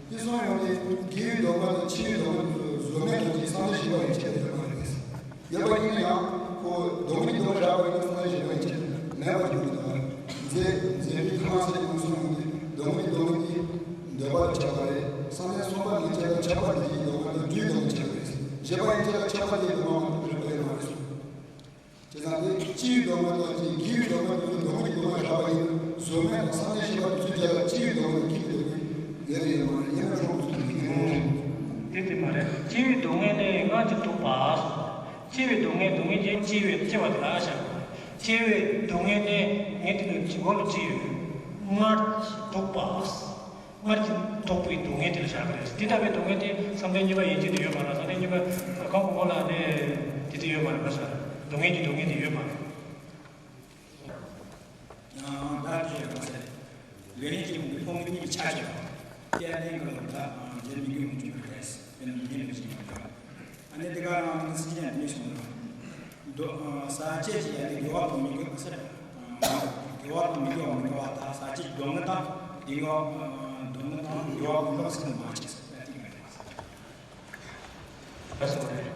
དེ་གསུངས་ཡོང་དུས་དགེ་བའི་སྡོམ་པ་དང་ཕྱི་བའི་སྡོམ་པ་དེ་ཚོ་བཟོད་མེད་ཐམས་ཅད་བསམ་གཏན་བཞི་པ་ཡན་ཆད་ཡོད་མ་རེད། ཡོད་པ་ཡིན་ན་ཡང་ཁོ་སྡུག་བསྔལ་གྱི་སྡོམ་པ་བཞག་པ་ཡིན་ན་བསམ་གཏན་བཞི་པ་ཡན་ཆད་མེད་པར་འགྱུར་གྱི་འདུག་འཛིན་འཛིན་རིག་ཐ་མ་ཚད་ཀྱི་མངོན་སུམ་ཡོང་དུས་སྡུག་བསྔལ་གྱི་སྡོམ་པ་དེ་འདོད་པ་ལ་ཁྱབ་པ་རེད། བསམ་གཏན་གསུམ་པ་ཡན་ཆད་ལ་ཁྱབ་པ་དེ་ཡི་སྡོམ་པ་དང་རྒྱུའི་སྡོམ་པ་ཁྱབ་པ་རེད། བཞི་པ་ཡན་ཆད་ལ་ཁྱབ་པ་དེ་ཡི་སྡོམ་པ་མ་གཏོགས་རིག་པ་ཡོད་མ་རེད་གསུངས། དེ་ཙང་དེ་སྤྱི་བོའི་སྡོམ་པ་དང་དེ་དགེ་བའི་སྡོམ་པ་དེ་ཚོ་སྡུག་བསྔལ་གྱི་སྡོམ་པ་རགས་པ་ཡིན་ན་བཟོད་མེད་དང་བསམ་གཏན་བཞི་པ་དེ་ཚོའི་རྒྱབ་ལ་སྤྱི་བོའི་སྡོམ་པ་དང་དགེ་བའི་སྡོམ་པ་ཡོད་རེད་ཡོད་མ་རེད། ཡིན་ན་གྲོགས་པོ་ཚོ་དེ་དེ་དེ་མ་རེད། སྤྱི་བོའི་སྡུག་བསྔལ་ནི་སྔར་གྱི་སྡུག་པ། སྤྱི་བོའི་སྡུག་བསྔལ་སྡུག་བསྔལ་གྱི་སྤྱི་བོའི་སྤྱི་བ་དེ་ལ་བཞག་སྤྱི་བོའི་སྡུག་བསྔལ་ནི་ངས་དེ་ནི་མགོ་ལ་ཅི་ཡོད། སྔར་གྱི་སྡུག་པ། སྔར་གྱི་སྡུག་པའི་སྡུག་བསྔལ་དེ་ལ་བཞག་གི་རེད། དེ་ལྟ་བུའི་སྡུག་བསྔལ་དེ་བསམ་གཏན་གཉིས་པ་ཡན་ཆད་དུ་ཡོད་མ་རེད། བསམ་གཏན་གཉིས་པ་གང་གོ་གོ་ལ་ནི་དེ་དུ་ཡོད་མ་རེད་པ་ཟེར། སྡུག་བསྔལ་གྱི་སྡུག་བསྔལ་དེ་ཡོད་མ་རེད། ཡང་བདག་གིས་ཡང་ཟེར། ལས་ཀྱི་ཕུང་པོ་གཉིས་ཀྱི་ཆ་བཞག་པ། སྐྱེ་གནས་ཀྱི་ལོ་ཟླ་རྗེས་མི་དགོས་མི་འབྱུང་བར་ཐལ། དེ་ནི་མི་དགོས་མི་འབྱུང་བར་ཐལ། ཨ་ནི་དེ་ག་རང་ནི་སྲིད་ཀྱང་མི་སོང་ར། ཟག་བཅས་ཀྱི་ཡ་ནི་དགེ་བ་དང་མི་དགེ་བ་ཟེར། དགེ་བ་དང་མི་དགེ་བ་མི་དགེ་བ་དག་ཟག་བཅས་ཀྱི་སྡུག་བསྔལ་དང་དགེ་བ་སྡུག་བསྔལ་དང་དགེ་བ་མི་དགེ་བ་ཟེར་ནས་མ་བྱས་ཟེར་བ་དེ་ག་རེད།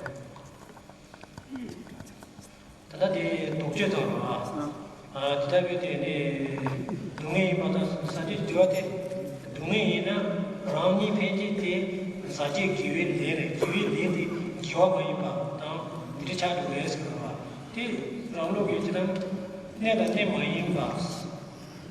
ད་ལྟ་དེ་དོགས་གཅོད་དང་རོ། ཨ། དེ་ལྟ་བུའི་དེ་ནི་སྡུག་བསྔལ་ཡིན་པ་དང་ཟག་བཅས་དགེ་བ་དེ། སྡུག་བསྔལ་ཡིན་ན་རང་ཉིད་ཕན་ཆད་དེ་ཟག་བཅས་དགེ་བའི་ལས་རེད། དགེ་བའི་ལས་དེ་དགེ་བ་མ་ཡིན་པ་དང་འདི་འདྲ་ཆགས་འགྲོ་བས་ཟེར་བ། དེ་རང་ལུགས་ཀྱི་ཇི་ལྟར་གནས་དང་གནས་མ་ཡིན་པ།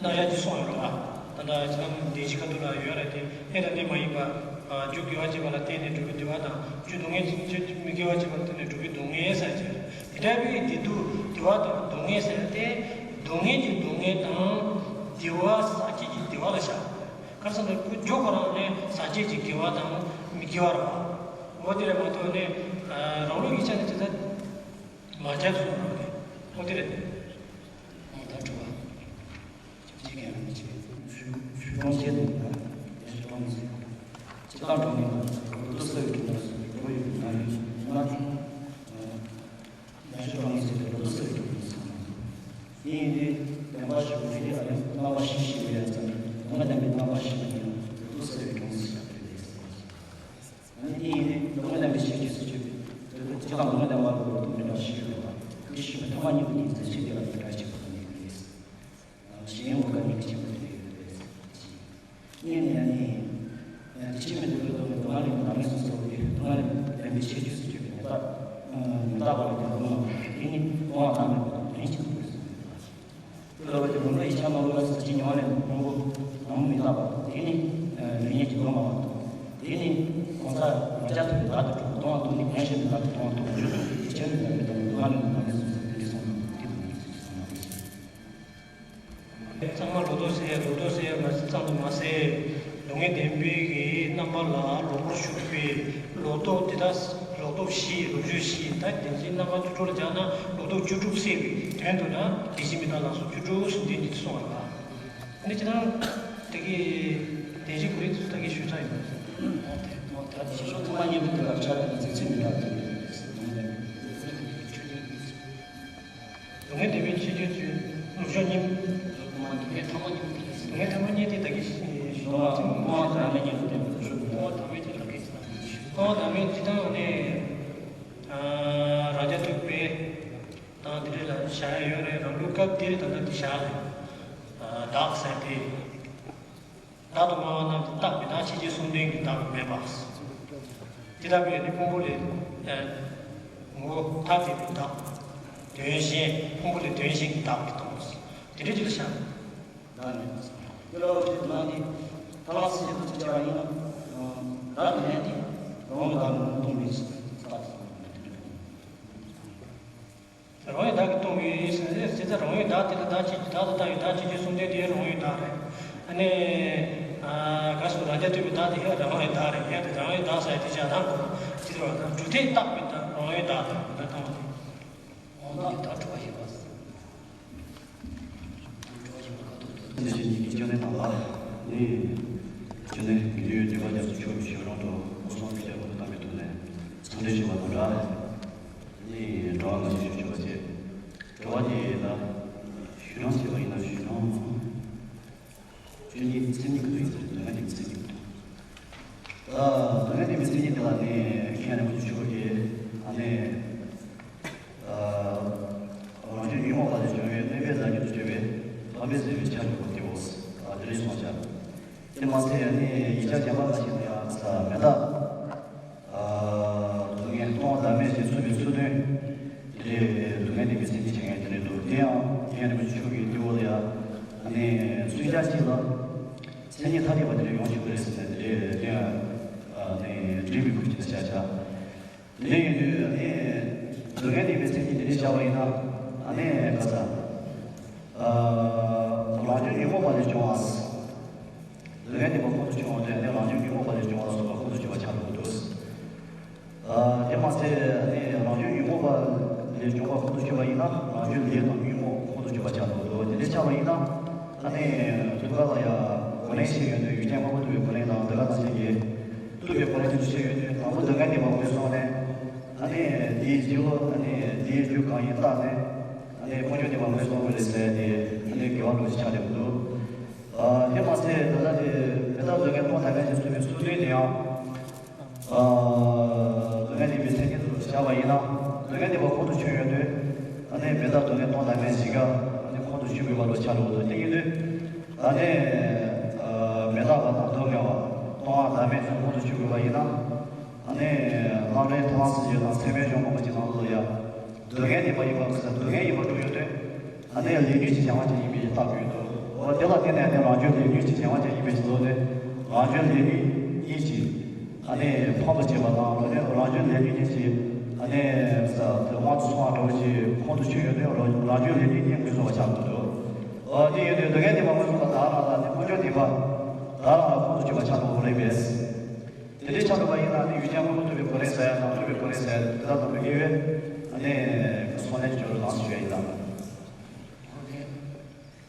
རྣམ་གཞག་ཅིག་གསུངས་ཡོད་རེད་བ། ད་ལྟ་ཇི་ལྟར་བདེན་བཞི་ཁ་ཐུག་ལ་ཡོད་རེད་དེ། གནས་དང་གནས་མ་ཡིན་པ། རྒྱུ་དགེ་བ་བྱེད་པ་ལ་བརྟེན་ནས་འགྲོ་བའི་བདེ་བ་དང་། རྒྱུ་སྡུག་བསྔལ་རྒྱུ་མི་དགེ་བ་བྱེད་པ་ལ་བརྟེན་ནས་འགྲོ་བའི་སྡུག་བསྔལ་ཟེར་གྱི་རེད། དེ་ལྟ་བུའི་བདེ་སྡུག་བདེ་བ་དང་སྡུག་བསྔལ་ཟེར་ཏེ། སྡུག་བསྔལ་གྱི་སྡུག་བསྔལ་དང་། བདེ་བ་ཟག་བཅས་ཀྱི་བདེ་བ་ལ་བཞག་ག་རེ་ཟེར་ན་རྒྱུ་ཁོ་རང་ནི་ཟག་བཅས་ཀྱི་དགེ་བ་དང་མི་དགེ་བ་རེད་བ། འོ་དེ་རེད་མ་གཏོགས་ནི་རང་ལུགས་ཀྱི་ཆ་ནས་དེ་ལྟར་མ་ཁྱབ་སོང་རེད། འོ་དེ་རེད། ད་དྲི་བ། གཅིག་ཀྱང་མི་བྱེད། ཆོས་ཆོས་སྤོང་བྱེད་དང་བདེན་བཞི་སྤོང་བྱེད། ཅི་ལྟར་སྤོང་བ་ལོ་ཏོག་གསལ་བའི་དྲི་བ་ཟེར་བའི་ཡོད་ན་ཡང་ན་ཅུང་། བདེན་བཞི་སྤོང་བྱེད་ལོ་ཏོག་གསལ་བའི་དྲི་བ་ཟེར་བ་ཡིན། བདེན་པ་ཞིག་རེད། ཨ་ནི་རྣམ་པ་བཞི་ཞིག་ཡོད་ཡ་ཙང་། སྡུག་བསྔལ་བདེན་པའི་རྣམ་པ་བཞི་ཡིན་ན་སྡུག་བསྔལ་གསལ་བའི་གྲོང་ཞེས་བྱ་བ་རེད། ཨ་ནི་དེ་ཡིན་ནའི་སྡུག་བསྔལ་བདེན་པའི་ཆོས་རྗེས་སུ་སྤྱོད་པའི་སྤྱིར་བཏང་སྡུག་བསྔལ་བདེན་པ་ལ་ལོག་རྟོག་མི་འདྲ་བ་བཞི་ཡོད་པ། དེ་བཞི་པོ་ཐ་མ་གཉིས་པོ་ནི་མཛད་ཆེན་བདེ་བླག་གི་སྒྲ་གཅིག་པུ་ནི་རེད། གཞན་ཡང་འོ་ག་གཉིས་ཀྱི་ཁྱད་པར་དེ་འདྲ་ཡོད་རེད། གཉིས་ནས་ནི། ཡང་དེ་ཕྱིར་མི་སྡུག་པའི་སྡུག་བསྔལ་སྡུག་བསྔལ་ལས་མི་འདའ་མིན་གསུངས་སོ། དེ་སྡུག་བསྔལ་ལས་བདེན་པའི་ཆོས་རྗེས་སུ་སྤྱོད་པའི་མི་རྟག་མི་རྟག་པ་ལ་ཡང་སྡུག་བསྔལ་དེ་ནི་སྤོང་བ་དང་མེད་པ་དང་དོན་གཅིག་ཏུ་འགྲོ་བའི་སེམས་ལ། དེ་ལ་བར་དུ་མི་སློབ་ཡིད་ཆེས་མ་སློབ་ལ་སོགས་ཀྱི་མྱོང་བ་ལས་སྤོང་པོ་ནམ་མི་རྟག་པ་དང་། དེ་ནི་ལེགས་ཉེས་ཀྱི་སྡུག་བསྔལ་མ་བ་དང་། དེ་ནི་གང་ཟག་རང་རྐྱ་ཐུབ་པའི་བདག་ཏུ་གྲུབ་པ་སྟོང་བ་སྟོང་ཉིད་མཁན་ཞེན་པའི་བདག་ཏུ་སྟོང་བ་སྟོང་ཉིད་དེ་ཕྱིར་མི་སྡུག་པའི་སྡུག་བསྔལ་ལས་མི་འདའ་མིན་གསུངས་སོ། དེ་འདྲ་གསུངས་པ་དེ་དང་ནི་གསུངས་སོ། ཚང་མ་ལོག་རྟོག་སེལ། ལོག་རྟོག་སེལ་མ་ཟད་ཙམ་དུ་མ་ཟད། སྡུག་བསྔལ་བདེན་པའི་གི་རྣམ་པ་ལ་ལོག་པར་ཞུགས་པའི་ལོག་རྟོག་དེ་དག་ལོག་རྟོག་བཞི། ལོག་སྤྱོད་བཞི། ད་བདེན་བཞིའི་རྣམ་པ་བཅུ་དྲུག་ལ་སྦྱར་ན་ལོག་རྟོག་བཅུ་དྲུག་སེལ་བའི་དོན་དུ་ན་བདེན་བཞི་མི་རྟག་ལ་སོགས་བཅུ་དྲུག་གསུམ་ལྡན་གཉིས་དེ་གསུངས་པ་ལ། འདི་ཅི་ན་དེ་གི་བདེན་བཞི་གོ་རིམ་དེ་ཚོ་ད་གིན་ཞུས་ཚར་ཡོད། ཞེས་སོགས་ཐ་མ་གཉིས་པོ་དེ་ལ་ཆ་དང་མཛད་ཚུལ་མི་འདྲ་བ་ཐོན་ཡོད་རེད། སྡུག་བསྔལ་བདེན་པའི་ཆོས་ཅན་ཚུལ། སྡུག་བསྔལ་བདེན་པའི་ཆོས་ཅན་ཚུལ། ལོག་སྤྱོད་གཉིས། སྡུག་བསྔལ་ཐ་མ་གཉིས་པོ་དེ། སྡུག་བསྔལ་ཐ་མ་གཉིས་དེ་ད་གིན་ཞུས་སོང་། སྤོང་བ་དང་མེད་གཉིས་ལ་བརྟེན་པའི་ལོག་སྤྱོད། སྤོང་བ་དང་མེད་དེ་ད་གིན་ཞུས་སོང་། སྤོང་བ་དང་མེད་དེ་དང་ནི། རང་རྐྱ་ཐུབ་པའི་དང་དེ་འདྲ་ལ་བཞག་ཡ་ཡོད་རེད། རང་ལུགས་སྐབས་འདིར་ད་ལྟ་འདི་བཞག་ལ། བདག་ཟེར་དེ། བདག་ཏུ་སྨྲ་བ་རྣམས་ཀྱིས་བཏགས་པའི་བདག་ཆོས་ཅན་གསུམ་ལྡན་གྱི་བདག་མེད་པ། དེ་ལྟ་བུའི་ནི་ཕུང་པོ་ལས་ངོ་བོ་ཐ་དད་པའི་བདག་དོན་གཞན། ཕུང་པོ་ལས་དོན་གཞན་གྱི་བདག་གི་སྟོང་། དེ་འདྲའི་ཅིག་ལ་བཞག་བདག་མེད་པ། དེ་ལ་འོ་དེ་མ་ནི་ཐ་ལ་སི་ཡི་དུ་བྱ་བ་ཡིན་ན། བདག་གི་ལན་དེ་རང་གི་བདག་ངོ་བོ་སྟོང་པའི་རྟགས་སུ། རང་ཡུལ་བདག་གིས་སྟོང་པའི་ཟེར་ཟེར་ཙང་། རང་ཡུལ་བདག་དེ་ལ་བདག་ཆོས་ཅན། བདག་དང་བདག་གི་བདག་ཆོས་ཅན་གསུམ་ལྡན་དེ་རང་ཡུལ་བདག་རེད། ཨ་ནི། ཨ་ག་སོ་རང་རྐྱ་ཐུབ་པའི་བདག་དེ་ཡང་རང་ཡུལ་བདག་རེད། ཡང་དེ་རང་ཡུལ་བདག་ཟེར་དེ་བྱ་དང་གོ་ཅི་རེད་བ། ད་གྲུབ་མཐས་བཏགས་པའི་བདག་རང་ཡུལ་བདག་རེད། ད་བཏང་བ་དེ། འོ་ན་བདག་གྲུབ་པ་ཡིན་པ། འདི་བཞིན་ཉིད་ཀྱི་སྐྱོན་ནི་དང་ལ་ནི། སྐྱོན་ནི་དགེ་འདུན་བདེན་པ་རྒྱ་མཚོ་མཆོག་གི་ཞལ་ལུང་དུ་སྐུ་གསུང་ཐུགས་རྗེ་ལུང་དུ་བཏང་བའི་ཐོག་ནས་འཚམས་འདྲི་ཞུ་བ་དང་སྦྲགས། ནི་དྲི་བ་འགའ་ཞིག་ཞུ་ཆོག་པ་བྱེད། དྲི་བ་འདི་ལ་ཞུ་སྣང་བྱས་པ་ཡིན་ན་ཞུ་སྣང་། སྐྱོན་གཉིས་མཚན་ཉིད་ཀྱི་དོན་ཡིན་ཟེར། སྡུག་བསྔལ་གྱི་མཚན་ཉིད་ཀྱི་དོན། ཨ། སྡུག་བསྔལ་བདེན་པའི་མཚན་ཉིད་དེ་ལ་ནི་མཁན་རིན་པོ་ཆེ་མཆོག་གིས་ཨ་ནི། ཨ། རང་རྒྱུད་ཉོན་མོངས་པ་ལས་བྱུང་བའི་གནོད་པས་བདག་རྒྱུད་དུ་གྱུར་པའི་ཕམ་པའི་ཟེར་བའི་ཆ་འཇོག་པ་དེའོ། ཨ། དེ་ལས་སོང་ཙང་། དེ་མ་ཚད་ཨ་ནི་ཡིག་ཆ་གཞན་པ་ཁ་ཤས་ནས་ཡང་ས་མི་རྟག་ཨ། སྡུག་བསྔལ་སྟོང་བ་བདག་མེད་ཅེས་གསུངས་པའི་ཚུལ་དོན། དེ་སྡུག་བསྔལ་བདེན་པའི་མཚན་ཉིད་བྱེད་མཁན་དེ་འདྲ་འདུག་དེ་ཡང་མཁན་རིན་པོ་ཆེ་མཆོག་གིས་དེའི་འོག་ལ་ཡང་ཨ་ནི་སུས་ཀྱང་གཅིག་ལ་མཚན་ཉིད་ཐ་དད་པ་དེ་འདྲ་ཡོང་ཆོག་གི་རེད་ཟེར་ནས་དེ་འདྲ་དེ་ཡང་ཨ་ནི་འགྲིག་མི་དགོས་ཀྱི་ཆ་ཆ། དེ་ཡིན་དུས་ཨ་ནི་སྡུག་བསྔལ་བདེན་པའི་མཚན་ཉིད་དེ་འདྲ་བཞག་པ་ཡིན་ན་ཨ་ནི་ག་ས་ཨ་རང་རྒྱུད་ཉོན་མོངས་པ་ལས་བྱུང་བ། སྡུག་བསྔལ་བདེན་པ་ཁོང་དུ་ཆུད་པ་དེ་ནི་རང་རྒྱུད་ཉོན་མོངས་པ་ལས་བྱུང་བ་སོགས་ལ་ཁོང་དུ་ཆུད་པ་ཆགས་འགྲོ་གི་འདུག་ཨ། དེ་མ་ཚད་ནི་རང་རྒྱུད་ཉོན་མོངས་པ་ལས་བྱུང་བ་ཁོང་དུ་ཆུད་པ་ཡིན་ན་རང་རྒྱུད་ལས་དང་ཉོན་མོངས་ཁོང་དུ་ཆུད་པ་ཆགས་འགྲོ་གི་འདུག་དེ་འདྲ་ཆགས་པ་ཡིན་ན་ཨ་ནི་ཐུབ་དཀའ་ལ་ཡང་གོ་ལན་བྱས་ཡོད་དུས། ཡུལ་ཅན་དངོས་པོ་ཐུབ་པའི་གོ་ལན་དང་འདི་ག་ནང་བཞིན་གྱི་ཐུབ་པའི་གོ་ལན་དེ་ཚོ་བྱས་ཡོད་དུས། དང་པོ་སྡུག་བསྔལ་བདེན་པ་ངོས་བཟུང་ནས་ཨ་ནི་དེའི་རྗེས་ལ་ཨ་ནི་དེའི་རྒྱུ་གང་ཡིན་བརྟགས་ནས་ཨ་ནི་ཕུང་ཆོག་བདེན་པ་ངོས་བཟུང་དགོས་རེད་ཟེར་ཏེ་ཨ་ནི་དགེ་བ་ལུགས་ཀྱི་ཆ་རེད་འདུག་ཨ། དེ་མ་ཟད་ད་ལྟ་དེ་མི་རྟག་སྡུག་བསྔལ་སྟོང་བདག་མེད་ཅེས་གསུངས་པའི་ཚུལ་དོན་དེ་ཡང་། ཨ། སྡུག་བསྔལ་བདེན་པའི་མཚན་ཉིད་དུ་བཞག་པ་ཡིན་ན་སྡུག་བསྔལ་བདེན་པ་ཁོང་དུ་ཆུད་ཡོང་དུས། ཨ་ནི་མི་རྟག་སྡུག་བསྔལ་སྟོང་བདག་མེད་བཞི་ཀ་ཨ་ནི་ཁོང་དུ་ཆུད་དགོས་པ་ལ་ཆ་འགྲོ་འདུག་དེ་ཡིན་དུས། ཨ་ནི། ཨ། མི་རྟག་པ་དང་སྡུག་བསྔལ་བ་སྟོང་བ་བདག་མེད་ཚུལ་ཁོང་དུ་ཆུད་དགོས་པ་ཡིན་ན། ཨ་ནི། རྣམ་འདྲེན་ཐ་མ་སུ་ཡོད་དང་ཚད་མའི་གཞུང་མང་པོ་ཅིག་ནང་ལོགས་ལ་ཡང་། སྡུག་བསྔལ་བདེན་པ་ཡིན་པ་ཁོ་ས་སྡུག་བསྔལ་ཡིན་པ་སྒྲུབ་ཡོང་དུས། ཨ་ནི་ལས་ཉོན་གྱི་བྱ་བ་ཅན་ཡིན་པའི་རྟགས་བཀོད་འདུག་འོ་དེ་ལ་བརྟེན་ནས་ཨ་ནི་རང་རྒྱུད་ལས་ཉོན་གྱི་བྱ་བ་ཅན་ཡིན་པའི་ཕྱིར་རོ་ནི། རང་རྒྱུད་ལས་ཉོན་གཉིས་ཀྱིས་ཨ་ནི་ཕམ་དུ་བྱེད་པ་དང་། རང་རྒྱུད་ལས་ཉོན་གཉིས་ཀྱིས་ཨ་ནི་ས་དེ་དབང་དུ་སོང་བ་འདྲ་བོ་ཞིག་ཁོང་དུ་ཆུད་ཡོང་དུས། རང་རྒྱུད་ལས་ཉོན་གཉིས་ངོས་བཟུང་བ་ཆགས་འདུག་འོ་དེ་ཡོད་དུས་སྡུག་བསྔལ་བདེན་པ་ངོས་བཟུང་བ་དག་རང་ལ་ནི་ཕུང་ཆོག་བདེན་པ་དག་རང་ལ་ཁོང་དུ་ཆུད་པ་ཆགས་འགྲོ་གི་རེད་པས། དེ་འདྲའི་ཆགས་འགྲོ་བ་ཡིན་ན་ནི་ཡུལ་ཅན་དངོས་པོ་ཐུབ་པའི་གོ་ལན་ཟེར་ཡ་དང་ཐུབ་པའི་གོ་ལན་ཟེར་ཡ་དེ་དག་དང་མི་འགལ་བའི་ཨ་ནི་སོང་ནས་སྦྱོར་ལངས་སུ་ཞུ་ཡ་ཡིན་ལ།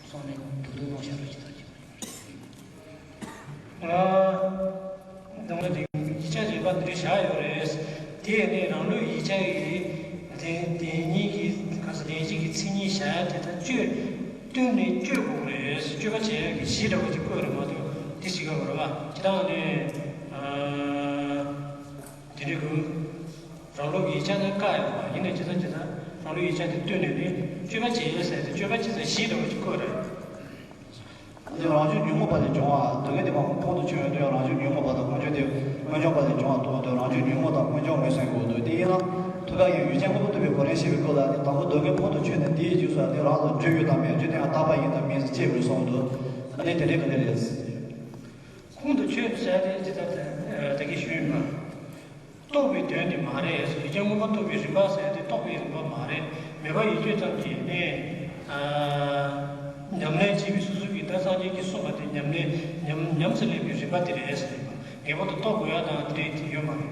སོང་ནས་དུ་དུ་མ་ཤར་རུ་ཅི་ལྟར་བྱེད་པ་ཡིན་པ་རེད། ང་དང་པོ་དེ་ཡིག་ཆ་རིམ་པ་འདི་འདྲ་བཞག་ཡོད་རེད། དེ་ནས་རང་ལུགས་ཡིག་ཆ་ཡི་དེ་དེ་ཉིད་ཀྱི་ག་ས་ལན་གཅིག་གི་མཚན་ཉིད་བཞག་ཡ་དེ་དག་བཅོས། བསྟུན་ནས་སྤྱོད་དགོས་རེད། སྤྱོད་པ་བྱེད་ཡག་གི་གཞི་འདྲ་བོ་ཅིག་བཀོད་རེད་མ་གཏོགས་དེ་ཞིག་ག་བར་བ་ཅི་ལྟར་ནས་དེ་འདྲ་གི་རང་ལུགས་ཡིག་ཆ་ནི་བཀག་ཡོད་པ་ཡིན་ནའི་ཇི་ལྟར་ཇི་ལྟར་རང་ལུགས་ཡིག་ཆ་དེ་བསྟུན་ནས་ནི་སྤྱོད་པ་བྱེད་ཡག་ཟེར་ཏེ་སྤྱོད་པ་ཇི་ལྟར་གཞི་འདྲ་བོ་ཅིག་བཀོད་རེད། འདི་རང་རྒྱུད་ཉོན་མོངས་པ་ལས་བྱུང་བ་སྡུག་བསྔལ་དེ་མ་ཁོང་དུ་ཆུད་ཡོད་དུས་རང་རྒྱུད་ཉོན་མོངས་པ་དང་སྔོན་འཇུག་དེ་སྔོན་བྱུང་པ་ལས་བྱུང་བ་རྟོགས་དུས་རང་རྒྱུད་ཉོན་མོངས་དང་སྔོན་བྱུང་ངོས་ཟིན་དགོས་འདུག་དེ་ཡིན་ན་ཐུགས་ཀ་ཡི་ཡུལ་ཅན་དངོས་པོ་རྟོགས་པའི་གོ་རིམ་ཞེས་པའི་སྐོར་ལ་ནི་དང་པོ་སྡུག་བསྔལ་ཁོང་དུ་ཆུད་ནས་དེའི་རྗེས་སུ་དེ་རང་ལ་སྤྱོད་ཡུལ་དང་མེད་རྒྱུ་དེའང་རྟག་པ་ཡིན་དང་མིན་ཅེས་གསུངས་འདུག་ད་ནི་དེ་འདྲའི་ག་ལེ་རེད། ཁོང་དུ་ཆུད་ཟེར་ཏེ་ཇི་ལྟར་ད་གིན་ཞུས་པ། རྟོགས་པའི་དོན་དེ་མ་རེད། ཡུལ་ཅན་དངོས་པོ་རྟོགས་པའི་རིམ་པ་ཟེར་ཏེ་རྟོགས་པའི་རིམ་པ་མ་རེད། མོས་པ་ཡིད་དཔྱོད་ཙམ་གྱིས་ནི། ཉམས་ལེན་བྱས་པའི་སོ་སོ་གིས་ད་སངས་རྒྱས་ཀྱིས་གསུངས་པ་དེ་ཉམས་ལེན་ཉམས་ཉམས་སུ་ལེན་པའི་རིམ་པ་དེ་རེད་ཟེར་བ། ངེས་པར་དུ་རྟོགས་དགོས་ཡ་དང་དེ་འདྲའི་དེ་ཡོད་མ་རེད།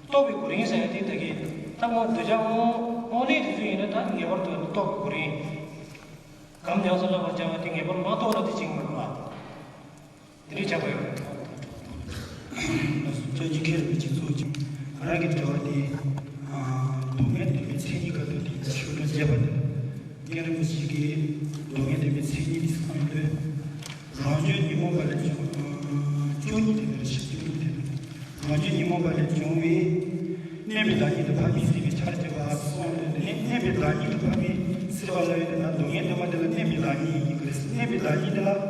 རྟོགས་པའི་གོ་རིམ་ཟེར་ཡ་དེ་ད་གིན་ད་མོ་འདོད་ཆགས་དབང་དབང་ལས་དེ་ཚོ་ཡིན་ན་ད་ངེས་པར་དུ་རྟོགས་པའི་གོ་རིམ། གམ་ཉམས་སུ་བླང་བར་བྱ་བ་དེ་ངེས་པར་མ་རྟོགས་ན་དེ་བྱེད་ཀྱི་མ་རེད་པ། འདི་འདྲའི་ཆགས་པ་ཡོད་རེད། སྐྱོན་གྱི་ཁེ་རུ་སྤྱི་ཚོགས་ཀྱི་རང་གི་དྲི་བ་དེ། སྡུག་བསྔལ་བདེན་པའི་མཚན་ཉིད་ག་དུས་དེ་ཆོས་གྲོགས་བརྒྱད་པ་དེ། མཁན་རིན་པོ་ཆེ་གིས་སྡུག་བསྔལ་བདེན་པའི་མཚན་ཉིད་དེ་གསུངས་ཡོད་དུས། རང་རྒྱུད་ཉོན་མོངས་པ་ལས་བྱུང་བཅུ་གཉིས་དེ་འདྲ་ཞིག་བཅུ་གཉིས་དེ་འདྲ། རང་རྒྱུད་ཉོན་མོངས་པ་ལས་བྱུང་བའི། བརྣན་པའི་བདག་ཉིད་དེ་ཕ་མའི་སྲིད་པའི་ཆར་གྱུར་པ་གསུངས་ཏེ་དེ་ནས་བརྣན་པའི་བདག་ཉིད་དེ་ཕ་མའི་སྲིད་པ་ལ་ཡོད་དེ་ན་སྡུག་བསྔལ་བདེན་པ་དེ་ལ་བརྣན་པའི་བདག་ཉིད་ཡིན་གྱི་རེད། བརྣན་པའི་བདག་ཉིད་དེ་ལ་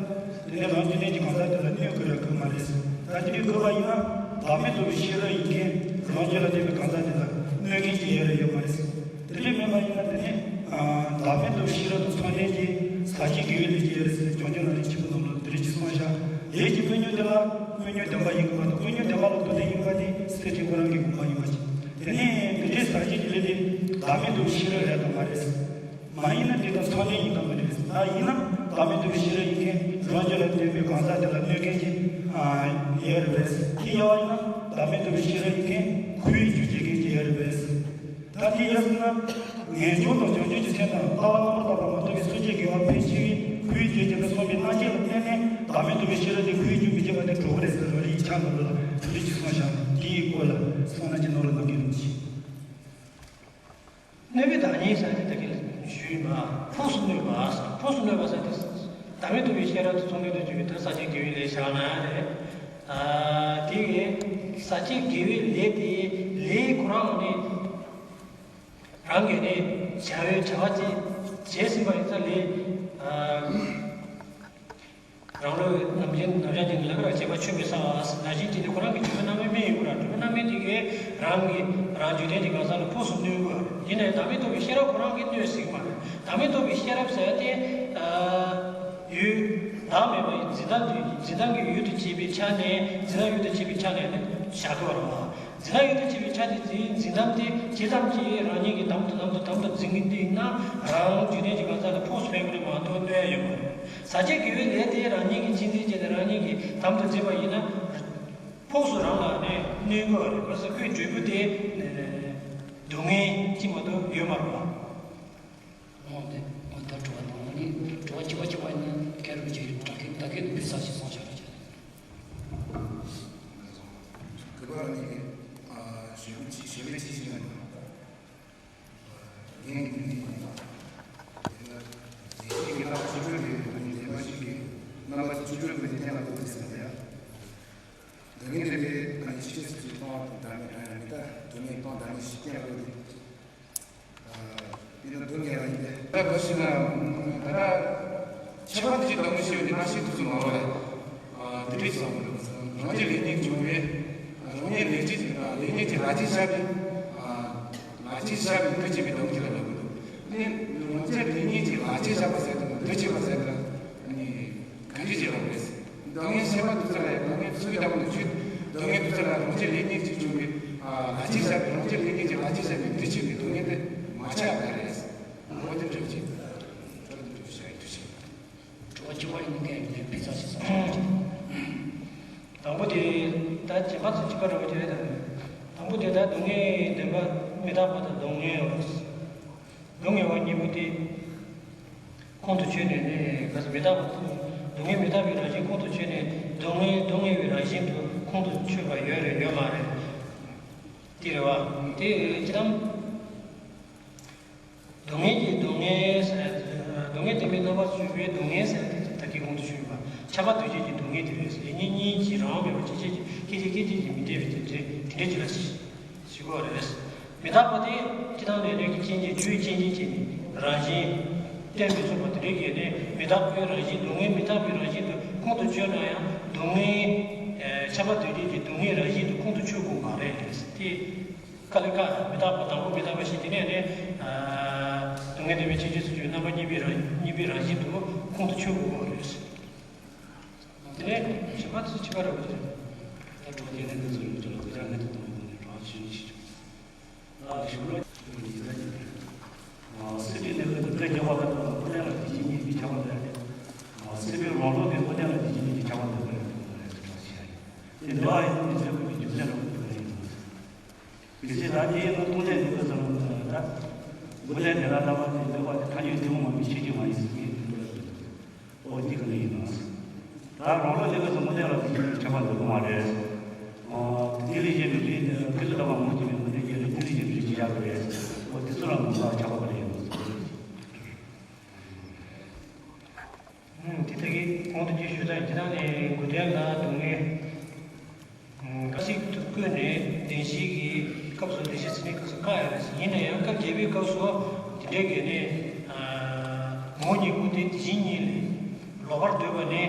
དེ་ནས་རང་རྒྱུད་ལྡན་གྱི་གང་ཟག་དེ་ལ་གནོད་དགོས་ར་དགོས་མ་རེད། ད་དེ་འདྲའི་དགོས་པ་ཡིན་ན་བདག་མེད་རྟོགས་པའི་ཤེས་རབ་ཡིན་མཁན་རང་རྒྱུད་ལ་ལྡན་པའི་གང་ཟག་དེ་ལ་གནོད་མཁན་ཅིག་ཡོད་རེད་ཡོད་མ་རེད། དེ་འདྲའི་མེད་པ་ཡིན་ན་དེ་ནས་བདག་མེད་རྟོགས་པའི་ཤེས་རབ་དང་མཚུངས་ལྡན་གྱི་ཟག་བཅས་དགེ་བའི་ལས་ཀྱི་ཡོད་རེད་ཟེར་ནས་བྱང་ཆུབ་ལམ་རིམ་ཆེན་པོ་ནང་ལ་དེ་འདྲ་ཅིག་གསུངས་བཞག་ལས་ཀྱི་སྨོན་ལམ་དེ་ལ་སྨོན་ལམ་བདེན་པ་ཡིན་དགོས་པ་དང་སྨོན་ལམ་བདེན་པ་ལ་དོན་ལྡན་ཡིན་པ་དེ་སེམས་ཅན་ཁོ་རང་གི་དགོངས་པ་ཡིན་པ་ཅིག་དེ་ནས་དེ་འདྲའི་ཟག་བཅས་ཀྱི་ལས་དེ་བདག་མེད་རྟོགས་པའི་ཤེས་རབ་རེད་དམ་མ་རེད། མ་ཡིན་ན་དེ་དང་མཚུངས་ལྡན་ཡིན་དམ་མ་རེད། ད་ཡིན་ན་བདག་མེད་རྟོགས་པའི་ཤེས་རབ་ཡིན་མཁན་རང་རྒྱུད་ལ་ལྡན་པའི་གང་ཟག་དེ་ལ་གནོད་མཁན་གྱི་ཡོད་རེད་པས། དེ་ཡང་ཡིན་ན་བདག་མེད་རྟོགས་པའི་ཤེས་རབ་ཡིན་མཁན་ཁོའི་རྒྱུ་བྱེད་མཁན་གྱི་ཡོད་རེད་པས། ད་དེ་ཡོད་ཟེར་ན། ངེས་འབྱུང་དང་བྱང་ཆུབ་ཀྱི་སེམས་དང་ལྟ་བ་རྣམ་པར་དག་པ་མ་གཏོགས་པའི་སེམས་ཅན་དགེ་བ་ཕལ་ཆེ་བས་ཁོའི་རྒྱུད་ཀྱི་ལ་སོགས་པའི་རྣམ་འབྱེད་ལ་བརྟེན་ནས་བདག་མེད་རྟོགས་པའི་ཤེས་རབ་དེ་ཁོའི་རྒྱུད་མི་བྱེད་པ་དེ་གྲོགས་རེད་ཟེར་བ་ལ་ཡིག་ཆ་ནང་ལ་དེ་འདྲ་ཅིག་གསུངས་བཞག་དེའི་སྐོར་ལ་གསུངས་ན་ཅི་ནོར་ལ་གནང་གི་རེད་ཅེས། གནོད་པའི་བདག་ཉིད་ཟེར་དེ་ད་གིན་ཞུས་པ་ཕུགས་སུ་གནོད་པ། ཕུགས་སུ་གནོད་པ་ཟེར་དེ་བདག་མེད་རྟོགས་པའི་ཤེས་རབ་དེ་ཚོགས་འདུ་དུ་བྱུང་བའི་དེ་ཟག་བཅས་དགེ་བའི་ལས་བཞག་ན་རེད། དེ་གི་ཟག་བཅས་དགེ་བའི་ལས་དེ་ལས་ཁོ་རང་ནི། རང་གིས་ནི་བྱ་བའི་བྱ་བ་ཅིག་བྱས་ཟིན་པ་ཡིན་ཙང་ལས། རང་ལུས་ནམ་རྒྱུན་ནམ་ཞག་རྒྱུན་ལ་ལ་བྱེད་པ་ཆུད་མི་ཟ་བ་ཟེར་ན་བཞིན་གྱི་དེ་ཁོ་རང་གི་སྒྲུབ་པའི་རྣམ་སྨིན་ཡིན་དགོས་ར། སྒྲུབ་པའི་རྣམ་སྨིན་དེ་གས་རང་གི་རང་རྒྱུད་ལྡན་གྱི་གང་ཟག་ལ་ཕུགས་སུ་གནོད་དགོས་ར། ཡིན་ནའི་བདག་མེད་རྟོགས་པའི་ཤེས་རབ་ཁོ་རང་གིས་གནོད་ཟིན་མ་རེད། བདག་མེད་རྟོགས་པའི་ཤེས་རབ་ཟེར་ཏེ། ཡུལ་བདག་མེད་པ་ཡི་འཛིན་སྟངས་དེ་འཛིན་སྟངས་ཀྱི་ཡུལ་དུ་བྱེད་པའི་ཆ་ནས་འཛིན་སྟངས་ཡུལ་དུ་བྱེད་པའི་ཆ་ནས་ནི་བཞག་དགོས་ར། འཛིན་སྟངས་ཡུལ་དུ་བྱེད་པའི་ཆ་དེ་འཛིན་འཛིན་སྟངས་དེ་ཇི་ཙམ་གྱིས་རང་ཉིད་ཀྱིས་དམ་དུ་དམ་དུ་དམ་དུ་འཛིན་གྱི་འདུག་ན་རང་རྒྱུད་ལྡན་གྱི་གང་ཟག་ལ་ཕུགས་སུ་ཕན་གྱི་རེད་མ་གཏོགས་གནོད་ཡ་ཡོད་མ་རེད། ཟག་བཅས་དགེ་བའི་ལས་དེ་རང་ཉིད་ཀྱིས་གཅེས་འཛིན་བྱས་ནས་རང་ཉིད་ཀྱིས་དམ་དུ་འཛིན་པ་ཡིན་ན། ཕུགས་སུ་རང་ལ་ནི་གནོད་ཀྱི་རེད། བར་སུ་ཁོའི་འབྲས་བུ་དེ་སྡུག་བསྔལ་ཅིག་མ་གཏོགས་ཡོད་མ་རེད་པ། འོ་དེ་འོ་ད་དྲི་བ་དང་ནི་དྲི་བ་གཅིག་པ་གཅིག་པ་ནི་སྐད་རུ་བརྗེ་ཡོད་དྲ་ཁེ་ད་ཁེ་ནི་བི་ས་ཞིག་སོང་ཤར་རེད། གི་པར་ནི་ཞེ་མི་ཅི་ཞེ་མི་ཅི་ཞིག་ཡང་ངས་ཀྱི་ནི་ཡིན་ན་ཡེ་ཤེས་ཀྱི་ལྷ་བཅུ་དྲུག་གི་ནི་བདེན་པ་ཞིག་གི་རྣམ་པ་བཅུ་དྲུག་གི་ནི་གཏན་ལ་འབེབས་ཟིན་པ་ཡ། འདི་ནི་འདི་ནི་ཡེ་ཤེས་ཀྱི་སྤང་བ་དང་བདག་མེད་མི་ད་སྡུག་བསྔལ་སྤང་བདག་མེད་ཞིག་གཏན་ལ་འབེབས་ཏེ། ཡིན་ན་སྡུག་བསྔལ་བ་ཡིན་ཏེ། ད་ག་ཞིག་ན་ད་ལྟ་ཁྱད་པར་འདི་ཅི་ལྟ་མི་ཤེས་པ་འདི་ན་ཤེས་ཐུབ་ཚུལ་མ་རེད། འདི་འདྲ་ཞིག་བསམ་གི་འདུག་རང་རྒྱུད་ལས་ཉོན་བྱུང་བས་རང་ཉིད་ལས་ཀྱི་ལས་ཉོན་གྱི་ལག་རྗེས་བཞག་པའི་ལག་རྗེས་བཞག་པའི་འདུ་བྱེད་པའི་སྡོམ་གྱི་ལ་ལབ་གི་འདུག་ནི་རང་རྒྱུད་ལས་ཉོན་གྱི་ལག་རྗེས་བཞག་པ་ཟེར་དང་འདུ་བྱེད་པ་ཟེར་དང་ནི་གང་ཅི་བྱེད་པ་རེད། སྡུག་བསྔལ་ཤེས་པ་འདུག་ཚར་ལ་སྡུག་བསྔལ་ཚུལ་གྱི་ལྟ་བུ་ནི་ཆོས་སྡུག་བསྔལ་འདུག་ཚར་ལ་རང་རྒྱུད་ལས་ཉོན་གྱི་བྱུང་བའི་ལག་རྗེས་བཞག་པའི་རང་རྒྱུད་ལས་ཉོན་གྱི་ལག་རྗེས་བཞག་པའི་འདུ་བྱེད་པའི་སྡུག་བསྔལ་དེ་མ་ཆགས་པ་རེད། འོ་དེ་འདྲ་བྱེད། འོ་དེ་འདྲ་བྱ་ཡི་འདུ་བྱེད། དྲི་བ་བཅུ་པ་ཡིན་མཁན་ཡིན་ནའི་དཔེ་ཆ་ཞིག་བསམ་བློ་བཏང་། དང་པོ་དེ་ད་རྗེས་མ་ཚོ་གཅིག་པ་འདྲ་བོ་དེ་རེད་དམ། དང་པོ་དེ་ད་སྡུག་བསྔལ་བདེན་པ་མི་རྟག་པ་དང་སྡུག་བསྔལ་བ། སྡུག་བསྔལ་བ་གཉིས་པོ་དེ་ཁོང་དུ་ཆུད་ནས་ནི་ག་ས་མི་རྟག་པ་སྡུག་བསྔལ་མི་རྟག་པའི་རང་བཞིན་ཁོང་དུ་ཆུད་ནས་སྡུག་བསྔལ་སྡུག་བསྔལ་བའི་རང་བཞིན་དུ་ཁོང་དུ་ཆུད་པ་ཡོད་རེད་ཡོད་མ་རེད། དེ་རེད་བ། དེ་ཅི་ལྟར། སྡུག་བསྔལ་གྱི་སྡུག་བསྔལ་ཟེར། སྡུག་ ལྡན་པའི་རྣམ་པར་འཕྲུལ་པའི་སྡུག་བསྔལ་ཟེར་ཏེ་ད་གིན་གོང་དུ་ཞུས་པ་ཁྱབ་པ་འདོད་བྱེད་ཀྱི་སྡུག་བསྔལ་དེ་རེད། ཡིད་གཉིས་གཉིས་ཀྱིས་རང་མེད་པར་སྐྱེ་མཆེད་ཀྱི་སྐད་ཅིག་སྐད་ཅིག་གིས་མི་འདོད་པའི་དེ་འདྲའི་དེ་འདྲའི་ཅིག་ལ་ཞུ་དགོས་རེད། མི་རྟག་པ་དེ་སྤྱི་བཏང་ལས་ལས་ཀྱི་རྐྱེན་གྱིས་རྒྱུའི་རྐྱེན་ཅན་བྱས་ནས་རང་བཞིན་བསྟན་མི་ཚུགས་པ་དེ་འདྲའི་གི་ནས་མི་རྟག་པའི་རང་བཞིན་སྡུག་བསྔལ་མི་རྟག་པའི་རང་བཞིན་དུ་ཁོང་དུ་ཆུད་ན་ཡང་སྡུག་བསྔལ་ཁྱབ་པ་འདོད་བྱེད་ཀྱི་སྡུག་བསྔལ་རང་བཞིན་དུ་ཁོང་དུ་ཆུད་དགོས་མ་རེད། དེ། ཀ་ལི་ཀ་མི་རྟག་པ་དང་པོ་མི་རྟག་པ་ཞིག་དེ་ནས་ནི། སྡུག་བསྔལ་བདེ་བའི་ཆོས་ཅན་སུ་ཆོས་རྣམ་པ་གཉིས་པའི་རང་གཉིས་པའི་རང་བཞིན་དུ་ཁོང་དུ་ཆུད་དགོས་པ་རེད། དེ་ནས་གཞན་པ་ཚོ་ཕྱི་པ་རེད་པ་དེ་རེད། ད་གྲོགས་ཀྱི་གནད་དོན་ཚོ་ཡོད་ཀྱང་ལ་དོ་ཅག་གནད་དུ་གཏོང་བའི་སྒོ་ནས་གྲོགས་ཞུ་ནས་ཤིག་ཅུང་། ལ་ཞུ་རོགས་ཞུ་རོགས་ཡིན་ད་ཅི་རེད། སྲིད་པའི་གནས་སྐབས་ཀྱི་སྐད་རྒྱབ་པ་ལྟར་དུ་ཀུན་ལྡན་ལ་དེ་བཞིན་ཉིད་ཀྱི་ཁྱབ་པ་ལས། སྲིད་པའི་རང་ལུགས་ཀྱི་ཀུན་ལྡན་ལ་དེ་བཞིན་ཉིད་ཀྱི་ཁྱབ་པ་ལས་རེད་ཞེས་པ་ཞིག་རེད། དེ་འདྲ་བ་ཡིན་ན་མི་འདོད་པའི་རྒྱུ་མཚན་ལ་ཀུན་ལྡན་ཡིན་ནོ། གལ་སྲིད་ད་དེའི་ནང་སྟོང་ལྡན་འདུས་པ་ཙམ་ལ་ད། ཀུན་ལྡན་དེ་ལ་ལྟ་བ་དེ་འདོད་པ་དེ་ཐལ་འགྱུར་ཐུན་མོང་མ་ཡིན་ཕྱིར་འགྱུར་མ་ཡིན་ཟེར་གྱི་འདུག་ལ་འདུག་འོ་འདི་ག་ལ་ཡིན་ནམ། ད་རང་ལུགས་འདི་ག་ཙམ་ཀུན་ལྡན་ལ་དེ་བཞིན་ཁྱབ་པ་འདོད་ཀྱི་མ་རེད། འོ་དེ་ལས་གཞན་མི་འདྲའི་ནི་ཕི་ལ་ལྟ་བ་མང་ཆེ་བའི་ནང་དེ་གའི་ལ་དེ་ལས་གཞན་མི་འདྲའི་ཅི་བཞག་གི་རེད། འོ་དེ་ཚོ་ལ་མང་ཚོགས་ཁྱབ་པ་ག་ལ་ཡིན་ནམ། དེ་ད་གིན་གོང་དུ་ཅིག་ཞུས་ཙང་དེ་དག་ནི་དགོས་དོན་ལ་སྡུག་བསྔལ། འགའ་ཞིག་ཏུ་བཀོད་ནས་བདེན་བཞིའི་སྐབས་སུ་བདེན་བཞིའི་མཚན་ཉིད་སྐབས་སུ་བཀག་ཡོད་རེད། ཡིན་ན་ཡང་སྐབས་བརྒྱད་པའི་སྐབས་སུ་དེ་འདྲའི་གི་ནི་ངོ་བོ་ཉིད་ཀུན་བདེན་དེ་བཞིན་ཉིད་ལས་ལོག་པར་འདོད་པ་ནི་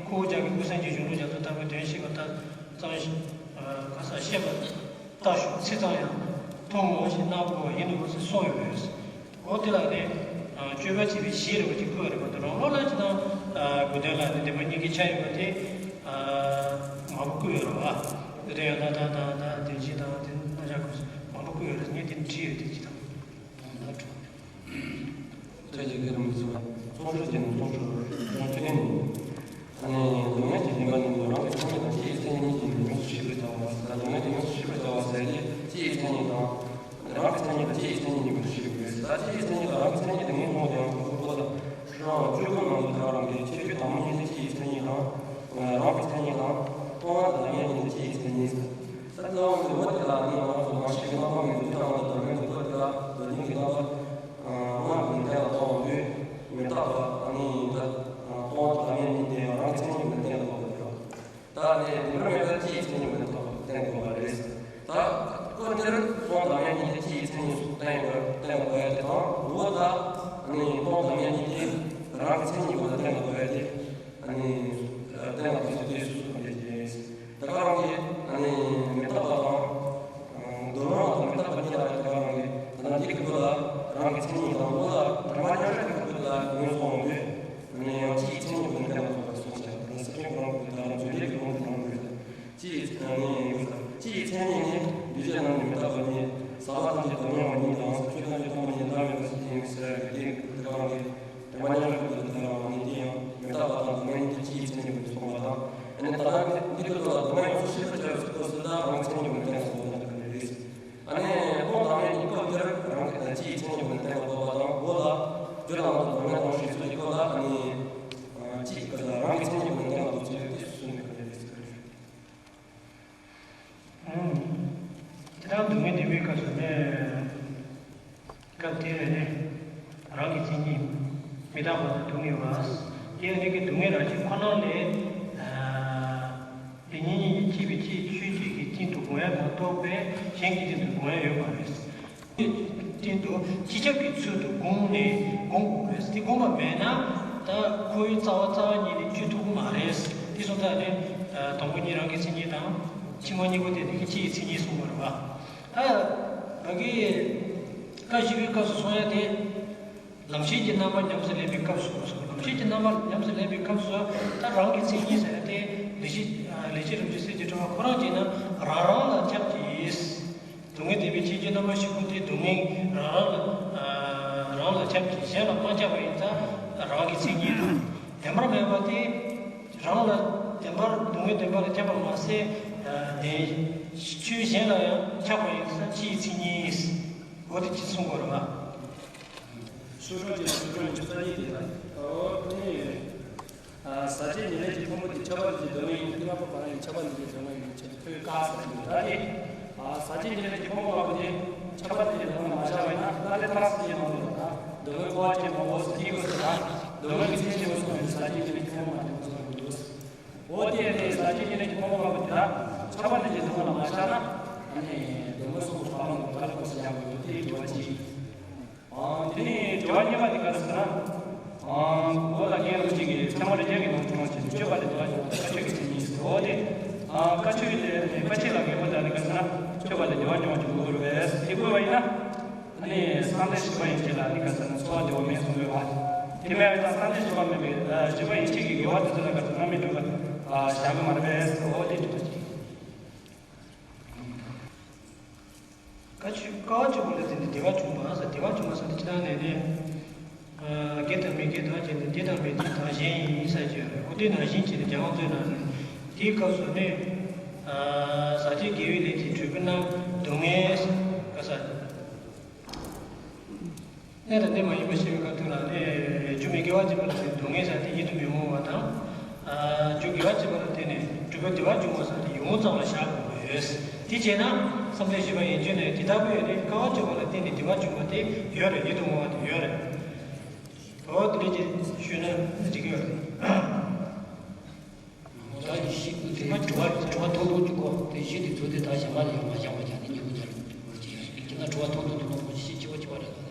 ཁོ་བོ་ཅག་གི་ཀུན་སེམས་ཀྱི་གཞུང་ལུགས་རྒྱ་མཚོ་ལྟ་བུའི་དོན་ཤེས་པ་ལྟ་ཙམ་ཞིག་ག་ས་ཤེས་པ་ལྟ་ཞོག་ཚིག་ཙམ་ཡང་མཐོང་ངོ་ཞེས་རྣམ་པར་བཀོད་པ་ཡིན་ནོ་ཟེར་གསུངས་ཡོད་རེད། འོ་དེ་ལ་ནི། སྤྱོད་པ་བྱེད་པའི་གཞི་རེད་པ་ཅིག་བཀོད་རེད་པ་དེ་རང་ལོགས་ལ་ཅི་དང་། དགོས་དོན་ལ་ནི་བདེན་པ་གཉིས་ཀའི་ཆ་ཡོད་པ་དེ། མང་པོ་བཀོད་ཡོད་རེད་པ། དགོས་དོན་ཡང་དག་དང་དང་དང་བདེན་བཞི་དང་དེ་རྣམ་གཞག་དགོས་མང་པོ་བཀོད་ཡོད་རེད། ངས་དེ་བྲིས་ཡོད་དེ་ཅི་དང་། ཐོས་རྗེ་གི་རིན་པོ་ཆེ་ཚོགས་སྤྱི་ནས་ཚོགས་སྤྱི་ཚོགས་སྤྱི་ནས། ཨ་ནི་སྡུག་བསྔལ་གྱི་སྦྱིན་པ་ནི་རང་གི་མཚན་ཉིད་དང་སྤྱི་ཡི་མཚན་ཉིད་ཀྱིས་ཡོངས་སུ་ཤེས་པར་བྱ་བ། སྡུག་བསྔལ་གྱི་ཡོངས་སུ་ཤེས་པར་བྱ་བ་ཟེར་ཏེ་སྤྱི་ཡི་མཚན་ཉིད་དང་། རང་གི་མཚན་ཉིད་དང་སྤྱི་ཡི་མཚན་ཉིད་གཉིས་ཀྱི་ཤེས་དགོས། ད་སྤྱི་ཡི་མཚན་ཉིད་དང་རང་གི་མཚན་ཉིད་དེ་ངས་མཐོང་བ་དེ་ཡང་ཁོ་ཁོ་དང་ཤེས་རབ་བཅུ་དགུ་ནང་དུ་ག་རང་གི་ཁྱད་ཆོས་དང་པོ་ཉིད་དེ་སྤྱི་ཡི་མཚན་ཉིད་དང་། རང་གི་མཚན་ཉིད་དང་། སྟོང་པ་དང་བདག་མེད་ཉིད་དེ་སྤྱི་ཡི་མཚན་ཉིད། ད་ལྟ་བ་ངས་འོ་དེ་ལ་ནི་ང་ཚོ་ནང་བཞིན་གྱི་རྣམ་པ་ངས་འདུག་དང་ལ་བདག་མེད་འདུག་པ་དེ་ལ་བདག་ཉིད་ཀྱི་རྣམ་པ། ལྔ་གི་སྟེང་ལ་གཏོང་བ་དུས་མི་རྟག་པ་ནི་ད་སྟོང་པ་དང་བདག་མེད་གཉིས་དེ་རང་གི་མཚན་ཉིད་ཀྱི་སྟེང་ལ་གཏོང་བ་དེ་རེད། ད་ནི་དེ་འདྲ་མེད་པར་སྤྱི་ཡི་མཚན་ཉིད་མི་རྟག་པ་བསྟན་དགོས་པ་རེད། ད་སྐབས་འདིར་སྟོང་དང་དབྱེར་མེད་གཉིས་ཀྱི་སྤྱི་ཡི་མཚན་ཉིད་སུ་བསྟན་ཡོད་པར་བསྟན་དགོས་ཡ་དེ་དང་། འོ་ད་ནི་སྟོང་དང་དབྱེར་མེད་གཉིས་དེ་རང་གི་མཚན་ཉིད་ཡོད་པར་བསྟན་དགོས་ཡ་དེ་ནི་བསྟན་དགོས་ཡ་དེ་སུ་གང་རེད་ཅེས། ད་ག་རང་གི་ནི་མི་རྟག་པ་དང་། སྡུག་བསྔལ་དང་མི་རྟག་པ་གཉིས་ལ་ཡང་དེ་ག་རང་གི་ད་ལྟ་འདི་གི་སྐབས་ལ་རང་གི་མཚན་ཉིད་དང་། འོ་ད་དྲི་མ་མཉམ་བཞག་གི་སྐབས་ལ་ངོས་བཟུང་དུས། ནས་ཡང་སྤྱི་ཡི་མཚན་ཉིད་ཀྱི་དོན་ལ་ཐོགས་པར་གསུངས་ཤིང་། སེམས་ཅན་ཁོ་རང་གི་དོན་དང་རྫུ་འཕྲུལ་གྱི་ལུང་དུ་རང་དགོས། སྤྱི་ཡི་ནས་སྤྱི་ཡི་མཚན་ཉིད་ནི་འདུས་བྱས་རྣམས་ནི་མི་རྟག་པ་ཉིད། ཟག་པ་ཐམས་ཅད་སྡུག་བསྔལ་བ་ཉིད་དང་། ཆོས་ཐམས་ཅད་སྟོང་པ་ཉིད་བདག་མེད་པ་ཟེར་ཡིན་ཟེར་བའི་དེ་དེ་ག་རང་གི་དྲི་མ་མཉམ་བཞག་གི་དོན་དུ་རང་ཉིད་དེ་ཡང་མི་རྟག་པ་དང་སྡུག་བསྔལ་ཉིད་དེ་སྤྱི་ཡི་མཚན་ཉིད་ཀྱི་གསུངས་པ་དང་། ཨ་ནི་ད་ལྟ་འདི་སྐབས་ལ་སྡུག་བསྔལ་ཡོངས་སུ་ཤེས་པར་བྱ་བའི་སྐབས་སུ་ད་རང་གི་མཚན་ཉིད་ཀྱི་དོན་ལ་ཐོགས་པ་ཉིད་རེད། ཨ་ནི་སྟོང་དང་དབྱེར་མེད་སྐབས་འདིར་རང་གི་སྤྱི་ཡི་མཚན་ཉིད་ཀྱི་དོན་ལ་ཐོགས་པ་དང་། འོ་ལ་རྒྱུ་དང་ནང་དུ་བག་མེད་དང་ཞེས་སོགས་ཀྱི་སྐབས་ལ་ཨ་ནི་སྤྱི་ཡི་སྐབས་ལ་རང་གི་མཚན་ཉིད་ཀྱི་དོན་ལ་ཐོགས་པ་ཉིད་དེ་སུ་ནི་ག་རེ་རེད་ཟེར་གི་རེད། ཨང་། དེ་དག་སྡུག་བསྔལ་བདེ་བའི་སྐབས་སུ་ནི། སྐབས་དེར་ནི་རང་གི་མཚན་ཉིད་མི་རྟག་པ་དང་སྡུག་བསྔལ་བ། དེ་ཡང་ནི་གི་སྡུག་བསྔལ་རང་བཞིན་ཁོ་ན་ལས། དེ་ཉིད་ཉིད་ཀྱིས་སྐྱེས་པའི་སྤྱིའི་ཆོས་ཅིག་གི་སྟེང་དུ་དགོངས་ཡ་མ་གཏོགས་པའི་གཞན་གྱི་སྟེང་དུ་དགོངས་ཡ་ཡོད་མ་རེད། སྟེང་དུ་སྤྱི་ཁྱབ་ཀྱི་ཚུལ་དུ་དགོངས་ནས་དགོངས་དགོས་རེད། དེ་དགོངས་པ་མེད་ན་ད་ཁོ་བོའི་རྩ་བ་རྩ་བ་ཉིད་ནས་བཅོས་ཐུབ་ཀྱི་མ་རེད། དེ་སོང་ཙང་ནི་དང་པོ་ཉིད་རང་གི་མཚན་ཉིད་དང་། ཕྱི་མ་གཉིས་པོ་དེ་ནི་གི་སྤྱི་ཡི་མཚན་ཉིད་གསུངས་པ་རེད་བ། ད་ང་གིས་བཀའ་བཞི་པའི་སྐབས་སུ་གསུང་ཡ་དེ། ལམ་ཤེས་ཀྱི་རྣམ་པ་ཉམས་སུ་ལེན་པའི་སྐབས་སུ་སོ། ལམ་ཤེས་ཀྱི་རྣམ་པ་ཉམས་སུ་ལེན་པའི་སྐབས་སུ་ད་རང་གི་མཚན་ཉིད་ཟེར་ཏེ་ལེགས་བཤད་ལེགས་བཤད་རིན་པོ་ཆེ་གསེར་གྱི་ཕྲེང་བ་ཁོ་རང་གིས་ན་རང་རང་ལ་ཁྱབ་ཀྱི་ཡིན། སྡུག་བསྔལ་བདེ་བའི་ཁྱད་ཆོས་རྣམ་པ་བཞི་པོ་དེ་སྡུག་བསྔལ་རང་རང་ལ་རང་ལ་ཁྱབ་ཀྱི་གཞན་ལ་མ་ཁྱབ་པ་ཡིན་ཙང་རང་གི་མཚན་ཉིད་དང་། བདེན་པར་མེད་པ་དེ་རང་ལ་བདེན་པར་སྡུག་བསྔལ་བདེན་པ་ལ་ཁྱབ་པ་མ་ཟད། ཆོས་གཞན་ལ་ཡང་ཁྱབ་པ་ཡིན་ཙང་སྤྱི་ཡི་མཚན་ཉིད་ཡིན། འོ་དེ་ཅི་གསུང་དགོས་རེད་བ། ཤོ་ཤོ་ཅེས་ཤོ་ཤོ་ཉི་ཤུ་རྩ་གཉིས་དེ་ལ། ཨོ་ནི། ཟག་བཅས་ཉེར་ལེན་གྱི་ཕུང་པོ་དེ་ཁྱབ་པ་ལས་ཀྱི་སྡུག་བསྔལ་ཡིན་ཏེ། ལྔ་པོ་གང་ཡིན་ཁྱབ་པ་ལས་ཀྱི་སྡུག་བསྔལ་ཡིན་ཞེས་ཐོས་དཀའ་ཟེར་གྱི་འདུག་ད་དེ། ཟག་བཅས་ཉེར་ལེན་གྱི་ཕུང་པོ་ལྔ་པོ་དེ་ཁྱབ་པ་ལས་ཀྱི་སྡུག་བསྔལ་མ་བཞག་པ་ཡིན་ན་ད་དེ་ཐར་སྲིད་ཀྱི་མ་འོངས་པ་དང་སྡུག་བསྔལ་འཁོར་བ་ཅན་མ་འོངས་ཟེར་གྱི་དགོས་ཟེར་ན། སྡུག་བསྔལ་གྱི་ཚེ་ཞེས་པ་སོགས་ནི་ཟག་བཅས་སྐྱེ་གནས་ཀྱི་ཕུང་པོ་མ་དེ་ཚོ་ཡོད། འོ་དེ་ནི་ཟག་བཅས་སྐྱེ་གནས་ཀྱི་ཕུང་པོ་མ་དེ་དག་ཁྱབ་པ་ནི་ཅི་སྡུག་བསྔལ་ལ་མ་ཆགས་ན། ཨ་ནི་སྡུག་བསྔལ་སོགས་པ་བག་མེད་པར་ག་རེ་གོ་ས་ཡང་དགོས་དེ་དྲི་བ་གཅིག་དེ་ནས་དྲི་བ་གཉིས་པ་དེ་ག་རེ་ཟེར་ན། འོ་ལ་རྒན་རིན་པོ་ཆེ་གིས་ཚད་མ་རིགས་ཅན་གྱི་ནང་དུ་བྱུང་བ་ཞིག་སྤྱོད་པ་ལས་དྲི་བ་བྱུང་བ་དེ་བཀའ་ཆོས་ཀྱི་མཚན་ཉིད་ཟེར། འོ་དེ་བཀའ་ཆོས་ལས་བཀའ་ཆོས་ལ་རྒན་པོ་དེ་ནི་ག་རེ་ཟེར་ན་སྤྱོད་པ་ལས་དྲི་བ་བྱུང་བ་ཞིག་དགོས་རེད་པས། དེ་དགོས་པ་ཡིན་ན། ཨ་ནི་སངས་རྒྱས་བཞི་པ་ཡན་ཆད་ལ་ནི་ག་རེ་ཟེར་ན་འཚོ་བ་འདི་བ་མེད་གསུངས་ཡོད་པ། དེ་མེད་པ་ཡིན་ན་སངས་རྒྱས་བཞི་པ་མེད་པའི་བཞི་པ་ཡན་ཆད་ཀྱི་དགེ་བ་དེ་ཚོ་ལ་ག་རེ་ཟེར་ན་མི་འགྲོ་བ་བཞག་གི་མ་རེད་པས། འོ་དེ་དྲི་བ་ཅིག་བཀའ་ཆོས་དཀའ་བ་སྤྱོད་པ་ལ་བརྟེན་ནས་བདེ་བ་བྱུང་བ་ཟེར། བདེ་བ་བྱུང་བ་ཟེར་དེ་ཅི་ལྟར་ནས་ནི། དགེ་དང་མི་དགེ་དག་བྱས་ནས་དེ་དང་མི་དེ་དག་གཞན་ཡིན་ཟེར་གྱི་ཡོད་རེད། འོ་དེ་ནང་བཞིན་བྱས་ནས་རྒྱལ་དབང་མཛོད་ནང་ནས་དེའི་སྐབས་སུ་ནི། ཟག་བཅས་དགེ་བའི་ལས་ཀྱི་འབྲས་བུ་རྣམས་སྡུག་བསྔལ་ག་ས། གནས་དང་གནས་མ་ཡིན་པ་ཤེས་པའི་སྐབས་དུས་ལ་ནི་རྒྱུ་མི་དགེ་བ་བྱས་པ་ལ་བརྟེན་ནས་སྡུག་བསྔལ་ཟེར་དེ་ཡིད་དུ་མི་འོང་བ་དང་། རྒྱུ་དགེ་བ་བྱས་པ་ལ་བརྟེན་ནས་འབྲས་བུ་བདེ་བ་འབྱུང་བ་ཟེར་དེ་ཡིད་འོང་ཙམ་ལ་བཞག་དགོས་པ་ཡོད། དེ་བྱས་ན་བསམ་གཏན་བཞི་པ་ཡན་ཆད་ནས་དེ་ལྟ་བུ་ཡོད་རེད། དཀའ་བ་སྤྱོད་པ་ལ་བརྟེན་ནས་བདེ་བ་འབྱུང་བ་དེ་ཡོད་རེད། ཡིད་དུ་འོང་བ་དེ་ཡོད་རེད། འོ་དེ་འདྲ་ཅིག་ཞུས་ན་འགྲིག་གི་ཡོད་རེད། ད་ཡིད་ཤེས་ཀྱི་དེ་མ་དྲི་བ་དྲི་བ་ཐུང་ཐུང་གཅིག་གོ་དེ་བཞི་དེ་ཚོ་དེ་ད་གཞན་པ་ལ་ཡང་མ་བཞག་པ་བྱས་ནས་སྙིང་པོ་རྒྱལ་ལ་འགྲོ་བ་ཅི་ཡང་ཤེས་ཀྱི་ན་དྲི་བ་ཐུང་ཐུང་དུ་ལོག་པོ་ཞིག་ཤེས་ཅི་བ་ཅི་བ་རེད་ད།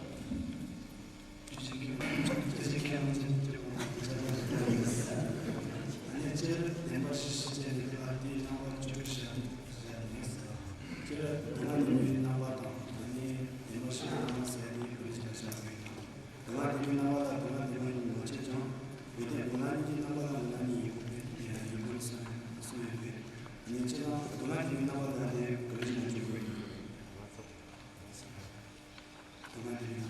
སྡུག་བསྔལ་བདེན་པའི་རྣམ་པ་དང་སྡུག་བསྔལ་བདེན་པ་ཉིད་མ་བྱས་ཀྱང་། ཡོན་ཏན་སྡུག་བསྔལ་གཉིས་ཀྱི་རྣམ་པ་ལ་ང་ཉིད་ཡོད་པའི་ཡང་ཡིན་པར་གསུངས་ཡོད་པས། ཉེ་ཆར་སྡུག་བསྔལ་བདེན་པའི་རྣམ་པ་ལ་ནི་ག་རེ་ཞིག་ན་འཇུག་དགོས་ཡིན། སྡུག་བསྔལ་བདེན་པའི་རྣམ་པ། སྡུག་བསྔལ་བདེན་པའི་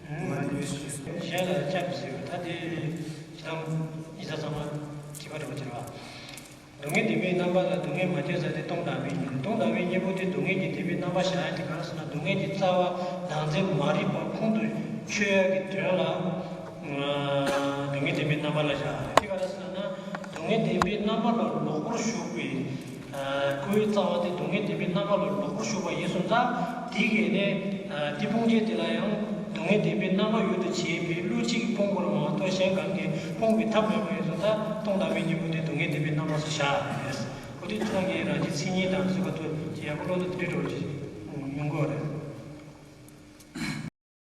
ཕྱིར་གསུངས། གཞན་ལ་ཁྱབ་ཟེར་བ་ད་དེ་ཇི་ལྟར་ཡིན་ས་ཚང་མ་དྲི་བ་དྲི་བ་དྲི་བ། སྡུག་བསྔལ་བདེན་པའི་རྣམ་པ་ལ་སྡུག་བསྔལ་མ་བྱས་ཟེར་དེ་སྟོང་དང་བའི་གཉིས། སྟོང་དང་བའི་གཉིས་པོ་དེ་སྡུག་བསྔལ་གྱི་བདེན་པའི་རྣམ་པ་བཞག་ཡ་དེ་ག་རེ་ཟེར་ན་སྡུག་བསྔལ་གྱི་རྩ་བ་བདག་འཛིན་མ་རིག་པ་ཁོང་དུ་ཆུད་ཡ་གི་དོན་ལ་སྡུག་བསྔལ་བདེན་པའི་རྣམ་པ་ལ་བཞག་ཡ་དེ་ག་རེ་ཟེར་ན་སྡུག་བསྔལ་བདེན་པའི་རྣམ་པ་ལ་ལོག་པར་ཞུགས་པའི་ཁོའི་རྩ་བ་དེ་སྡུག་བསྔལ་བདེན་པའི་རྣམ་པ་ལ་ལོག་པར་ཞུགས་པ་ཡིན་སོང་ཙང་དེ་གས་ནས་དེ་སྤོང་བྱེད་དེ་ལ་ཡང་སྡུག་བསྔལ་བདེན་པའི་རྣམ་པ་ཡུལ་དུ་བྱེད་པའི་བློ་གཅིག་གིས་སྤོང་དགོས་རེད་མ་གཏོགས་གཞན་གང་གིས་སྤོང་བའི་ཐབས་མེད་པ་ཡིན་སོང་ཙང་སྟོང་དང་བའི་གཉིས་པོ་དེ་སྡུག་བསྔལ་བདེན་པའི་རྣམ་པ་སུ་བཞག་ཡོད། ཁོ་དེ་ཚོ་ངས་རང་གི་མཚན་ཉིད་དང་གཟུགས་ཁ་ཐུག་ཅེས་ཡག་པོ་བློ་ནང་དུ་སྤྲད་འགྲོ་བ་ཞིག